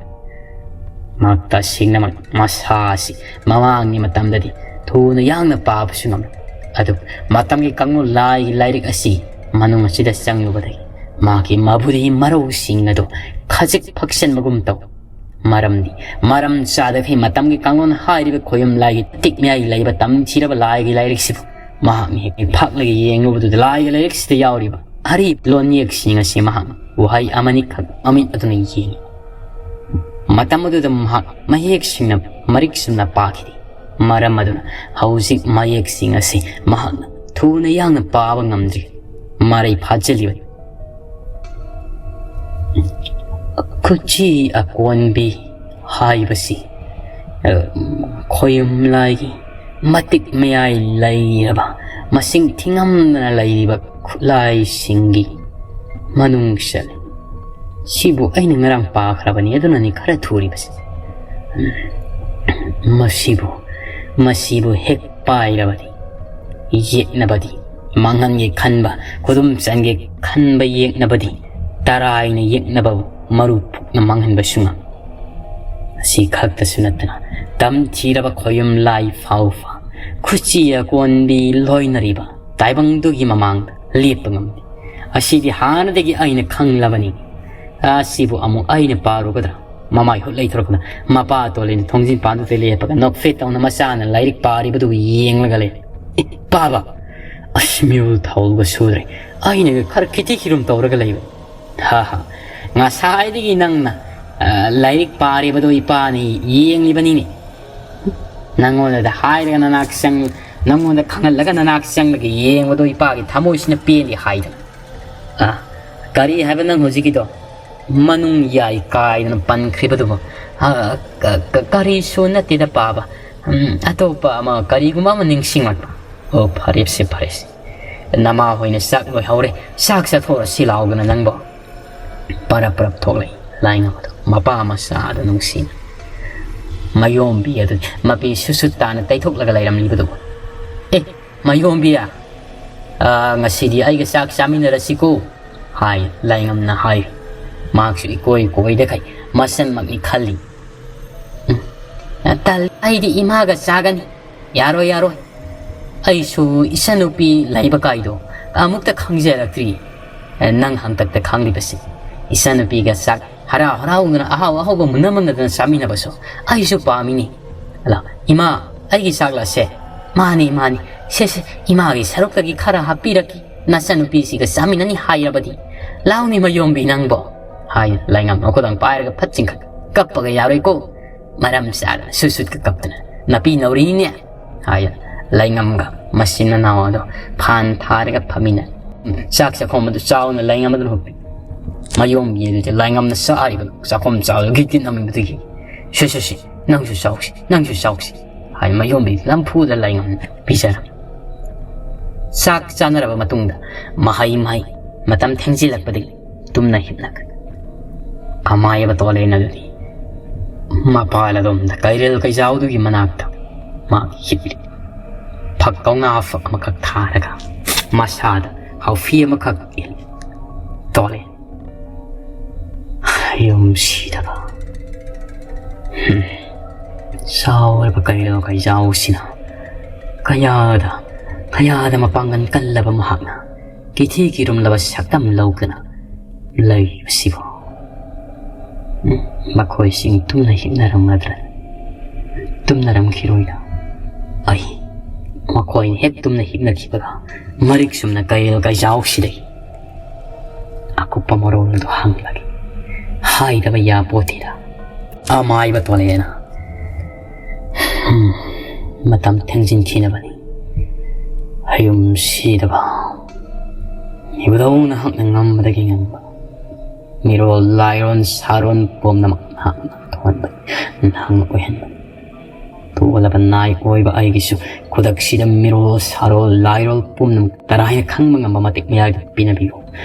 ꯃꯍꯥꯛ ꯇꯁꯦꯡꯅꯃꯛ ꯃꯁꯥ ꯑꯁꯤ ꯃꯃꯥꯡꯒꯤ ꯃꯇꯝꯗꯗꯤ ꯊꯨꯅ ꯌꯥꯡꯅ ꯄꯥꯕꯁꯨ ꯉꯝꯃꯤ꯫ ꯑꯗꯨꯕꯨ ꯃꯇꯝꯒꯤ ꯀꯥꯡꯂꯣꯟ ꯂꯥꯏꯒꯤ ꯂꯥꯏꯔꯤꯛ ꯑꯁꯤ ꯃꯅꯨꯡ ꯑꯁꯤꯗ ꯆꯪꯂꯨꯕꯗꯒꯤ ꯃꯍꯥꯛꯀꯤ ꯃꯕꯨꯗꯤ ꯃꯔꯧꯁꯤꯡ ꯑꯗꯨ ꯈꯖꯤꯛ ꯐꯛꯁꯟꯕꯒꯨꯝ ꯇꯧ꯫ ꯃꯔꯝꯗꯤ ꯃꯔꯝ ꯆꯥꯗꯈꯩ ꯃꯇꯝꯒꯤ ꯀꯥꯡꯂꯣꯟ ꯍꯥꯏꯔꯤꯕ ꯈꯣꯌꯨꯝ ꯂꯥꯏꯒꯤ ꯇꯤꯛ ꯃꯌꯥꯏ ꯂꯩꯕ ꯇꯝꯊꯤꯔꯕ ꯂꯥꯏꯒꯤ ꯂꯥꯏꯔꯤꯛꯁꯤꯕꯨ ꯃꯍꯥꯛꯅ ꯍꯦꯛ ꯐꯥꯛꯂꯒ ꯌꯦꯡꯂꯨꯕꯗꯨꯗ ꯂꯥꯏꯒꯤ ꯂꯥꯏꯔꯤꯛꯁꯤꯗ ꯌꯥꯎꯔꯤꯕ ꯑꯔꯤꯕ ꯂꯣꯟꯌꯦꯛꯁꯤꯡ ꯑꯁꯤ ꯃꯍꯥꯛꯅ ꯋꯥꯍꯩ ꯑꯃꯅꯤꯈꯛ ꯃꯃꯤꯠ ꯑꯗꯨꯅ ꯌꯦꯡꯉꯤ꯫ ꯃꯇꯝ ꯑꯗꯨꯗ ꯃꯍꯥꯛ ꯃꯌꯦꯛ ꯁꯦꯡꯅ ꯃꯔꯤꯛ ꯆꯨꯝꯅ ꯄꯥꯈꯤꯗꯦ꯫ ꯃꯔꯝ ꯑꯗꯨꯅ ꯍꯧꯖꯤꯛ ꯃꯌꯦꯛꯁꯤꯡ ꯑꯁꯤ ꯃꯍꯥꯛꯅ ꯊꯨꯅ ꯌꯥꯡꯅ ꯄꯥꯕ ꯉꯝꯗ꯭ꯔꯤ꯫ ꯃꯔꯩ ꯐꯥꯖꯤꯜꯂꯤꯕꯅꯤ꯫ ꯈꯨꯆꯤ ꯑꯀꯣꯟꯕꯤ ꯍꯥꯏꯕꯁꯤ, ꯑ, ꯈꯣꯌꯨꯝ ꯂꯥꯏꯒꯤ ꯃꯇꯤꯛ ꯃꯌꯥꯏ ꯂꯩꯔꯕ, ꯃꯁꯤꯡ ꯊꯤꯉꯝꯗꯅ ꯂꯩꯔꯤꯕ ꯈꯨꯠꯂꯥꯏꯁꯤꯡꯒꯤ ꯃꯅꯨꯡ ꯆꯜꯂꯤ꯫ ꯁꯤꯕꯨ ꯑꯩꯅ ꯉꯔꯥꯡ ꯄꯥꯈ꯭ꯔꯕꯅꯤ, ꯑꯗꯨꯅꯅꯤ ꯈꯔ ꯊꯨꯔꯤꯕꯁꯤ꯫ ꯎꯝ, ꯃꯁꯤꯕꯨ, ꯃꯁꯤꯕꯨ ꯍꯦꯛ ꯄꯥꯏꯔꯕꯗꯤ, ꯌꯦꯛꯅꯕꯗꯤ, ꯃꯥꯡꯍꯟꯒꯦ ꯈꯟꯕ, ꯈꯨꯗꯨꯝ ꯆꯟꯒꯦ ꯈꯟꯕ ꯌꯦꯛꯅꯕꯗꯤ, ꯇꯔꯥꯏꯅ ꯌꯦꯛꯅꯕꯕꯨ ꯃꯔꯨ ꯄꯨꯛꯅ ꯃꯥꯡꯍꯟꯕꯁꯨ ꯉꯝ꯫ ꯑꯁꯤ ꯈꯛꯇꯁꯨ ꯅꯠꯇꯅ, ꯇꯝꯊꯤꯔꯕ ꯈꯣꯌꯨꯝ ꯂꯥꯏ ꯐꯥꯎꯕ ꯈꯨꯆꯤ ꯑꯀꯣꯟꯕꯤ ꯂꯣꯏꯅꯔꯤꯕ ꯇꯥꯏꯕꯪꯗꯨꯒꯤ ꯃꯃꯥꯡꯗ ꯂꯦꯞꯄ ꯉꯝꯗꯦ꯫ ꯑꯁꯤꯗꯤ ꯍꯥꯟꯅꯗꯒꯤ ꯑꯩꯅ ꯈꯪꯂꯕꯅꯤ꯫ ꯑꯁꯤꯕꯨ ꯑꯃꯨꯛ ꯑꯩꯅ ꯄꯥꯔꯨꯒꯗ꯭ꯔꯥ? ꯃꯃꯥꯏ ꯍꯨꯠ ꯂꯩꯊꯣꯔꯛꯄꯗ ꯃꯄꯥ ꯇꯣꯂꯤꯅ ꯊꯣꯡꯖꯤꯟ ꯄꯥꯟꯗꯨꯗ ꯂꯦꯞꯄꯒ ꯅꯣꯛꯐꯦꯠ ꯇꯧꯅ ꯃꯆꯥꯅ ꯂꯥꯏꯔꯤꯛ ꯄꯥꯔꯤꯕꯗꯨ ꯌꯦꯡꯂꯒ ꯂꯩ꯫ "ꯑꯦ, ꯄꯥꯕ!" ꯑꯁ, ꯃꯤꯍꯨꯜ ꯊꯥꯍꯨꯜꯒ ꯁꯨꯗ꯭ꯔꯦ꯫ ꯑꯩꯅꯒ ꯈꯔ ꯈꯤꯇꯤ ꯈꯤꯔꯨꯝ ꯇꯧꯔꯒ ꯂꯩꯕ꯫ "ꯍꯥ ꯍꯥ, ꯉꯁꯥꯏꯗꯒꯤ ꯅꯪꯅ, ꯑ, ꯂꯥꯏꯔꯤꯛ ꯄꯥꯔꯤꯕꯗꯣ ꯏꯄꯥꯅ ꯌꯦꯡꯂꯤꯕꯅꯤꯅꯦ꯫ ꯅꯪꯉꯣꯟꯗ ꯍꯥꯏꯔꯒ ꯅꯅꯥꯛ ꯆꯪ-, ꯅꯪꯉꯣꯟꯗ ꯈꯪꯍꯜꯂꯒ ꯅꯅꯥꯛ ꯆꯪꯂꯒ ꯌꯦꯡꯕꯗꯣ ꯏꯄꯥꯒꯤ ꯊꯃꯣꯏꯁꯤꯅ ꯄꯦꯜꯂꯤ ꯍꯥꯏꯗꯅ꯫" "ꯑ, ꯀꯔꯤ ꯍꯥꯏꯕ ꯅꯪ ꯍꯧꯖꯤꯛꯀꯤꯗꯣ? ꯃꯅꯨꯡ ꯌꯥꯏ ꯀꯥꯏꯗꯅ ꯄꯟꯈ꯭ꯔꯤꯕꯗꯨꯕꯨ?" "ꯑ, ꯀ-, ꯀ-, ꯀꯔꯤꯁꯨ ꯅꯠꯇꯦꯗ ꯄꯥꯕ꯫ ꯎꯝ, ꯑꯇꯣꯞꯄ ꯑꯃ, ꯀꯔꯤꯒꯨꯝꯕ ꯑꯃ ꯅꯤꯡꯁꯤꯡꯂꯛꯄ꯫" "ꯑꯣ, ꯐꯔꯦꯁꯦ, ꯐꯔꯦꯁꯦ꯫ ꯅꯃꯥ ꯍꯣꯏꯅ ꯆꯥꯛ ꯂꯣꯏꯍꯧꯔꯦ, ꯆꯥꯛ ꯆꯥꯊꯣꯛꯑꯁꯤ ꯂꯥꯎꯗꯅ ꯅꯪꯕꯣ꯫" ꯄꯔꯞ ꯄꯔꯞ ꯊꯣꯛꯂꯛꯏ ꯂꯥꯏꯉꯝ ꯑꯗꯨ ꯃꯄꯥ ꯃꯆꯥ ꯑꯗꯨ ꯅꯨꯡꯁꯤꯅ꯫ ꯃꯌꯣꯝꯕꯤ ꯑꯗꯨ ꯃꯄꯤ ꯁꯨꯠ ꯁꯨꯠ ꯇꯥꯅ ꯇꯩꯊꯣꯛꯂꯒ ꯂꯩꯔꯝꯂꯤꯕꯗꯨꯕꯨ꯫ "ꯑꯦ, ꯃꯌꯣꯝꯕꯤ, "ꯑ, ꯉꯁꯤꯗꯤ ꯑꯩꯒ ꯆꯥꯛ ꯆꯥꯃꯤꯟꯅꯔꯁꯤꯀꯣ" ꯍꯥꯏ ꯂꯥꯏꯉꯝꯅ ꯍꯥꯏ꯫ ꯃꯍꯥꯛꯁꯨ ꯏꯀꯣꯏ ꯀꯣꯏꯗꯈꯩ ꯃꯁꯟꯃꯛꯅꯤ ꯈꯜꯂꯤ꯫ "ꯎꯝ, ꯇꯜꯂꯤ, ꯑꯩꯗꯤ ꯏꯃꯥꯒ ꯆꯥꯒꯅꯤ꯫ ꯌꯥꯔꯣꯏ, ꯌꯥꯔꯣꯏ꯫ ꯑꯩꯁꯨ ꯏꯆꯟꯅꯨꯄꯤ ꯂꯩꯕ ꯀꯥꯏꯗꯣ ꯑꯃꯨꯛꯇ ꯈꯪꯖꯔꯛꯇ꯭ꯔꯤ꯫ ꯑꯦ, ꯅꯪ ꯍꯟꯗꯛꯇ ꯈꯪꯂꯤꯕꯁꯤ꯫ ꯏꯆꯟꯅꯨꯄꯤꯒ ꯆꯥꯛ ꯍꯔꯥꯎ ꯍꯔꯥꯎꯗꯅ ꯑꯍꯥꯎ ꯑꯍꯥꯎꯕ ꯃꯨꯟꯅ ꯃꯨꯟꯅꯗꯅ ꯆꯥꯃꯤꯟꯅꯕꯁꯨ ꯑꯩꯁꯨ ꯄꯥꯝꯃꯤꯅꯤ꯫ ꯑꯂꯥ, ꯏꯃꯥ, ꯑꯩꯒꯤ ꯆꯥꯛ ꯂꯥꯁꯦ꯫ ꯃꯥꯅꯤ, ꯃꯥꯅꯤ꯫ ꯁꯦ, ꯁꯦ, ꯏꯃꯥꯒꯤ ꯁꯔꯨꯛꯇꯒꯤ ꯈꯔ ꯍꯥꯞꯄꯤꯔꯛꯀꯦ꯫ ꯅꯆꯟꯅꯨꯄꯤꯁꯤꯒ ꯆꯥꯃꯤꯟꯅꯅꯤ ꯍꯥꯏꯔꯕꯗꯤ꯫ ꯂꯥꯎꯅꯦ ꯃꯌꯣꯝꯕꯤ ꯅꯪꯕꯣ" ꯍꯥꯏꯅ ꯂꯥꯏꯉꯝ ꯃꯈꯨꯗꯪ ꯄꯥꯏꯔꯒ ꯐꯠ ꯆꯤꯡꯈꯠ꯫ "ꯀꯞꯄꯒ ꯌꯥꯔꯣꯏꯀꯣ꯫ ꯃꯔꯝ ꯆꯥꯗꯅ ꯁꯨꯠ ꯁꯨꯠꯀ ꯀꯞꯇꯅ ꯅꯥꯄꯤ ꯅꯧꯔꯤꯅꯤꯅꯦ" ꯍꯥꯏꯅ ꯂꯥꯏꯉꯝꯒ ꯃꯆꯤꯟ ꯃꯅꯥꯎ ꯑꯗꯣ ꯐꯥꯟ ꯊꯥꯔꯒ ꯐꯝꯃꯤꯟꯅ꯫ ꯆꯥꯛ ꯆꯥꯛꯈꯣꯝ ꯑꯗꯨ ꯆꯥꯎꯅ ꯂꯥꯏꯉꯝ ꯑꯗꯨꯅ ꯍꯨꯞꯄꯤ꯫ ꯃꯌꯣꯝꯕꯤ ꯑꯗꯨꯗꯤ ꯂꯥꯏꯉꯝꯅ ꯆꯥꯔꯤꯕ ꯆꯥꯛꯈꯣꯝ ꯆꯥꯎꯗꯨ ꯒꯤꯠ ꯒꯤꯠ ꯅꯝꯃꯤꯕꯗꯒꯤ, "ꯁꯦ, ꯁꯦ, ꯁꯦ, ꯅꯪꯁꯨ ꯆꯥꯎꯁꯤ, ꯅꯪꯁꯨ ꯆꯥꯎꯁꯤ" ꯍꯥꯏꯅ ꯃꯌꯣꯝꯕꯤ ꯅꯝꯐꯨꯗ ꯂꯥꯏꯉꯝꯅ ꯄꯤꯖꯔꯝꯃꯤ꯫ ꯆꯥꯛ ꯆꯥꯅꯔꯕ ꯃꯇꯨꯡꯗ ꯃꯍꯩ ꯃꯍꯩ ꯃꯇꯝ ꯊꯦꯡꯖꯤꯜꯂꯛꯄꯗꯒꯤ ꯇꯨꯝꯅ ꯍꯤꯞꯅꯈ꯭ꯔꯦ꯫ ꯑꯃꯥꯏꯕ ꯇꯣꯂꯦꯟ ꯑꯗꯨꯗꯤ ꯃꯄꯥꯜ ꯑꯗꯣꯝꯗ ꯀꯩꯔꯦꯜ ꯀꯩꯖꯥꯎꯗꯨꯒꯤ ꯃꯅꯥꯛꯇ ꯃꯥ ꯍꯤꯞꯂꯤ꯫ ꯐꯛ ꯀꯧꯅꯥ ꯐꯛ ꯑꯃꯈꯛ ꯊꯥꯔꯒ ꯃꯁꯥꯗ ꯍꯥꯎꯐꯤ ꯑꯃꯈꯛ ꯏꯜꯂꯤ꯫ ꯇꯣꯂꯦꯟ꯫ ꯌꯨꯝ ꯁꯤꯗꯕ꯫ ꯍꯝ꯫ ꯆꯥꯎꯔꯕ ꯀꯩꯔꯦꯜ ꯀꯩꯖꯥꯎꯁꯤꯅ ꯀꯌꯥꯗ, ꯀꯌꯥꯗ ꯃꯄꯥꯡꯒꯜ ꯀꯜꯂꯕ ꯃꯍꯥꯛꯅ ꯀꯤꯊꯤ ꯀꯤꯔꯨꯝꯂꯕ ꯁꯛꯇꯝ ꯂꯧꯗꯨꯅ ꯂꯩꯔꯤꯕꯁꯤꯕꯨ꯫ ꯎꯝ, ꯃꯈꯣꯏꯁꯤꯡ ꯇꯨꯝꯅ ꯍꯤꯞꯅꯔꯝꯒꯗ꯭ꯔꯥ? ꯇꯨꯝꯅꯔꯝꯈꯤꯔꯣꯏꯗ꯫ ꯑꯩ ꯃꯈꯣꯏꯅ ꯍꯦꯛ ꯇꯨꯝꯅ ꯍꯤꯞꯅꯈꯤꯕꯒ ꯃꯔꯤꯛ ꯆꯨꯝꯅ ꯀꯩꯔꯦꯜ ꯀꯩꯖꯥꯎꯁꯤꯗꯒꯤ ꯑꯀꯨꯞꯄ ꯃꯔꯣꯜ ꯑꯗꯨ ꯍꯪꯂꯒꯦ꯫ ꯍꯥꯏꯗꯕ ꯌꯥꯄꯣꯠꯇꯦꯗ꯫ ꯑꯃꯥꯏꯕ ꯇꯣꯂꯦꯅ꯫ ꯍꯝ, ꯃꯇꯝ ꯊꯦꯡꯖꯤꯟꯈꯤꯅꯕꯅꯤ꯫ ꯌꯨꯝ ꯁꯤꯗꯕ꯫ ꯏꯕꯨꯙꯧ ꯅꯍꯥꯛꯅ ꯉꯝꯕꯗꯒꯤ ꯉꯝꯕ꯫ ꯃꯤꯔꯣꯜ, ꯂꯥꯏꯔꯣꯟ, ꯁꯥꯔꯣꯟ ꯄꯨꯝꯅꯃꯛ ꯅꯍꯥꯛꯅ ꯊꯣꯛꯍꯟꯕꯅꯤ, ꯅꯍꯥꯛꯅ ꯑꯣꯏꯍꯟꯕꯅꯤ꯫ ꯇꯣꯜꯂꯕ ꯅꯥꯏ ꯑꯣꯏꯕ ꯑꯩꯒꯤꯁꯨ ꯈꯨꯗꯛꯁꯤꯗ ꯃꯤꯔꯣꯜ, ꯁꯥꯔꯣꯜ, ꯂꯥꯏꯔꯣꯜ ꯄꯨꯝꯅꯃꯛ ꯇꯔꯥꯏꯅ ꯈꯪꯕ ꯉꯝꯕ ꯃꯇꯤꯛ ꯃꯌꯥꯏꯗ ꯄꯤꯅꯕꯤꯌꯨ꯫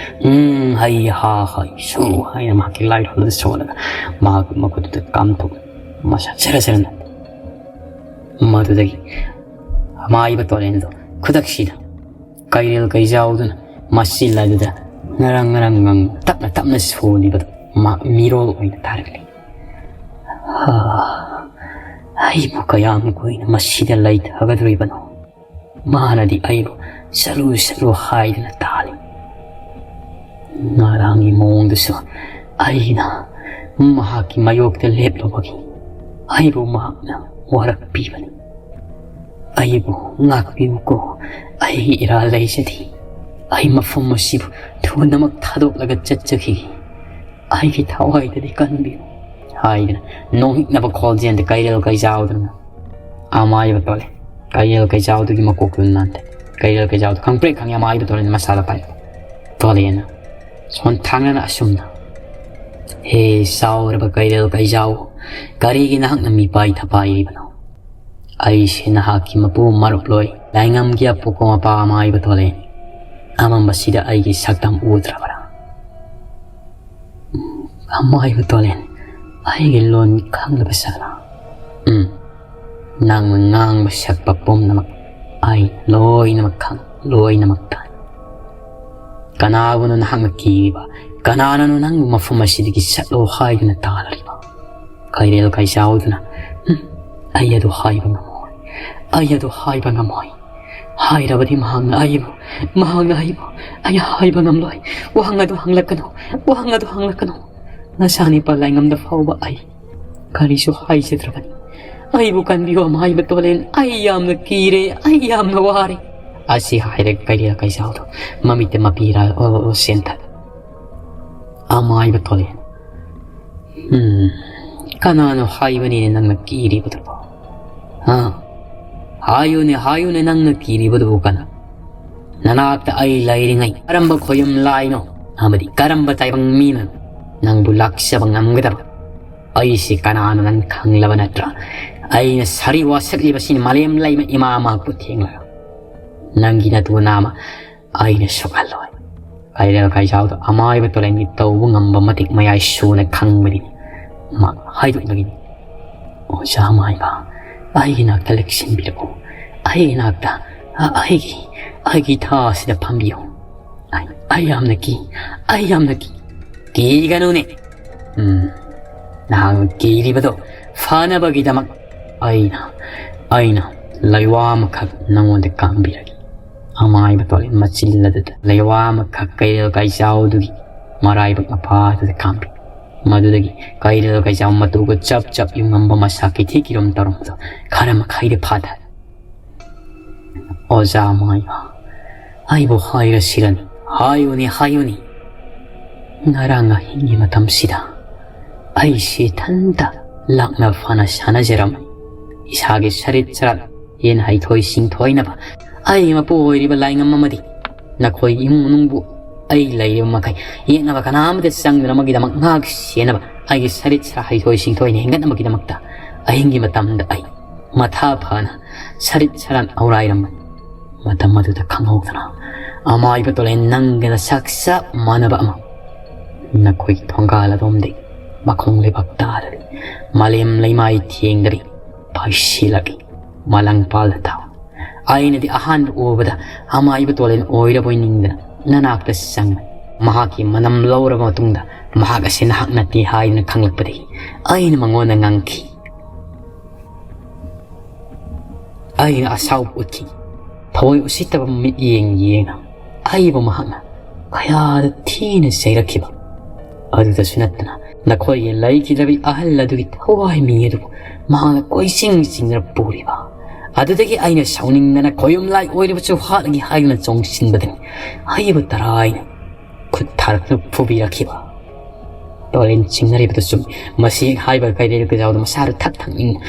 ꯎꯝ, ꯍꯩ, ꯍꯥ, ꯍꯩ, ꯁꯨ ꯍꯥꯏꯅ ꯃꯍꯥꯛꯀꯤ ꯂꯥꯏꯔꯣꯜ ꯑꯗꯨ ꯁꯣꯜꯂꯒ ꯃꯍꯥꯛꯀꯤ ꯃꯈꯨꯠ ꯑꯗꯨ ꯀꯥꯝꯊꯣꯛ ꯃꯁꯥ ꯁꯦꯔ ꯁꯦꯔ ꯅꯝ-꯫ ꯃꯗꯨꯗꯒꯤ ꯑꯃꯥꯏꯕ ꯇꯣꯂꯦꯟꯗꯣ ꯈꯨꯗꯛꯁꯤꯗ ꯀꯩꯔꯦꯜ ꯀꯩꯖꯥꯎꯗꯨꯅ ꯃꯆꯤꯜ ꯑꯗꯨꯗ ꯉꯔꯪ ꯉꯔꯪ ꯉꯪ ꯇꯞꯅ ꯇꯞꯅ ꯁꯣꯜꯂꯤꯕꯗꯨ ꯃꯍꯥꯛ ꯃꯤꯔꯣꯜ ꯑꯣꯏꯅ ꯇꯥꯔꯛꯂꯤ꯫ "ꯍꯥ, ꯑꯩꯕꯨ ꯀꯌꯥꯝ ꯀꯨꯏꯅ ꯃꯁꯤꯗ ꯂꯩꯊꯒꯗꯧꯔꯤꯕꯅꯣ? ꯃꯥꯅꯗꯤ ꯑꯩꯕꯨ ꯆꯠꯂꯨ ꯆꯠꯂꯨ ꯍꯥꯏꯗꯨꯅ ꯇꯥꯜꯂꯤ꯫ ꯉꯔꯥꯡꯒꯤ ꯃꯑꯣꯡꯗꯨꯁꯨ ꯑꯩꯅ ꯃꯍꯥꯛꯀꯤ ꯃꯥꯌꯣꯛꯇ ꯂꯦꯞꯂꯨꯕꯒꯤ ꯑꯩꯕꯨ ꯃꯍꯥꯛꯅ ꯋꯥꯔꯛꯄꯤꯕꯅꯤ꯫ ꯑꯩꯕꯨ ꯉꯥꯛꯄꯤꯌꯨꯀꯣ, ꯑꯩꯒꯤ ꯏꯔꯥꯜ ꯂꯩꯖꯗꯦ꯫ ꯑꯩ ꯃꯐꯝ ꯑꯁꯤꯕꯨ ꯊꯨꯅꯃꯛ ꯊꯥꯗꯣꯛꯂꯒ ꯆꯠꯆꯈꯤꯒꯦ꯫ ꯑꯩꯒꯤ ꯊꯋꯥꯏꯗꯗꯤ ꯀꯟꯕꯤꯌꯨ" ꯍꯥꯏꯗꯨꯅ ꯅꯣꯡꯍꯤꯛꯅꯕ ꯈꯣꯟꯖꯦꯜꯗ ꯀꯩꯔꯦꯜ ꯀꯩꯖꯥꯎꯗꯨꯅ ꯑꯃꯥꯏꯕ ꯇꯣꯜꯂꯦ꯫ ꯀꯩꯔꯦꯜ ꯀꯩꯖꯥꯎꯗꯨꯒꯤ ꯃꯀꯣꯛꯇꯨ ꯅꯥꯟꯊꯩ꯫ ꯀꯩꯔꯦꯜ ꯀꯩꯖꯥꯎꯗꯨ ꯈꯪꯄ꯭ꯔꯦꯛ ꯈꯪꯉꯤ ꯑꯃꯥꯏꯕ ꯇꯣꯜꯂꯦꯅ ꯃꯁꯥꯗ ꯄꯥꯏ꯫ ꯇꯣꯜꯂꯦꯅ ꯁꯣꯟꯊꯥꯡꯅꯅ ꯑꯁꯨꯝꯅ, "ꯍꯦ ꯆꯥꯎꯔꯕ ꯀꯩꯔꯦꯜ ꯀꯩꯖꯥꯎ, ꯀꯔꯤꯒꯤ ꯅꯍꯥꯛꯅ ꯃꯤꯄꯥꯏ ꯊꯄꯥꯏꯔꯤꯕꯅꯣ? ꯑꯩꯁꯦ ꯅꯍꯥꯛꯀꯤ ꯃꯄꯨ ꯃꯔꯨꯞꯂꯣꯏ, ꯂꯥꯏꯉꯝꯒꯤ ꯑꯄꯣꯛꯄ ꯃꯄꯥ ꯑꯃꯥꯏꯕ ꯇꯣꯜꯂꯦ꯫ ꯑꯃꯝꯕꯁꯤꯗ ꯑꯩꯒꯤ ꯁꯛꯇꯝ ꯎꯗ꯭ꯔꯕ꯭ꯔꯥ?" "ꯑꯃꯥꯏꯕ ꯇꯣꯂꯦꯟ, ꯑꯩꯒꯤ ꯂꯣꯟ ꯈꯪꯂꯕ ꯁꯥꯂꯥ?" "ꯎꯝ, ꯅꯪꯅ ꯉꯥꯡꯕ ꯁꯛꯄ ꯄꯨꯝꯅꯃꯛ ꯑꯩ ꯂꯣꯏꯅꯃꯛ ꯈꯪ, ꯂꯣꯏꯅꯃꯛ ꯇꯥꯏ꯫ ꯀꯅꯥꯕꯨꯅꯣ ꯅꯍꯥꯛꯅ ꯀꯤꯔꯤꯕ? ꯀꯅꯥꯅꯅꯣ ꯅꯪꯕꯨ ꯃꯐꯝ ꯑꯁꯤꯗꯒꯤ ꯆꯠꯂꯣ ꯍꯥꯏꯗꯨꯅ ꯇꯥꯜꯂꯔꯤꯕ?" ꯀꯩꯔꯦꯜ ꯀꯩꯆꯥꯎꯗꯨꯅ, "ꯎꯝ, ꯑꯩ ꯑꯗꯨ ꯍꯥꯏꯕ ꯉꯝꯃꯣꯏ, ꯑꯩ ꯑꯗꯨ ꯍꯥꯏꯕ ꯉꯝꯃꯣꯏ꯫ ꯍꯥꯏꯔꯕꯗꯤ ꯃꯍꯥꯛꯅ ꯑꯩꯕꯨ, ꯃꯍꯥꯛꯅ ꯑꯩꯕꯨ, ꯑꯩ ꯍꯥꯏꯕ ꯉꯝꯂꯣꯏ꯫ ꯋꯥꯍꯪ ꯑꯗꯨ ꯍꯪꯂꯛꯀꯅꯨ, ꯋꯥꯍꯪ ꯑꯗꯨ ꯍꯪꯂꯛꯀꯅꯨ꯫ ꯅꯆꯥꯅꯤꯄꯥ ꯂꯥꯏꯉꯝꯗ ꯐꯥꯎꯕ ꯑꯩ ꯀꯔꯤꯁꯨ ꯍꯥꯏꯖꯗ꯭ꯔꯕꯅꯤ꯫ ꯑꯩꯕꯨ ꯀꯟꯕꯤꯌꯨ ꯑꯃꯥꯏꯕ ꯇꯣꯂꯦꯟ, ꯑꯩ ꯌꯥꯝꯅ ꯀꯤꯔꯦ, ꯑꯩ ꯌꯥꯝꯅ ꯋꯥꯔꯦ꯫" ꯑꯁꯤ ꯍꯥꯏꯔꯒ ꯀꯩꯔꯦꯜ ꯀꯩꯆꯥꯎꯗꯣ ꯃꯃꯤꯠꯇ ꯃꯄꯤ ꯏꯔꯥ ꯑꯣ ꯑꯣ ꯆꯦꯟꯊꯔꯦ꯫ ꯑꯃꯥꯏꯕ ꯇꯣꯂꯦꯟ, "ꯎꯝ, ꯀꯅꯥꯅꯣ ꯍꯥꯏꯕꯅꯤꯅꯦ ꯅꯪꯅ ꯀꯤꯔꯤꯕꯗꯨꯕꯣ? ꯍꯥ? ꯍꯥꯏꯌꯨꯅꯦ, ꯍꯥꯏꯌꯨꯅꯦ, ꯅꯪꯅ ꯀꯤꯔꯤꯕꯗꯨꯕꯨ ꯀꯅꯥ? ꯅꯅꯥꯛꯇ ꯑꯩ ꯂꯩꯔꯤꯉꯩ ꯀꯔꯝꯕ ꯈꯣꯌꯨꯝ ꯂꯥꯏꯅꯣ ꯑꯃꯗꯤ ꯀꯔꯝꯕ ꯇꯥꯏꯕꯪ ꯃꯤꯅꯣ ꯅꯪꯕꯨ ꯂꯥꯛꯆꯕ ꯉꯝꯒꯗꯕ? ꯑꯩꯁꯤ ꯀꯅꯥꯅꯣ ꯅꯪ ꯈꯪꯂꯕ ꯅꯠꯇ꯭ꯔꯥ? ꯑꯩꯅ ꯁꯥꯔꯤ ꯋꯥꯁꯛꯂꯤꯕꯁꯤꯅ ꯃꯥꯂꯦꯝ ꯂꯩꯃ ꯏꯃꯥ ꯃꯍꯥꯛꯄꯨ ꯊꯦꯡꯂꯒ ꯅꯪꯒꯤ ꯅꯇꯨ ꯅꯥꯃ ꯑꯩꯅ ꯁꯣꯛꯍꯜꯂꯣꯏ꯫" ꯀꯩꯔꯦꯜ ꯀꯩꯆꯥꯎꯗ ꯑꯃꯥꯏꯕ ꯇꯣꯂꯦꯟꯒꯤ ꯇꯧꯕ ꯉꯝꯕ ꯃꯇꯤꯛ ꯃꯌꯥꯏ ꯁꯨꯅ ꯈꯪꯕꯅꯤ꯫ ꯃꯍꯥꯛ ꯍꯥꯏꯗꯣꯛꯂꯒꯅꯤ, "ꯑꯣꯖꯥ ꯑꯃꯥꯏꯕ, ꯑꯩꯒꯤ ꯅꯥꯛꯇ ꯂꯦꯛꯁꯤꯟꯕꯤꯔꯛꯎ꯫ ꯑꯩꯒꯤ ꯅꯥꯛꯇ, ꯑ-, ꯑꯩꯒꯤ, ꯑꯩꯒꯤ ꯊꯥꯁꯤꯗ ꯐꯝꯕꯤꯌꯨ꯫ ꯑꯩ, ꯑꯩ ꯌꯥꯝꯅ ꯀꯤ, ꯑꯩ ꯌꯥꯝꯅ ꯀꯤ꯫ ꯀꯤꯒꯅꯨꯅꯦ꯫ ꯎꯝ, ꯅꯍꯥꯛꯅ ꯀꯤꯔꯤꯕꯗꯣ ꯐꯅꯕꯒꯤꯗꯃꯛ ꯑꯩꯅ, ꯑꯩꯅ ꯂꯩꯋꯥ ꯑꯃꯈꯛ ꯅꯉꯣꯟꯗ ꯀꯥꯡꯕꯤꯔꯒꯦ꯫ ꯑꯃꯥꯏꯕ ꯇꯣꯂꯦꯟ ꯃꯆꯤꯜ ꯑꯗꯨꯗ ꯂꯩꯋꯥ ꯑꯃꯈꯛ ꯀꯩꯔꯦꯜ ꯀꯩꯆꯥꯎꯗꯨꯒꯤ ꯃꯔꯥꯏꯕꯛ ꯃꯄꯥꯗꯨꯗ ꯀꯥꯡꯕꯤ꯫ ꯃꯗꯨꯗꯒꯤ ꯀꯩꯔꯦꯜ ꯀꯩꯆꯥꯎ ꯃꯇꯨꯒ ꯆꯞ ꯆꯞ ꯌꯨꯡꯉꯝꯕ ꯃꯁꯥ ꯀꯤꯊꯤ ꯀꯤꯔꯣꯝ ꯇꯧꯔꯝꯕꯗꯣ ꯈꯔ ꯃꯈꯩꯗꯤ ꯐꯥꯊꯔꯦ꯫ ꯑꯣꯖꯥ ꯃꯥꯏꯕ, ꯑꯩꯕꯨ ꯍꯥꯏꯔꯁꯤꯔꯅꯤ? ꯍꯥꯏꯌꯨꯅꯤ, ꯍꯥꯏꯌꯨꯅꯤ꯫ ꯉꯔꯥꯡ ꯑꯍꯤꯡꯒꯤ ꯃꯇꯝꯁꯤꯗ ꯑꯩꯁꯤ ꯏꯊꯟꯇ ꯂꯥꯛꯅ ꯐꯅ ꯁꯥꯟꯅꯖꯔꯝꯃꯤ꯫ ꯏꯁꯥꯒꯤ ꯁꯔꯤꯠ ꯁꯔꯥꯠ ꯍꯦꯟꯅ ꯍꯩꯊꯣꯏ ꯁꯤꯡꯊꯣꯏꯅꯕ ꯑꯩ ꯃꯄꯨ ꯑꯣꯏꯔꯤꯕ ꯂꯥꯏꯉꯝ ꯑꯃꯗꯤ ꯅꯈꯣꯏ ꯏꯃꯨꯡ ꯃꯅꯨꯡꯕꯨ ꯑꯩ ꯂꯩꯔꯤꯕ ꯃꯈꯩ ꯌꯦꯡꯅꯕ ꯀꯅꯥꯃꯠꯇ ꯆꯪꯗꯅꯕꯒꯤꯗꯃꯛ ꯉꯥꯛ ꯁꯦꯟꯅꯕ ꯑꯩꯒꯤ ꯁꯔꯤꯠ ꯁꯔꯥ ꯍꯩꯊꯣꯏ ꯁꯤꯡꯊꯣꯏꯅ ꯍꯦꯟꯒꯠꯅꯕꯒꯤꯗꯃꯛꯇ ꯑꯍꯤꯡꯒꯤ ꯃꯇꯝꯗ ꯑꯩ ꯃꯊꯥ ꯐꯅ ꯁꯔꯤꯠ ꯁꯔꯥꯟ ꯍꯧꯔꯥꯏꯔꯝꯕꯅꯤ꯫ ꯃꯇꯝ ꯑꯗꯨꯗ ꯈꯪꯍꯧꯗꯅ ꯑꯃꯥꯏꯕ ꯇꯣꯂꯦꯟ ꯅꯪꯒ ꯅꯁꯥꯛ ꯆꯞ ꯃꯥꯟꯅꯕ ꯑꯃ ꯅꯈꯣꯏꯒꯤ ꯊꯣꯡꯒꯥꯜ ꯑꯗꯣꯝꯗꯒꯤ ꯃꯈꯣꯡ ꯂꯩꯕꯥꯛ ꯇꯥꯗꯕꯤ ꯃꯥꯂꯦꯝ ꯂꯩꯃꯥꯏ ꯊꯦꯡꯗꯕꯤ ꯄꯥꯏꯁꯤꯜꯂꯛꯏ꯫ ꯃꯂꯪꯄꯥꯜꯗ ꯊꯥꯎ꯫ ꯑꯩꯅꯗꯤ ꯑꯍꯥꯟꯕ ꯎꯕꯗ ꯑꯃꯥꯏꯕ ꯇꯣꯂꯦꯟ ꯑꯣꯏꯔꯕꯣꯏ ꯅꯤꯡꯗꯅ ꯅꯅꯥꯛꯇ ꯆꯪꯕꯅꯤ꯫ ꯃꯍꯥꯛꯀꯤ ꯃꯅꯝ ꯂꯧꯔꯕ ꯃꯇꯨꯡꯗ ꯃꯍꯥꯛ ꯑꯁꯤ ꯅꯍꯥꯛ ꯅꯠꯇꯦ ꯍꯥꯏꯗꯨꯅ ꯈꯪꯂꯛꯄꯗꯒꯤ ꯑꯩꯅ ꯃꯉꯣꯟꯗ ꯉꯥꯡꯈꯤ꯫ ꯑꯩꯅ ꯑꯁꯥꯎꯕ ꯎꯠꯈꯤ꯫ ꯊꯑꯣꯏ ꯎꯁꯤꯠꯇꯕ ꯃꯤꯠꯌꯦꯡ ꯌꯦꯡꯅ ꯑꯩꯕꯨ ꯃꯍꯥꯛꯅ ꯀꯌꯥꯗ ꯊꯤꯅ ꯆꯩꯔꯛꯈꯤꯕ꯫ ꯑꯗꯨꯗꯁꯨ ꯅꯠꯇꯅ ꯅꯈꯣꯏꯒꯤ ꯂꯩꯈꯤꯗ꯭ꯔꯕꯤ ꯑꯍꯜ ꯑꯗꯨꯒꯤ ꯊꯋꯥꯏ ꯃꯤ ꯑꯗꯨꯕꯨ ꯃꯍꯥꯛꯅ ꯀꯣꯏꯆꯤꯡ ꯆꯤꯡꯗꯨꯅ ꯄꯨꯔꯤꯕ꯫ ꯑꯗꯨꯗꯒꯤ ꯑꯩꯅ ꯁꯥꯎꯅꯤꯡꯗꯅ ꯈꯣꯌꯨꯝ ꯂꯥꯏ ꯑꯣꯏꯔꯕꯁꯨ ꯍꯥꯠꯂꯒꯦ ꯍꯥꯏꯗꯨꯅ ꯆꯣꯡꯁꯤꯟꯕꯗꯅꯤ ꯑꯩꯕꯨ ꯇꯔꯥꯏꯅ ꯈꯨꯠ ꯊꯥꯔꯛꯇꯨꯅ ꯐꯨꯕꯤꯔꯛꯈꯤꯕ꯫ ꯇꯣꯂꯦꯟ ꯆꯤꯡꯅꯔꯤꯕꯗꯨ ꯆꯨꯝꯃꯤ꯫ ꯃꯁꯤ ꯍꯦꯛ ꯍꯥꯏꯕ ꯀꯩꯔꯦꯜ ꯀꯩꯖꯥꯎꯗ ꯃꯁꯥꯗꯨ ꯊꯛ ꯊꯛ ꯅꯤꯛꯅ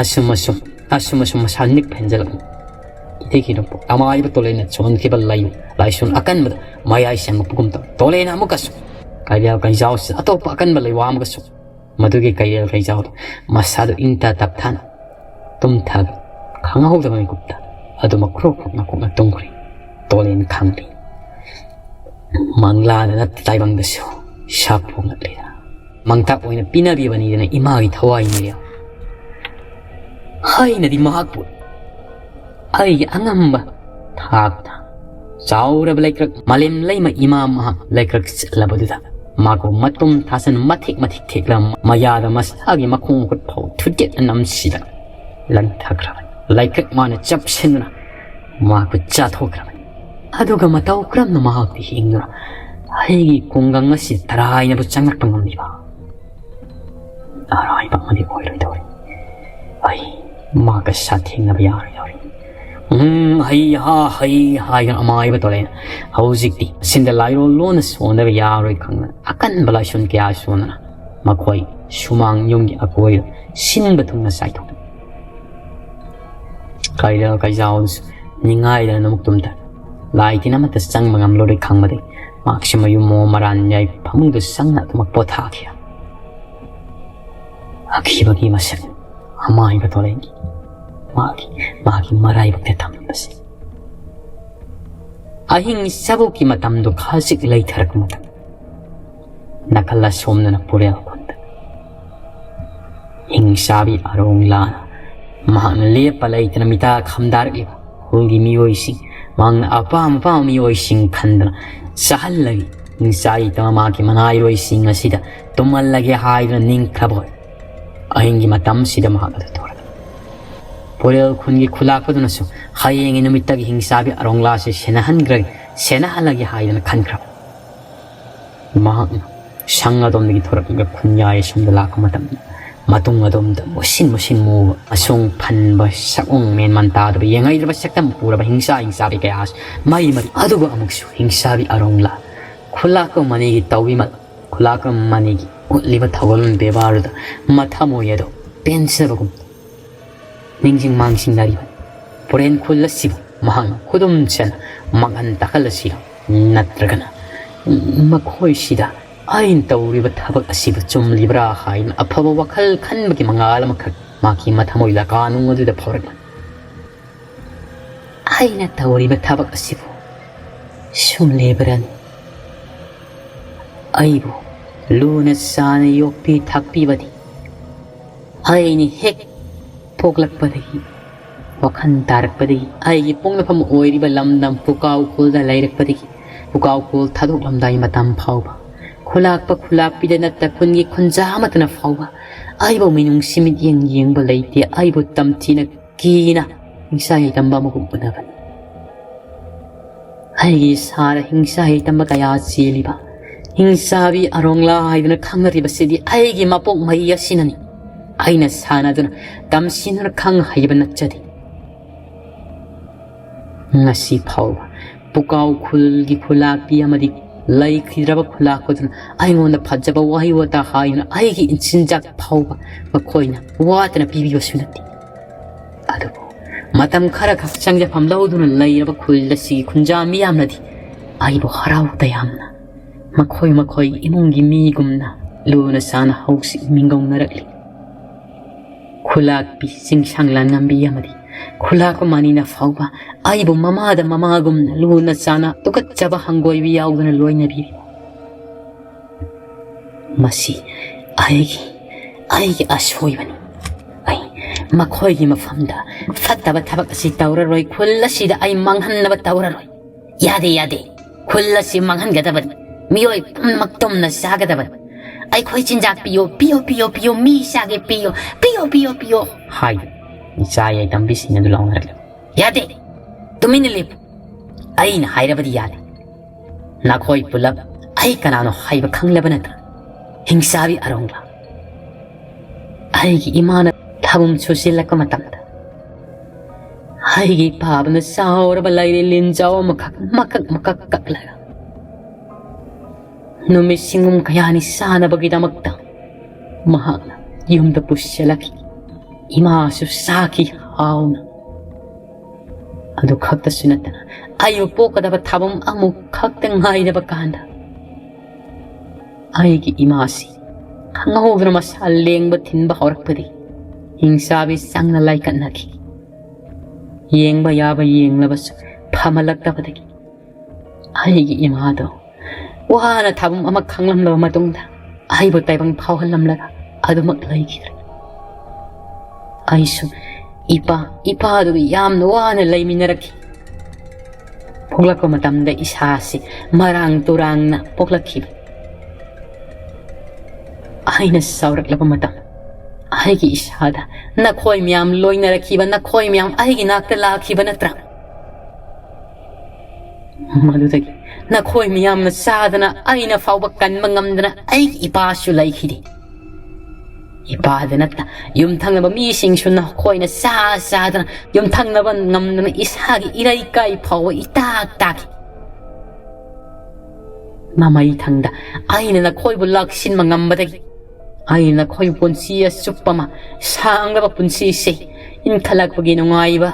ꯑꯁꯨꯝ ꯑꯁꯨꯝ, ꯑꯁꯨꯝ ꯑꯁꯨꯝ ꯃꯁꯥ ꯅꯤꯛꯄ ꯍꯦꯟꯖꯜꯂꯛꯏ꯫ ꯀꯤꯊꯤ ꯀꯤꯔꯣꯝ ꯑꯃꯥꯏꯕ ꯇꯣꯂꯦꯟꯅ ꯁꯣꯟꯈꯤꯕ ꯂꯩ ꯂꯥꯏꯁꯣꯟ ꯑꯀꯟꯕꯗ ꯃꯌꯥꯏ ꯁꯦꯝꯃꯛꯄꯒꯨꯝ ꯇꯧꯏ꯫ ꯇꯣꯂꯦꯟꯅ ꯑꯃꯨꯛꯀꯁꯨ ꯀꯩꯔꯦꯜ ꯀꯩꯖꯥꯎꯁꯤꯗ ꯑꯇꯣꯞꯄ ꯑꯀꯟꯕ ꯂꯩꯋꯥ ꯑꯃꯒꯁꯨ ꯃꯗꯨꯒꯤ ꯀꯩꯔꯦꯜ ꯀꯩꯖꯥꯎꯗ ꯃꯁꯥꯗꯨ ꯏꯪꯇ ꯇꯞꯊꯥꯅ ꯇꯨꯝꯊꯈ꯭ꯔꯦ꯫ ꯈꯪꯍꯧꯗꯕ ꯃꯤꯀꯨꯞꯇ ꯑꯗꯨꯃꯛ ꯈ꯭ꯔꯣꯛ ꯈ꯭ꯔꯣꯛ ꯅꯀꯣꯛꯅ ꯇꯨꯝꯈ꯭ꯔꯦ꯫ ꯇꯣꯂꯦꯟ ꯈꯪꯂꯤ꯫ ꯃꯪꯂꯥꯗ ꯅꯠꯇ ꯇꯥꯏꯕꯪꯗꯁꯨ ꯁꯥꯞ ꯐꯣꯡꯂꯛꯂꯦꯗꯅ ꯃꯪꯇꯥꯛ ꯑꯣꯏꯅ ꯄꯤꯅꯕꯤꯕꯅꯤꯗꯅ ꯏꯃꯥꯒꯤ ꯊꯋꯥꯏ ꯃꯤꯔꯦꯜ꯫ ꯍꯥꯏꯅꯗꯤ ꯃꯍꯥꯛꯄꯨ ꯑꯩꯒꯤ ꯑꯉꯝꯕ ꯊꯥꯛꯇ ꯆꯥꯎꯔꯕ ꯂꯩꯀ꯭ꯔꯛ ꯃꯥꯂꯦꯝ ꯂꯩꯃ ꯏꯃꯥ ꯃꯍꯥꯛ ꯂꯩꯀ꯭ꯔꯛ ꯆꯠꯂꯕꯗꯨꯗ ꯃꯥꯒꯨ ꯃꯇꯨꯝ ꯊꯥꯁꯟ ꯃꯊꯤꯛ ꯃꯊꯤꯛ ꯊꯦꯛꯂ ꯃꯌꯥꯗ ꯃꯁꯥꯒꯤ ꯃꯈꯣꯡ ꯃꯈꯨꯠ ꯐꯥꯎ ꯊꯨꯗꯦꯛꯅ ꯅꯝꯁꯤꯜꯂ ꯂꯪꯊꯈ꯭ꯔꯕꯅꯤ꯫ ꯂꯩꯀ꯭ꯔꯛ ꯃꯥꯅ ꯆꯞꯁꯤꯟꯗꯨꯅ ꯃꯍꯥꯛꯄꯨ ꯆꯥꯊꯣꯛꯈ꯭ꯔꯕꯅꯤ꯫ ꯑꯗꯨꯒ ꯃꯇꯧ ꯀꯔꯝꯅ ꯃꯍꯥꯛꯇꯤ ꯍꯤꯡꯗꯨꯅ ꯑꯩꯒꯤ ꯈꯨꯡꯒꯪ ꯑꯁꯤ ꯇꯔꯥꯏꯅꯕꯨ ꯆꯪꯂꯛꯄ ꯉꯝꯂꯤꯕ? ꯑꯔꯥꯏꯕ ꯑꯃꯗꯤ ꯑꯣꯏꯔꯣꯏꯗꯧꯔꯤ꯫ ꯑꯩ ꯃꯍꯥꯛꯀ ꯁꯥꯊꯦꯡꯅꯕ ꯌꯥꯔꯣꯏꯗꯧꯔꯤ꯫ ꯎꯝ, ꯍꯩ ꯍꯥ, ꯍꯩ ꯍꯥꯏꯗꯨꯅ ꯑꯃꯥꯏꯕ ꯇꯧꯔꯛꯑꯦ꯫ ꯍꯧꯖꯤꯛꯇꯤ ꯁꯤꯟꯗ ꯂꯥꯏꯔꯣꯜ ꯂꯣꯟꯅ ꯁꯣꯟꯗꯕ ꯌꯥꯔꯣꯏ ꯈꯪꯗꯅ ꯑꯀꯟꯕ ꯂꯥꯏꯁꯣꯟ ꯀꯌꯥ ꯁꯣꯟꯗꯅ ꯃꯈꯣꯏ ꯁꯨꯃꯥꯡ ꯌꯨꯝꯒꯤ ꯑꯀꯣꯏꯗ ꯁꯤꯟꯕ ꯊꯨꯡꯅ ꯆꯥꯏꯊꯣꯛꯏ꯫ ꯀꯩꯔꯦꯜ ꯀꯩꯖꯥꯎꯗꯁꯨ ꯅꯤꯡꯉꯥꯏꯗꯅ ꯅꯃꯨꯛ ꯇꯨꯝꯊꯔꯦ꯫ ꯂꯥꯏ ꯇꯤꯟ ꯑꯃꯠꯇ ꯆꯪꯕ ꯉꯝꯂꯔꯣꯏ ꯈꯪꯕꯗꯒꯤ ꯃꯍꯥꯛꯁꯨ ꯃꯌꯨꯝ ꯃꯣ ꯃꯔꯥꯟ ꯌꯥꯏ ꯐꯃꯨꯡꯗ ꯆꯪꯅ ꯑꯗꯨꯃꯛ ꯄꯣꯊꯥꯈꯤ꯫ ꯑꯀꯤꯕꯒꯤ ꯃꯁꯛ ꯑꯃꯥꯏꯕ ꯊꯣꯔꯦꯟꯒꯤ ꯃꯥꯒꯤ ꯃꯥꯒꯤ ꯃꯔꯥꯏꯕꯛꯇ ꯊꯝꯂꯝꯕꯁꯦ꯫ ꯑꯍꯤꯡ ꯆꯕꯣꯛꯀꯤ ꯃꯇꯝꯗꯣ ꯈꯖꯤꯛ ꯂꯩꯊꯔꯛꯄ ꯃꯇꯝ ꯅꯥꯀꯜ ꯑꯁꯣꯝꯗꯅ ꯄꯨꯔꯦꯜ ꯈꯨꯟꯗ ꯍꯤꯡꯆꯥꯕꯤ ꯑꯔꯣꯡꯂꯥꯅ ꯃꯍꯥꯛꯅ ꯂꯦꯞꯄ ꯂꯩꯇꯅ ꯃꯤꯇꯥ ꯈꯝꯗꯥꯔꯛꯂꯤꯕ ꯈꯨꯜꯒꯤ ꯃꯤꯑꯣꯏꯁꯤꯡ, ꯃꯍꯥꯛꯅ ꯑꯄꯥꯝ ꯑꯄꯥꯝꯕ ꯃꯤꯑꯣꯏꯁꯤꯡ ꯈꯟꯗꯅ ꯆꯥꯍꯜꯂꯒ ꯍꯤꯡꯆꯥꯕꯤ ꯇꯝꯃ ꯃꯍꯥꯛꯀꯤ ꯃꯅꯥꯏꯔꯣꯏꯁꯤꯡ ꯑꯁꯤꯗ ꯇꯨꯝꯍꯜꯂꯒꯦ ꯍꯥꯏꯗꯨꯅ ꯅꯤꯡꯈ꯭ꯔꯕ ꯑꯣꯏ꯫ ꯑꯍꯤꯡꯒꯤ ꯃꯇꯝꯁꯤꯗ ꯃꯍꯥꯛ ꯑꯗꯨ ꯊꯣꯔꯛꯏ꯫ ꯄꯣꯔꯦꯜ ꯈꯨꯟꯒꯤ ꯈꯨꯂꯥꯛꯄꯗꯨꯅꯁꯨ ꯍꯌꯦꯡꯒꯤ ꯅꯨꯃꯤꯠꯇꯒꯤ ꯍꯤꯡꯆꯥꯕꯤ ꯑꯔꯣꯡꯂꯥꯁꯤ ꯁꯦꯟꯅꯍꯟꯈ꯭ꯔꯒꯦ, ꯁꯦꯟꯅꯍꯜꯂꯒꯦ ꯍꯥꯏꯗꯅ ꯈꯟꯈ꯭ꯔꯕ꯫ ꯃꯍꯥꯛꯅ ꯁꯪ ꯑꯗꯣꯝꯗꯒꯤ ꯊꯣꯔꯛꯂꯒ ꯈꯨꯟꯌꯥꯏ ꯑꯁꯣꯝꯗ ꯂꯥꯛꯄ ꯃꯇꯝꯗ ꯃꯇꯨꯡ ꯑꯗꯣꯝꯗ ꯃꯨꯁꯤꯟ ꯃꯨꯁꯤꯟ ꯃꯨꯕ ꯑꯁꯣꯡ ꯐꯟꯕ ꯁꯛꯑꯣꯡ ꯃꯦꯟꯃꯥꯟ ꯇꯥꯗꯕ ꯌꯦꯡꯍꯩꯗ꯭ꯔꯕ ꯁꯛꯇꯝ ꯄꯨꯔꯕ ꯍꯤꯡꯆꯥ ꯍꯤꯡꯆꯥꯕꯤ ꯀꯌꯥ ꯑꯁꯤ ꯃꯩ ꯃꯔꯤ꯫ ꯑꯗꯨꯒ ꯑꯃꯨꯛꯁꯨ ꯍꯤꯡꯆꯥꯕꯤ ꯑꯔꯣꯡꯂꯥ ꯈꯨꯂꯥꯛꯄ ꯃꯅꯤꯒꯤ ꯇꯧꯕꯤꯃꯜ ꯈꯨꯂꯥꯛꯄ ꯃꯅꯤꯒꯤ ꯎꯠꯂꯤꯕ ꯊꯧꯒꯜꯂꯣꯟ ꯕꯦꯕꯥꯔꯗꯨꯗ ꯃꯊꯃꯣꯏ ꯑꯗꯨ ꯄꯦꯟꯖꯕꯒꯨꯝ ꯅꯤꯡꯁꯤꯡ ꯃꯥꯡꯁꯤꯡꯅꯔꯤꯕ ꯄꯣꯔꯦꯟ ꯈꯨꯜ ꯑꯁꯤꯕꯨ ꯃꯍꯥꯛꯅ ꯈꯨꯗꯨꯝ ꯆꯟꯅ ꯃꯥꯡꯍꯟ ꯇꯥꯛꯍꯜꯂꯁꯤꯔꯥ? ꯅꯠꯇ꯭ꯔꯒꯅ ꯃꯈꯣꯏꯁꯤꯗ ꯑꯩꯅ ꯇꯧꯔꯤꯕ ꯊꯕꯛ ꯑꯁꯤꯕꯨ ꯆꯨꯝꯂꯤꯕ꯭ꯔꯥ ꯍꯥꯏꯅ ꯑꯐꯕ ꯋꯥꯈꯜ ꯈꯟꯕꯒꯤ ꯃꯉꯥꯜ ꯑꯃꯈꯛ ꯃꯍꯥꯛꯀꯤ ꯃꯊꯃꯣꯏ ꯂꯀꯥꯅꯨꯡ ꯑꯗꯨꯗ ꯐꯥꯎꯔꯛꯂꯅꯤ꯫ ꯑꯩꯅ ꯇꯧꯔꯤꯕ ꯊꯕꯛ ꯑꯁꯤꯕꯨ ꯁꯨꯝ ꯂꯦꯕꯔꯅꯤ꯫ ꯑꯩꯕꯨ ꯂꯨꯅ ꯆꯥꯅ ꯌꯣꯛꯄꯤ ꯊꯥꯛꯄꯤꯕꯗꯤ ꯑꯩꯅ ꯍꯦꯛ ꯄꯣꯛꯂꯛꯄꯗꯒꯤ ꯋꯥꯈꯜ ꯇꯥꯔꯛꯄꯗꯒꯤ ꯑꯩꯒꯤ ꯄꯣꯛꯅꯐꯝ ꯑꯣꯏꯔꯤꯕ ꯂꯝꯗꯝ ꯄꯨꯀꯥꯎ ꯈꯨꯜꯗ ꯂꯩꯔꯛꯄꯗꯒꯤ ꯄꯨꯀꯥꯎ ꯈꯨꯜ ꯊꯥꯗꯣꯛꯂꯝꯗꯥꯏ ꯃꯇꯝ ꯐꯥꯎꯕ ꯈꯨꯂꯥꯛꯄ ꯈꯨꯂꯥꯛꯄꯤꯗ ꯅꯠꯇ ꯈꯨꯟꯒꯤ ꯈꯨꯟꯖꯥ ꯑꯃꯠꯇꯅ ꯐꯥꯎꯕ ꯑꯩꯕꯨ ꯃꯤꯅꯨꯡꯁꯤ ꯃꯤꯠꯌꯦꯡ ꯌꯦꯡꯕ ꯂꯩꯇꯦ꯫ ꯑꯩꯕꯨ ꯇꯝꯊꯤꯅ ꯀꯤꯅ ꯍꯤꯡꯁꯥ ꯌꯥꯏꯇꯝꯕ ꯑꯃꯒꯨꯝ ꯎꯅꯕꯅꯤ꯫ ꯑꯩꯒꯤ ꯏꯁꯥꯗ ꯍꯤꯡꯁꯥ ꯌꯥꯏꯇꯝꯕ ꯀꯌꯥ ꯆꯦꯜꯂꯤꯕ ꯍꯤꯡꯁꯥꯕꯤ ꯑꯔꯣꯡꯂꯥ ꯍꯥꯏꯗꯨꯅ ꯈꯪꯅꯔꯤꯕꯁꯤꯗꯤ ꯑꯩꯒꯤ ꯃꯄꯣꯛ ꯃꯍꯩ ꯑꯁꯤꯅꯅꯤ꯫ ꯑꯩꯅ ꯁꯥꯟꯅꯗꯨꯅ ꯇꯝꯁꯤꯟꯗꯨꯅ ꯈꯪ ꯍꯩꯕ ꯅꯠꯆꯗꯦ꯫ ꯉꯁꯤ ꯐꯥꯎꯕ ꯄꯨꯀꯥꯎ ꯈꯨꯜꯒꯤ ꯈꯨꯂꯥꯛꯄꯤ ꯑꯃꯗꯤ ꯂꯩꯈꯤꯗ꯭ꯔꯕ ꯈꯨꯂꯥꯛꯄꯗꯨꯅ ꯑꯩꯉꯣꯟꯗ ꯐꯖꯕ ꯋꯥꯍꯩ ꯋꯥꯇꯥ ꯍꯥꯏꯗꯨꯅ ꯑꯩꯒꯤ ꯏꯟꯁꯤꯟꯖꯥꯛ ꯐꯥꯎꯕ ꯃꯈꯣꯏꯅ ꯋꯥꯠꯇꯅ ꯄꯤꯕꯤꯕꯁꯨ ꯅꯠꯇꯦ꯫ ꯑꯗꯨꯕꯨ ꯃꯇꯝ ꯈꯔ ꯈꯛ ꯆꯪꯖꯐꯝ ꯂꯧꯗꯨꯅ ꯂꯩꯔꯕ ꯈꯨꯜ ꯑꯁꯤꯒꯤ ꯈꯨꯟꯖꯥ ꯃꯤꯌꯥꯝꯅꯗꯤ ꯑꯩꯕꯨ ꯍꯔꯥꯎ ꯇꯌꯥꯝꯅ ꯃꯈꯣꯏ ꯃꯈꯣꯏ ꯏꯃꯨꯡꯒꯤ ꯃꯤꯒꯨꯝꯅ ꯂꯨꯅ ꯆꯥꯅ ꯍꯧꯁꯤ ꯃꯤꯡꯒꯧꯅꯔꯛꯂꯤ꯫ ꯈꯨꯂꯥꯛꯄꯤ ꯆꯤꯡꯁꯥꯡ ꯂꯥꯟꯉꯝꯕꯤ ꯑꯃꯗꯤ ꯈꯨꯂꯥꯛꯄ ꯃꯅꯤꯅ ꯐꯥꯎꯕ ꯑꯩꯕꯨ ꯃꯃꯥꯗ ꯃꯃꯥꯒꯨꯝꯅ ꯂꯨꯅ ꯆꯥꯅ ꯇꯨꯀꯠꯆꯕ ꯍꯪꯒꯣꯏꯕ ꯌꯥꯎꯗꯅ ꯂꯣꯏꯅꯕꯤꯔꯤ꯫ ꯃꯁꯤ ꯑꯩꯒꯤ ꯑꯩꯒꯤ ꯑꯁꯣꯏꯕꯅꯤ꯫ ꯑꯩ ꯃꯈꯣꯏꯒꯤ ꯃꯐꯝꯗ ꯐꯠꯇꯕ ꯊꯕꯛ ꯑꯁꯤ ꯇꯧꯔꯔꯣꯏ꯫ ꯈꯨꯜ ꯑꯁꯤꯗ ꯑꯩ ꯃꯥꯡꯍꯟꯅꯕ ꯇꯧꯔꯔꯣꯏ꯫ ꯌꯥꯗꯦ, ꯌꯥꯗꯦ꯫ ꯈꯨꯜ ꯑꯁꯤ ꯃꯥꯡꯍꯟꯒꯗꯕꯅꯤ꯫ ꯃꯤꯑꯣꯏ ꯄꯨꯝꯅꯃꯛ ꯇꯨꯝꯅ ꯆꯥꯒꯗꯕꯅꯤ꯫ ꯑꯩꯈꯣꯏ ꯆꯤꯟꯖꯥꯛ ꯄꯤꯌꯣ, ꯄꯤꯌꯣ, ꯄꯤꯌꯣ, ꯄꯤꯌꯣ, ꯃꯤ ꯆꯥꯒꯦ ꯄꯤꯌꯣ, ꯄꯤꯌꯣ, ꯄꯤꯌꯣ, ꯄꯤꯌꯣ ꯍꯥꯏꯗꯨꯅ ꯏꯆꯥ ꯌꯥꯏꯇꯝꯕꯤꯁꯤꯡ ꯑꯗꯨ ꯂꯥꯎꯅꯔꯛꯂꯤ꯫ ꯌꯥꯗꯦ꯫ ꯇꯨꯃꯤꯟꯅ ꯂꯦꯞꯄꯨ꯫ ꯑꯩꯅ ꯍꯥꯏꯔꯕꯗꯤ ꯌꯥꯗꯦ꯫ ꯅꯈꯣꯏ ꯄꯨꯂꯞ ꯑꯩ ꯀꯅꯥꯅꯣ ꯍꯥꯏꯕ ꯈꯪꯂꯕ ꯅꯠꯇ꯭ꯔꯥ? ꯍꯤꯡꯁꯥꯕꯤ ꯑꯔꯣꯡꯂꯥ꯫ ꯑꯩꯒꯤ ꯏꯃꯥꯅ ꯊꯥꯕꯨꯝ ꯁꯨꯁꯤꯜꯂꯛꯄ ꯃꯇꯝꯗ ꯑꯩꯒꯤ ꯄꯥꯕꯅ ꯆꯥꯎꯔꯕ ꯂꯥꯏꯔꯦ ꯂꯤꯟꯖꯥꯎ ꯑꯃꯈꯛ ꯃꯀꯛ ꯃꯀꯛ ꯀꯛꯂꯒ ꯅꯨꯃꯤꯠ ꯁꯤꯡꯒꯨꯝ ꯀꯌꯥꯅꯤ ꯆꯥꯅꯕꯒꯤꯗꯃꯛꯇ ꯃꯍꯥꯛꯅ ꯌꯨꯝꯗ ꯄꯨꯁꯤꯜꯂꯛꯈꯤ꯫ ꯏꯃꯥꯁꯨ ꯆꯥꯈꯤ ꯍꯥꯎꯅ꯫ ꯑꯗꯨ ꯈꯛꯇꯁꯨ ꯅꯠꯇꯅ ꯑꯩꯕꯨ ꯄꯣꯛꯀꯗꯕ ꯊꯥꯕꯝ ꯑꯃꯨꯛ ꯈꯛꯇ ꯉꯥꯏꯔꯕ ꯀꯥꯟꯗ ꯑꯩꯒꯤ ꯏꯃꯥꯁꯤ ꯈꯪꯍꯧꯗꯅ ꯃꯁꯥ ꯂꯦꯡꯕ ꯊꯤꯟꯕ ꯍꯧꯔꯛꯄꯗꯒꯤ ꯍꯤꯡꯁꯥꯕꯤ ꯆꯪꯅ ꯂꯥꯏꯀꯠꯅꯈꯤ꯫ ꯌꯦꯡꯕ ꯌꯥꯕ ꯌꯦꯡꯂꯕꯁꯨ ꯐꯃꯜꯂꯛꯇꯕꯗꯒꯤ ꯑꯩꯒꯤ ꯏꯃꯥꯗꯣ ꯋꯥꯅ ꯊꯥꯕꯝ ꯑꯃ ꯈꯪꯂꯝꯂꯕ ꯃꯇꯨꯡꯗ ꯑꯩꯕꯨ ꯇꯥꯏꯕꯪ ꯐꯥꯎꯍꯜꯂꯝꯂꯒ ꯑꯗꯨꯃꯛ ꯂꯩꯈꯤꯗ꯭ꯔꯦ꯫ ꯑꯩꯁꯨ ꯏꯄꯥ, ꯏꯄꯥꯗꯨꯒ ꯌꯥꯝꯅ ꯋꯥꯅ ꯂꯩꯃꯤꯟꯅꯔꯛꯈꯤ꯫ ꯄꯣꯛꯂꯛꯄ ꯃꯇꯝꯗ ꯏꯁꯥꯁꯤ ꯃꯔꯥꯡ ꯇꯨꯔꯥꯡꯅ ꯄꯣꯛꯂꯛꯈꯤꯕ꯫ ꯑꯩꯅ ꯆꯥꯎꯔꯛꯂꯕ ꯃꯇꯝ, ꯑꯩꯒꯤ ꯏꯁꯥꯗ ꯅꯈꯣꯏ ꯃꯌꯥꯝ ꯂꯣꯏꯅꯔꯛꯈꯤꯕ, ꯅꯈꯣꯏ ꯃꯌꯥꯝ ꯑꯩꯒꯤ ꯅꯥꯛꯇ ꯂꯥꯛꯈꯤꯕ ꯅꯠꯇ꯭ꯔꯥ? ꯃꯗꯨꯗꯒꯤ ꯅꯈꯣꯏ ꯃꯤꯌꯥꯝꯅ ꯆꯥꯗꯅ ꯑꯩꯅ ꯐꯥꯎꯕ ꯀꯟꯕ ꯉꯝꯗꯅ ꯑꯩꯒꯤ ꯏꯄꯥꯁꯨ ꯂꯩꯈꯤꯗꯦ꯫ ꯏꯄꯥꯗ ꯅꯠꯇ ꯌꯨꯝꯊꯪꯅꯕ ꯃꯤꯁꯤꯡꯁꯨ ꯅꯈꯣꯏꯅ ꯆꯥ ꯆꯥꯗꯅ ꯌꯨꯝꯊꯪꯅꯕ ꯉꯝꯗꯅ ꯏꯁꯥꯒꯤ ꯏꯔꯩꯀꯥꯏ ꯐꯥꯎꯕ ꯏꯇꯥꯛ ꯇꯥꯛꯈꯤ꯫ ꯃꯃꯩꯊꯪꯗ ꯑꯩꯅ ꯅꯈꯣꯏꯕꯨ ꯂꯥꯛꯁꯤꯟꯕ ꯉꯝꯕꯗꯒꯤ ꯑꯩꯅ ꯅꯈꯣꯏꯕꯨ ꯄꯨꯟꯁꯤ ꯑꯆꯨꯞꯄ ꯑꯃ ꯁꯥꯡꯂꯕ ꯄꯨꯟꯁꯤꯁꯦ ꯏꯟꯈꯠꯂꯛꯄꯒꯤ ꯅꯨꯡꯉꯥꯏꯕ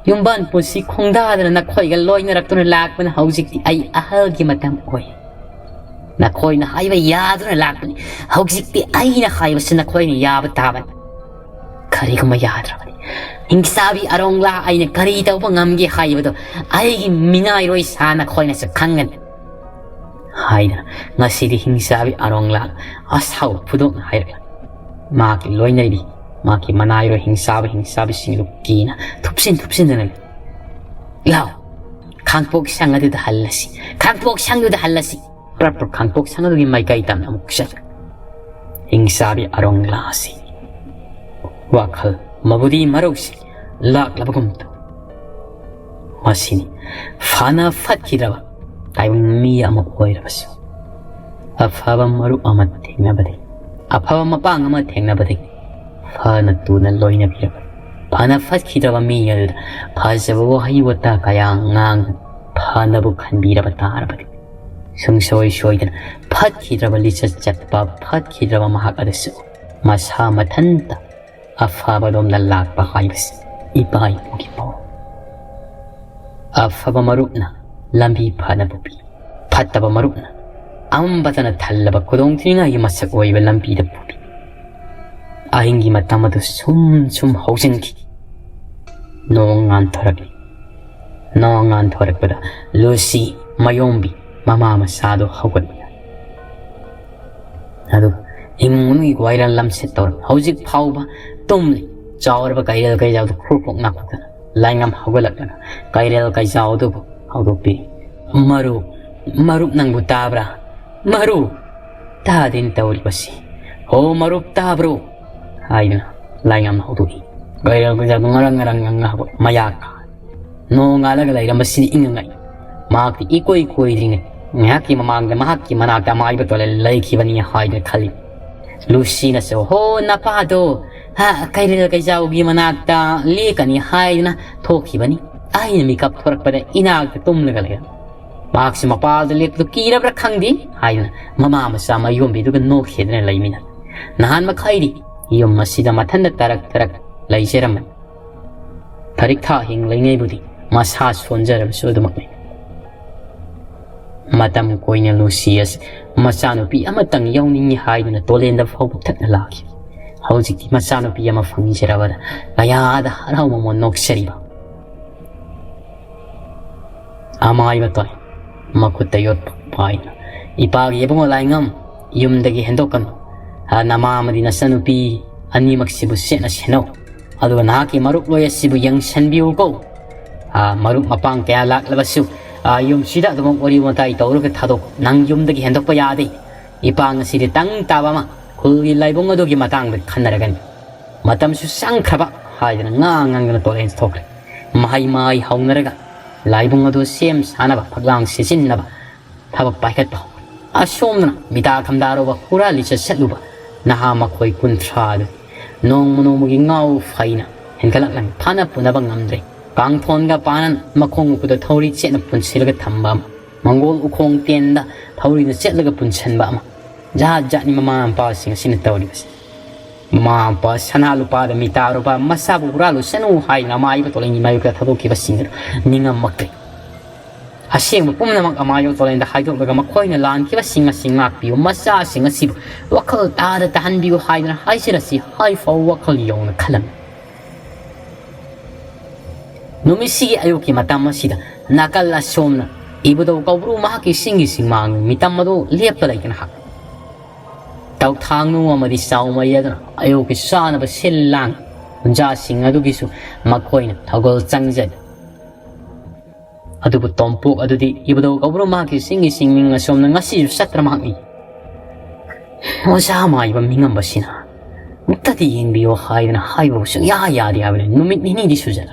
ꯌꯨꯝꯕꯥꯟ ꯄꯨꯟꯁꯤ ꯈꯣꯡꯗꯥꯗꯅ ꯅꯈꯣꯏꯒ ꯂꯣꯏꯅꯔꯛꯇꯨꯅ ꯂꯥꯛꯄꯅ ꯍꯧꯖꯤꯛꯇꯤ ꯑꯩ ꯑꯍꯜꯒꯤ ꯃꯇꯝ ꯑꯣꯏ꯫ ꯅꯈꯣꯏꯅ ꯍꯥꯏꯕ ꯌꯥꯗꯨꯅ ꯂꯥꯛꯄꯅꯤ꯫ ꯍꯧꯖꯤꯛꯇꯤ ꯑꯩꯅ ꯍꯥꯏꯕꯁꯤ ꯅꯈꯣꯏꯅ ꯌꯥꯕ ꯇꯥꯕꯅꯤ꯫ ꯀꯔꯤꯒꯨꯝꯕ ꯌꯥꯗ꯭ꯔꯕꯗꯤ ꯍꯤꯡꯆꯥꯕꯤ ꯑꯔꯣꯡꯂꯥ ꯑꯩꯅ ꯀꯔꯤ ꯇꯧꯕ ꯉꯝꯒꯦ ꯍꯥꯏꯕꯗꯣ ꯑꯩꯒꯤ ꯃꯤꯅꯥꯏꯔꯣꯏ ꯁꯥ ꯅꯈꯣꯏꯅꯁꯨ ꯈꯪꯒꯅꯤ꯫ ꯍꯥꯏꯗꯅ ꯉꯁꯤꯗꯤ ꯍꯤꯡꯆꯥꯕꯤ ꯑꯔꯣꯡꯂꯥ ꯑꯁꯥꯎ ꯐꯨꯗꯣꯛꯅ ꯍꯥꯏꯔꯛꯂꯦ꯫ ꯃꯍꯥꯛꯀꯤ ꯂꯣꯏꯅꯔꯤ, ꯃꯍꯥꯛꯀꯤ ꯃꯅꯥꯏꯔꯣꯏ ꯍꯤꯡꯆꯥꯕ ꯍꯤꯡꯆꯥꯕꯤꯁꯤꯡꯗꯨ ꯀꯤꯅ ꯊꯨꯞꯆꯤꯟ ꯊꯨꯞꯆꯤꯟꯗꯅ ꯂꯩ꯫ ꯂꯥꯎ, ꯈꯥꯡꯄꯣꯛ ꯁꯪ ꯑꯗꯨꯗ ꯍꯜꯂꯁꯤ, ꯈꯥꯡꯄꯣꯛ ꯁꯪꯗꯨꯗ ꯍꯜꯂꯁꯤ꯫ ꯄ꯭ꯔꯞ ꯄ꯭ꯔꯞ ꯈꯥꯡꯄꯣꯛ ꯁꯪ ꯑꯗꯨꯒꯤ ꯃꯥꯏꯀꯩ ꯇꯝꯅ ꯑꯃꯨꯛ ꯆꯠ꯫ ꯍꯤꯡꯆꯥꯕꯤ ꯑꯔꯣꯡꯂꯥ ꯑꯁꯤ ꯋꯥꯈꯜ ꯃꯕꯨꯗꯤ ꯃꯔꯧꯁꯤ ꯂꯥꯛꯂꯕꯒꯨꯝ ꯇꯧ꯫ ꯃꯁꯤꯅꯤ ꯐꯅ ꯐꯠꯈꯤꯗ꯭ꯔꯕ ꯇꯥꯏꯕꯪ ꯃꯤ ꯑꯃ ꯑꯣꯏꯔꯕꯁꯨ, ꯑꯐꯕ ꯃꯔꯨꯞ ꯑꯃ ꯊꯦꯡꯅꯕꯗꯒꯤ, ꯑꯐꯕ ꯃꯄꯥꯡ ꯑꯃ ꯊꯦꯡꯅꯕꯗꯒꯤ ꯐꯅ ꯇꯨꯅ ꯂꯣꯏꯅꯕꯤꯔꯕ, ꯐꯅ ꯐꯠꯈꯤꯗ꯭ꯔꯕ ꯃꯤ ꯑꯗꯨꯗ ꯐꯖꯕ ꯋꯥꯍꯩ ꯋꯥꯇꯥ ꯀꯌꯥ ꯉꯥꯡꯗꯨꯅ ꯐꯅꯕꯨ ꯈꯟꯕꯤꯔꯕ ꯇꯥꯔꯕꯗꯤ, ꯁꯨꯡꯁꯣꯏ ꯁꯣꯏꯗꯅ ꯐꯠꯈꯤꯗ꯭ꯔꯕ ꯂꯤꯆꯠ ꯆꯠꯄ, ꯐꯠꯈꯤꯗ꯭ꯔꯕ ꯃꯍꯥꯛ ꯑꯗꯨꯁꯨ ꯃꯁꯥ ꯃꯊꯟꯇ ꯑꯐꯕꯔꯣꯝꯗ ꯂꯥꯛꯄ ꯍꯥꯏꯕꯁꯤ ꯏꯄꯥ ꯏꯄꯨꯒꯤ ꯄꯥꯎ꯫ ꯑꯐꯕ ꯃꯔꯨꯞꯅ ꯂꯝꯕꯤ ꯐꯅ ꯄꯨꯕꯤ, ꯐꯠꯇꯕ ꯃꯔꯨꯞꯅ ꯑꯃꯝꯕꯇꯅ ꯊꯜꯂꯕ ꯈꯨꯗꯣꯡ ꯊꯤꯅꯤꯡꯉꯥꯏꯒꯤ ꯃꯁꯛ ꯑꯣꯏꯕ ꯂꯝꯕꯤꯗ ꯄꯨꯕꯤ꯫ ꯑꯍꯤꯡꯒꯤ ꯃꯇꯝ ꯑꯗꯨ ꯁꯨꯝ ꯁꯨꯝ ꯍꯧꯖꯤꯟꯈꯤ꯫ ꯅꯣꯡ ꯉꯥꯟꯊꯣꯔꯛꯂꯤ꯫ ꯅꯣꯡ ꯉꯥꯟꯊꯣꯔꯛꯄꯗ ꯂꯨꯁꯤ ꯃꯌꯣꯝꯕꯤ ꯃꯃꯥ ꯃꯆꯥꯗꯨ ꯍꯧꯒꯠꯂꯤ꯫ ꯑꯗꯨꯒ ꯏꯃꯨꯡ ꯃꯅꯨꯡꯒꯤ ꯋꯥꯏꯔꯝ ꯂꯝꯁꯦ ꯇꯧꯔꯝꯃꯤ꯫ ꯍꯧꯖꯤꯛ ꯐꯥꯎꯕ ꯇꯨꯝꯂꯤ꯫ ꯆꯥꯎꯔꯕ ꯀꯩꯔꯦꯜ ꯀꯩꯖꯥꯎꯗꯨ ꯈ꯭ꯔꯨꯛ ꯈ꯭ꯔꯨꯛ ꯅꯥꯀꯣꯛꯇꯅ ꯂꯥꯏꯉꯝ ꯍꯧꯒꯠꯂꯛꯂꯒ ꯀꯩꯔꯦꯜ ꯀꯩꯖꯥꯎꯗꯨꯕꯨ ꯍꯧꯗꯣꯛꯄꯤ꯫ "ꯃꯔꯨꯞ, ꯃꯔꯨꯞ ꯅꯪꯕꯨ ꯇꯥꯕ꯭ꯔꯥ? ꯃꯔꯨꯞ!" "ꯇꯥꯗꯦꯅ ꯇꯧꯔꯤꯕꯁꯤ꯫ ꯍꯣ ꯃꯔꯨꯞ ꯇꯥꯕ꯭ꯔꯣ?" ꯍꯥꯏꯗꯨꯅ ꯂꯥꯏꯉꯝ ꯍꯧꯗꯣꯛꯏ꯫ ꯀꯩꯔꯦꯜ ꯀꯩꯖꯥꯎꯗꯨ ꯉꯔꯪ ꯉꯔꯪ ꯉꯪꯉꯒ ꯃꯌꯥ ꯀꯥ ꯅꯣꯡ ꯉꯥꯜꯂꯒ ꯂꯩꯔꯝꯕꯁꯤꯗ ꯏꯪꯉꯉꯛꯏ꯫ ꯃꯍꯥꯛꯇꯤ ꯏꯀꯣꯏ ꯀꯣꯏꯗ꯭ꯔꯤꯉꯩ ꯉꯥꯏꯍꯥꯛꯀꯤ ꯃꯃꯥꯡꯗ ꯃꯍꯥꯛꯀꯤ ꯃꯅꯥꯛꯇ ꯑꯃꯥꯏꯕ ꯇꯣꯂꯦꯟ ꯂꯩꯈꯤꯕꯅꯤ ꯍꯥꯏꯗꯨꯅ ꯈꯜꯂꯤ꯫ ꯂꯨꯁꯤꯅꯁꯨ, "ꯍꯣ ꯅꯄꯥꯗꯣ, ꯍꯥ, ꯀꯩꯔꯦꯜ ꯀꯩꯖꯥꯎꯒꯤ ꯃꯅꯥꯛꯇ ꯂꯦꯛꯀꯅꯤ ꯍꯥꯏꯗꯨꯅ ꯊꯣꯛꯈꯤꯕꯅꯤ꯫ ꯑꯩꯅ ꯃꯤꯀꯞ ꯊꯣꯔꯛꯄꯗ ꯏꯅꯥꯛꯇ ꯇꯨꯝꯂꯒ ꯂꯩꯔꯝꯃꯤ꯫ ꯃꯍꯥꯛꯁꯨ ꯃꯄꯥꯗ ꯂꯦꯛꯄꯗꯨ ꯀꯤꯔꯕ꯭ꯔꯥ ꯈꯪꯗꯦ" ꯍꯥꯏꯗꯨꯅ ꯃꯃꯥ ꯃꯆꯥ ꯃꯌꯣꯝꯕꯤꯗꯨꯒ ꯅꯣꯛꯈꯤꯗꯅ ꯂꯩꯃꯤꯟꯅ꯫ ꯅꯍꯥꯟ ꯃꯈꯩꯗꯤ ꯌꯨꯝ ꯑꯁꯤꯗ ꯃꯊꯟꯇ ꯇꯔꯛ ꯇꯔꯛ ꯂꯩꯖꯔꯝꯕꯅꯤ꯫ ꯊꯔꯤꯛ ꯊꯥ ꯍꯤꯡꯂꯤꯉꯩꯕꯨꯗꯤ ꯃꯁꯥ ꯁꯣꯟꯖꯔꯕꯁꯨ ꯑꯗꯨꯃꯛꯅꯤ꯫ ꯃꯇꯝ ꯀꯨꯏꯅ ꯂꯨꯁꯤ ꯑꯁꯤ ꯃꯆꯥꯅꯨꯄꯤ ꯑꯃꯇꯪ ꯌꯥꯎꯅꯤꯡꯏ ꯍꯥꯏꯗꯨꯅ ꯇꯣꯂꯦꯟꯗ ꯐꯥꯎꯕ ꯊꯛꯅ ꯂꯥꯛꯈꯤ꯫ ꯍꯧꯖꯤꯛꯇꯤ ꯃꯆꯥꯅꯨꯄꯤ ꯑꯃ ꯐꯪꯖꯔꯕꯗ ꯀꯌꯥꯗ ꯍꯔꯥꯎ ꯃꯃꯣꯟ ꯅꯣꯛꯆꯔꯤꯕ꯫ ꯑꯃꯥꯏꯕ ꯇꯣꯂꯦꯟ ꯃꯈꯨꯠꯇ ꯌꯣꯠꯄ ꯄꯥꯏꯅ, "ꯏꯄꯥꯒꯤ ꯏꯕꯨꯡꯉꯣ ꯂꯥꯏꯉꯝ, ꯌꯨꯝꯗꯒꯤ ꯍꯦꯟꯗꯣꯛꯀꯅꯨ꯫ ꯅꯃꯥ ꯑꯃꯗꯤ ꯅꯆꯟꯅꯨꯄꯤ ꯑꯅꯤꯃꯛꯁꯤꯕꯨ ꯆꯦꯠꯅ ꯁꯦꯟꯅꯧ꯫ ꯑꯗꯨꯒ ꯅꯍꯥꯛꯀꯤ ꯃꯔꯨꯞ ꯂꯣꯏ ꯑꯁꯤꯕꯨ ꯌꯦꯡꯁꯤꯟꯕꯤꯌꯨꯀꯣ꯫ ꯃꯔꯨꯞ ꯃꯄꯥꯡ ꯀꯌꯥ ꯂꯥꯛꯂꯕꯁꯨ, ꯌꯨꯝꯁꯤꯗ ꯑꯗꯨꯃꯛ ꯋꯥꯔꯤ ꯋꯥꯇꯥꯏ ꯇꯧꯔꯒ ꯊꯥꯗꯣꯛ꯫ ꯅꯪ ꯌꯨꯝꯗꯒꯤ ꯍꯦꯟꯗꯣꯛꯄ ꯌꯥꯗꯦ꯫ ꯏꯄꯥ ꯉꯁꯤꯗꯤ ꯇꯪ ꯇꯥꯕ ꯑꯃ ꯈꯨꯜꯒꯤ ꯂꯥꯏꯕꯨꯡ ꯑꯗꯨꯒꯤ ꯃꯇꯥꯡꯗ ꯈꯟꯅꯔꯒꯅꯤ꯫ ꯃꯇꯝꯁꯨ ꯆꯪꯈ꯭ꯔꯕ" ꯍꯥꯏꯗꯨꯅ ꯉꯥꯡ ꯉꯥꯡꯗꯨꯅ ꯇꯣꯂꯦꯟ ꯊꯣꯛꯈ꯭ꯔꯦ꯫ ꯃꯍꯩ ꯃꯍꯩ ꯍꯧꯅꯔꯒ ꯂꯥꯏꯕꯨꯡ ꯑꯗꯨ ꯁꯦꯝ ꯁꯥꯅꯕ ꯐꯛꯂꯥꯡ ꯁꯤꯖꯤꯟꯅꯕ ꯊꯕꯛ ꯄꯥꯏꯈꯠꯄ ꯍꯧꯔꯦ꯫ ꯑꯁꯣꯝꯗꯅ ꯃꯤꯇꯥ ꯈꯝꯗꯥꯔꯨꯕ ꯍꯨꯔꯥꯟ ꯂꯤꯆꯠ ꯆꯠꯂꯨꯕ ꯅꯍꯥ ꯃꯈꯣꯏ ꯀꯨꯟꯊ꯭ꯔꯥ ꯑꯗꯨ ꯅꯣꯡꯃ ꯅꯣꯡꯃꯒꯤ ꯉꯥꯎ ꯐꯩꯅ ꯍꯦꯟꯒꯠꯂꯛꯂꯝꯃꯤ꯫ ꯐꯥꯅ ꯄꯨꯅꯕ ꯉꯝꯗ꯭ꯔꯦ꯫ ꯀꯥꯡꯊꯣꯟꯒ ꯄꯥꯅ ꯃꯈꯣꯡ ꯃꯈꯨꯠꯇ ꯊꯧꯔꯤ ꯆꯦꯠꯅ ꯄꯨꯟꯁꯤꯜꯂꯒ ꯊꯝꯕ ꯑꯃ, ꯃꯪꯒꯣꯜ ꯎꯈꯣꯡ ꯇꯦꯟꯗ ꯊꯧꯔꯤꯅ ꯆꯦꯠꯂꯒ ꯄꯨꯟꯁꯤꯟꯕ ꯑꯃ, ꯖꯥꯠ ꯖꯥꯠꯅꯤ ꯃꯃꯥ ꯃꯄꯥꯁꯤꯡ ꯑꯁꯤꯅ ꯇꯧꯔꯤꯕꯁꯤ꯫ ꯃꯃꯥ ꯃꯄꯥ ꯁꯅꯥ ꯂꯨꯄꯥꯗ ꯃꯤꯇꯥꯔꯨꯕ ꯃꯆꯥꯕꯨ ꯍꯨꯔꯥꯜꯂꯨꯁꯅꯨ ꯍꯥꯏꯗꯨꯅ ꯑꯃꯥꯏꯕ ꯇꯣꯂꯦꯟꯒꯤ ꯃꯥꯌꯣꯛꯇ ꯊꯥꯗꯣꯛꯈꯤꯕꯁꯤꯡ ꯑꯗꯨ ꯅꯤꯡꯉꯝꯃꯛꯇ꯭ꯔꯦ꯫ ꯑꯁꯦꯡꯕ ꯄꯨꯝꯅꯃꯛ ꯑꯃꯥꯏꯕ ꯇꯣꯂꯦꯟꯗ ꯍꯥꯏꯗꯣꯛꯂꯒ ꯃꯈꯣꯏꯅ ꯂꯥꯟꯈꯤꯕꯁꯤꯡ ꯑꯁꯤ ꯉꯥꯛꯄꯤꯌꯨ, ꯃꯆꯥꯁꯤꯡ ꯑꯁꯤꯕꯨ ꯋꯥꯈꯜ ꯇꯥꯗ ꯇꯥꯍꯟꯕꯤꯌꯨ ꯍꯥꯏꯗꯨꯅ ꯍꯥꯏꯖꯔꯁꯤ ꯍꯥꯏꯐꯥꯎ ꯋꯥꯈꯜ ꯌꯧꯅ ꯈꯜꯂꯝꯃꯤ꯫ ꯅꯨꯃꯤꯠꯁꯤꯒꯤ ꯑꯌꯨꯛꯀꯤ ꯃꯇꯝ ꯑꯁꯤꯗ ꯅꯥꯀꯜ ꯑꯁꯣꯝꯅ ꯏꯕꯨꯙꯧ ꯀꯧꯕ꯭ꯔꯨ ꯃꯍꯥꯛꯀꯤ ꯆꯤꯡꯒꯤ ꯆꯤꯡꯃꯥꯡ ꯃꯤꯇꯝ ꯑꯗꯨ ꯂꯦꯞꯇ ꯂꯩꯇꯅ ꯍꯥꯞꯄꯤ꯫ ꯇꯧꯊꯥꯡꯅꯨ ꯑꯃꯗꯤ ꯆꯥꯎꯃꯩ ꯑꯗꯨꯅ ꯑꯌꯨꯛꯀꯤ ꯆꯥꯅꯕ ꯁꯤꯜ ꯂꯥꯡ ꯈꯨꯟꯖꯥꯁꯤꯡ ꯑꯗꯨꯒꯤꯁꯨ ꯃꯈꯣꯏꯅ ꯊꯧꯒꯜ ꯆꯪꯖꯩ꯫ ꯑꯗꯨꯕꯨ ꯇꯣꯝꯄꯣꯛ ꯑꯗꯨꯗꯤ ꯏꯕꯨꯙꯧ ꯀꯧꯕ꯭ꯔꯨ ꯃꯍꯥꯛꯀꯤ ꯆꯤꯡꯒꯤ ꯆꯤꯡꯃꯤꯡ ꯑꯁꯣꯝꯅ ꯉꯁꯤꯁꯨ ꯆꯠꯇ꯭ꯔ ꯃꯍꯥꯛꯅꯤ꯫ ꯑꯣꯖꯥ ꯃꯥꯏꯕ ꯃꯤꯉꯝꯕꯁꯤꯅ ꯑꯃꯨꯛꯇꯗꯤ ꯌꯦꯡꯕꯤꯌꯣ ꯍꯥꯏꯗꯅ ꯍꯥꯏꯕꯕꯨ ꯁꯨꯡꯌꯥ ꯌꯥꯗꯦ ꯍꯥꯏꯕꯅꯤ꯫ ꯅꯨꯃꯤꯠ ꯅꯤꯅꯤꯗꯤ ꯁꯨꯖꯔꯦ꯫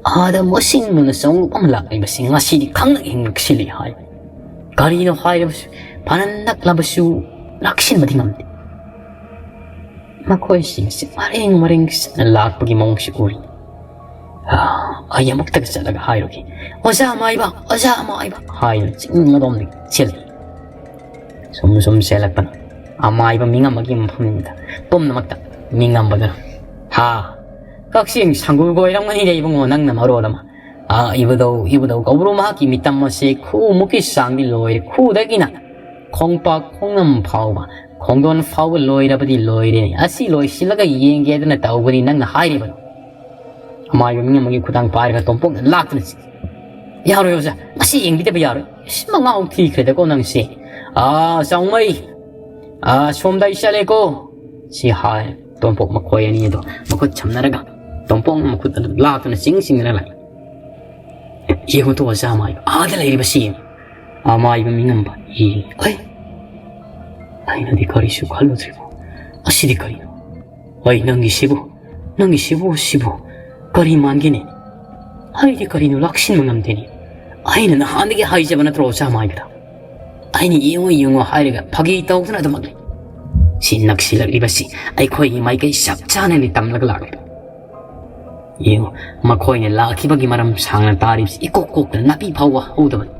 ꯑꯥꯗ ꯃꯣꯁꯤꯟ ꯃꯨꯅ ꯆꯪꯂꯛ ꯑꯃ ꯂꯥꯛꯂꯤꯕꯁꯤ ꯉꯁꯤꯗꯤ ꯈꯪꯅ ꯍꯦꯟꯅ ꯅꯛꯁꯤꯜꯂꯤ ꯍꯥꯏ꯫ ꯀꯔꯤꯅꯣ ꯍꯥꯏꯔꯕꯁꯨ ꯐꯅ ꯅꯛꯂꯕꯁꯨ ꯂꯥꯛꯁꯤꯟꯕꯗꯤ ꯉꯝꯗꯦ꯫ ꯃꯈꯣꯏꯁꯤꯡꯁꯤ ꯃꯔꯦꯡ ꯃꯔꯦꯡ ꯆꯠꯅ ꯂꯥꯛꯄꯒꯤ ꯃꯑꯣꯡꯁꯤ ꯎꯔꯤ꯫ ꯑꯥ, ꯑꯩ ꯑꯃꯨꯛꯇꯒ ꯆꯠꯂꯒ ꯍꯥꯏꯔꯨꯒꯦ꯫ "ꯑꯣꯖꯥ ꯃꯥꯏꯕ, ꯑꯣꯖꯥ ꯃꯥꯏꯕ" ꯍꯥꯏꯅ ꯆꯤꯡ ꯑꯗꯣꯝꯗꯒꯤ ꯆꯦꯜꯂꯤ꯫ ꯁꯨꯝ ꯁꯨꯝ ꯆꯦꯜꯂꯛꯄꯅ ꯑꯃꯥꯏꯕ ꯃꯤꯉꯝꯕꯒꯤ ꯃꯐꯝꯗ ꯄꯨꯝꯅꯃꯛꯇ ꯃꯤꯉꯝꯕꯗꯨꯅ, "ꯍꯥ, ꯀꯛꯆꯤꯡ ꯁꯪꯒꯨꯒ ꯑꯣꯏꯔꯝꯒꯅꯤꯗ ꯏꯕꯨꯡꯉꯣ, ꯅꯪꯅ ꯃꯔꯣꯜ ꯑꯃ꯫ ꯑꯥ, ꯏꯕꯨꯙꯧ, ꯏꯕꯨꯙꯧ ꯀꯧꯕ꯭ꯔꯨ ꯃꯍꯥꯛꯀꯤ ꯃꯤꯇꯝ ꯑꯁꯦ ꯈꯨꯃꯨꯛꯀꯤ ꯆꯥꯡꯗꯤ ꯂꯣꯏꯔꯦ꯫ ꯈꯨꯗꯒꯤꯅ ꯈꯣꯡꯄꯥꯛ ꯈꯣꯡꯅꯝ ꯐꯥꯎꯕ, ꯈꯣꯡꯗꯣꯟ ꯐꯥꯎꯕ ꯂꯣꯏꯔꯕꯗꯤ ꯂꯣꯏꯔꯦ꯫ ꯑꯁꯤ ꯂꯣꯏꯁꯤꯜꯂꯒ ꯌꯦꯡꯒꯦꯗꯅ ꯇꯧꯕꯅꯤ ꯅꯪꯅ ꯍꯥꯏꯔꯤꯕꯗꯣ"꯫ ꯑꯃꯥꯏꯕ ꯃꯤ ꯑꯃꯒꯤ ꯈꯨꯗꯥꯡ ꯄꯥꯏꯔꯒ ꯇꯣꯝꯄꯣꯛꯅ ꯂꯥꯛꯇꯨꯅ ꯆꯦ-, "ꯌꯥꯔꯣꯏ ꯑꯣꯖꯥ, ꯉꯁꯤ ꯌꯦꯡꯕꯤꯗꯕ ꯌꯥꯔꯣꯏ꯫ ꯏꯁ, ꯃꯉꯥꯎ ꯊꯤꯈ꯭ꯔꯦꯗꯀꯣ ꯅꯪꯁꯦ꯫ ꯑꯥ, ꯆꯥꯎꯃꯩ, ꯑꯥ, ꯁꯣꯝꯗ ꯑꯩ ꯆꯠꯂꯦꯀꯣ"꯫ ꯁꯤ ꯍꯥꯏ ꯇꯣꯝꯄꯣꯛ ꯃꯈꯣꯏ ꯑꯅꯤ ꯑꯗꯣ ꯃꯈꯨꯠ ꯁꯝꯅꯔꯒ ꯇꯣꯝꯄꯣꯛꯅ ꯃꯈꯨꯠ ꯑꯗꯨ ꯂꯥꯛꯇꯨꯅ ꯆꯤꯡ ꯆꯤꯡꯗꯅ ꯂꯥꯛꯏ꯫ "ꯌꯦꯡꯉꯨ ꯇꯣ ꯑꯣꯖꯥ ꯑꯃꯥꯏꯕ, ꯑꯥꯗ ꯂꯩꯔꯤꯕꯁꯤ ꯌꯦꯡꯉꯨ"꯫ ꯑꯃꯥꯏꯕ ꯃꯤꯉꯝꯕ ꯌꯦꯡꯉꯤ꯫ "ꯑꯩ, ꯑꯩꯅꯗꯤ ꯀꯔꯤꯁꯨ ꯈꯜꯂꯨꯗ꯭ꯔꯤꯕꯣ꯫ ꯑꯁꯤꯗꯤ ꯀꯔꯤꯅꯣ? ꯑꯩ ꯅꯪꯒꯤꯁꯤꯕꯨ, ꯅꯪꯒꯤꯁꯤꯕꯨ, ꯁꯤꯕꯨ ꯀꯔꯤ ꯃꯥꯟꯒꯦꯅꯦ? ꯑꯩꯗꯤ ꯀꯔꯤꯅꯣ ꯂꯥꯛꯁꯤꯟꯕ ꯉꯝꯗꯦꯅꯦ꯫ ꯑꯩꯅ ꯅꯍꯥꯟꯗꯒꯤ ꯍꯥꯏꯖꯕ ꯅꯠꯇ꯭ꯔꯣ ꯑꯣꯖꯥ ꯑꯃꯥꯏꯕꯗ? ꯑꯩꯅ ꯌꯦꯡꯉꯣ ꯌꯦꯡꯉꯣ ꯍꯥꯏꯔꯒ ꯐꯥꯒꯤ ꯇꯧꯗꯨꯅ ꯑꯗꯨꯃꯛ ꯂꯩ꯫ ꯁꯤ ꯅꯛꯁꯤꯜꯂꯛꯂꯤꯕꯁꯤ ꯑꯩꯈꯣꯏꯒꯤ ꯃꯥꯏꯀꯩ ꯆꯞ ꯆꯥꯅꯅꯤ ꯇꯝꯂꯒ ꯂꯥꯛꯂꯤꯕ꯫ ꯌꯦꯡꯉꯨ, ꯃꯈꯣꯏꯅ ꯂꯥꯛꯈꯤꯕꯒꯤ ꯃꯔꯝ ꯁꯥꯡꯅ ꯇꯥꯔꯤꯕꯁꯤ ꯏꯀꯣꯛ ꯀꯣꯛꯇꯅ ꯅꯥꯄꯤ ꯐꯥꯎꯕ ꯍꯧꯗꯕꯅꯤ꯫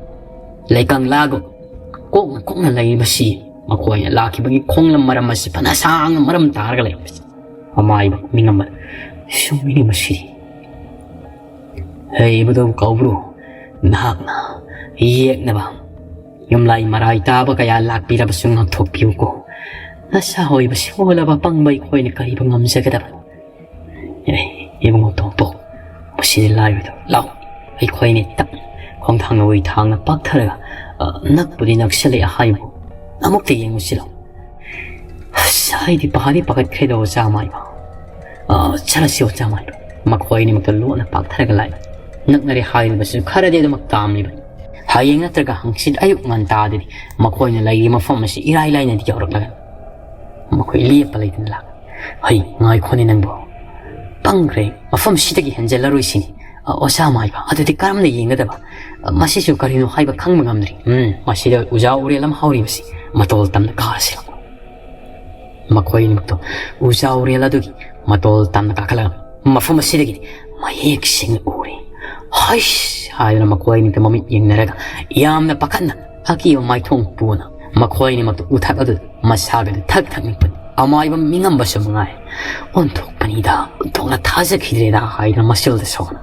ꯂꯩꯀꯪꯂꯥꯒꯨꯝ ꯀꯣꯛꯅ ꯀꯣꯛꯅ ꯂꯩꯔꯤꯕꯁꯤ ꯃꯈꯣꯏꯅ ꯂꯥꯛꯈꯤꯕꯒꯤ ꯈꯣꯡꯂꯝ ꯃꯔꯝ ꯑꯁꯤ ꯐꯅ ꯁꯥꯡꯅ ꯃꯔꯝ ꯇꯥꯔꯒ ꯂꯩꯔꯤꯕꯁꯤ꯫ ꯑꯃꯥꯏꯕ ꯃꯤꯉꯝꯕ ꯁꯨꯝ ꯃꯤꯅꯤ ꯃꯁꯤꯗꯤ꯫ ꯍꯩꯕꯗꯧ ꯀꯧꯕ꯭ꯔꯨ, ꯅꯍꯥꯛꯅ ꯌꯦꯛꯅꯕ ꯌꯨꯝꯂꯥꯏ ꯃꯔꯥꯏ ꯇꯥꯕ ꯀꯌꯥ ꯂꯥꯛꯄꯤꯔꯕꯁꯨ ꯉꯥꯛꯊꯣꯛꯄꯤꯌꯨꯀꯣ꯫ ꯅꯁꯥ ꯑꯣꯏꯕ ꯁꯤꯡꯍꯣꯜꯂꯕ ꯄꯪꯕ ꯑꯩꯈꯣꯏꯅ ꯀꯔꯤꯕꯨ ꯉꯝꯖꯒꯗꯕ? ꯑꯦ, ꯏꯕꯨꯡꯉꯣ ꯇꯣꯝꯄꯣꯛ, ꯃꯁꯤꯗꯤ ꯂꯥꯏꯔꯣꯏꯗ꯫ ꯂꯥꯎ, ꯑꯩꯈꯣꯏꯅꯤ ꯇꯞ ꯈꯣꯡꯊꯥꯡ ꯅꯋꯥꯏ ꯊꯥꯡꯅ ꯄꯥꯛꯊꯔꯒ, ꯑ, ꯅꯛꯄꯨꯗꯤ ꯅꯛꯁꯤꯜꯂꯛꯑꯦ ꯍꯥꯏꯕꯨ ꯑꯃꯨꯛꯇ ꯌꯦꯡꯉꯨꯁꯤ ꯂꯥꯎ꯫ ꯑꯁ, ꯑꯩꯗꯤ ꯄꯥꯗꯤ ꯄꯥꯈꯠꯈ꯭ꯔꯦꯗ ꯑꯣꯖꯥ ꯃꯥꯏꯕ꯫ "ꯑ, ꯆꯠꯂꯁꯤ, ꯑꯣꯖꯥ ꯃꯥꯏꯕ꯫" ꯃꯈꯣꯏ ꯑꯅꯤꯃꯛꯇ ꯂꯣꯟꯅ ꯄꯥꯛꯊꯔꯒ ꯂꯥꯛꯏ꯫ ꯅꯛꯅꯔꯦ ꯍꯥꯏꯔꯤꯕꯁꯨ ꯈꯔꯗꯤ ꯑꯗꯨꯃꯛ ꯇꯥꯝꯂꯤꯕꯅꯤ꯫ ꯍꯌꯦꯡ ꯅꯠꯇ꯭ꯔꯒ ꯍꯪꯆꯤꯠ ꯑꯌꯨꯛ ꯉꯟꯇꯥꯗꯗꯤ ꯃꯈꯣꯏꯅ ꯂꯩꯔꯤ ꯃꯐꯝ ꯑꯁꯤ ꯏꯔꯥꯏ ꯂꯥꯏꯅꯗꯤ ꯌꯧꯔꯛꯂꯒꯅꯤ꯫ ꯃꯈꯣꯏ ꯂꯦꯞꯄ ꯂꯩꯇꯅ ꯂꯥꯛꯏ꯫ "ꯍꯩ, ꯉꯥꯏꯈꯣꯅꯦ ꯅꯪꯕꯨ꯫ ꯄꯪꯈ꯭ꯔꯦ, ꯃꯐꯝꯁꯤꯗꯒꯤ ꯍꯦꯟꯖꯜꯂꯔꯣꯏꯁꯤꯅꯤ꯫ ꯑ, ꯑꯣꯖꯥ ꯃꯥꯏꯕ, ꯑꯗꯨꯗꯤ ꯀꯔꯝꯅ ꯌꯦꯡꯒꯗꯕ? ꯑ, ꯃꯁꯤꯁꯨ ꯀꯔꯤꯅꯣ ꯍꯥꯏꯕ ꯈꯪꯕ ꯉꯝꯗ꯭ꯔꯤ꯫ ꯎꯝ, ꯃꯁꯤꯗ ꯎꯖꯥ ꯎꯔꯦꯜ ꯑꯃ ꯍꯧꯔꯤꯕꯁꯤ ꯃꯇꯣꯜ ꯇꯝꯅ ꯀꯥꯔꯁꯤ ꯂꯥꯎ꯫" ꯃꯈꯣꯏ ꯑꯅꯤꯃꯛꯇꯣ ꯎꯖꯥ ꯎꯔꯦꯜ ꯑꯗꯨꯒꯤ ꯃꯇꯣꯜ ꯇꯝꯅ ꯀꯥꯈꯠꯂꯒ ꯃꯐꯝ ꯑꯁꯤꯗꯒꯤꯗꯤ ꯃꯌꯦꯛ ꯁꯦꯡꯅ ꯎꯔꯦ꯫ "ꯍꯩꯁ!" ꯍꯥꯏꯗꯨꯅ ꯃꯈꯣꯏ ꯑꯅꯤꯃꯛꯇ ꯃꯃꯤꯠ ꯌꯦꯡꯅꯔꯒ ꯌꯥꯝꯅ ꯄꯥꯈꯠꯅ ꯑꯀꯤꯕ ꯃꯥꯏꯊꯣꯡ ꯄꯨꯅ ꯃꯈꯣꯏ ꯑꯅꯤꯃꯛꯇ ꯎꯊꯛ ꯑꯗꯨꯗ ꯃꯁꯥꯒꯗꯨ ꯊꯛ ꯊꯛ ꯅꯤꯛꯄꯅꯤ꯫ ꯑꯃꯥꯏꯕ ꯃꯤꯉꯝꯕꯁꯨ ꯃꯉꯥꯏ꯫ "ꯑꯣꯟꯊꯣꯛꯄꯅꯤꯗ, ꯑꯣꯟꯊꯣꯛꯅ ꯊꯥꯖꯈꯤꯗ꯭ꯔꯦꯗ" ꯍꯥꯏꯗꯨꯅ ꯃꯆꯤꯜꯗ ꯁꯣꯟꯅ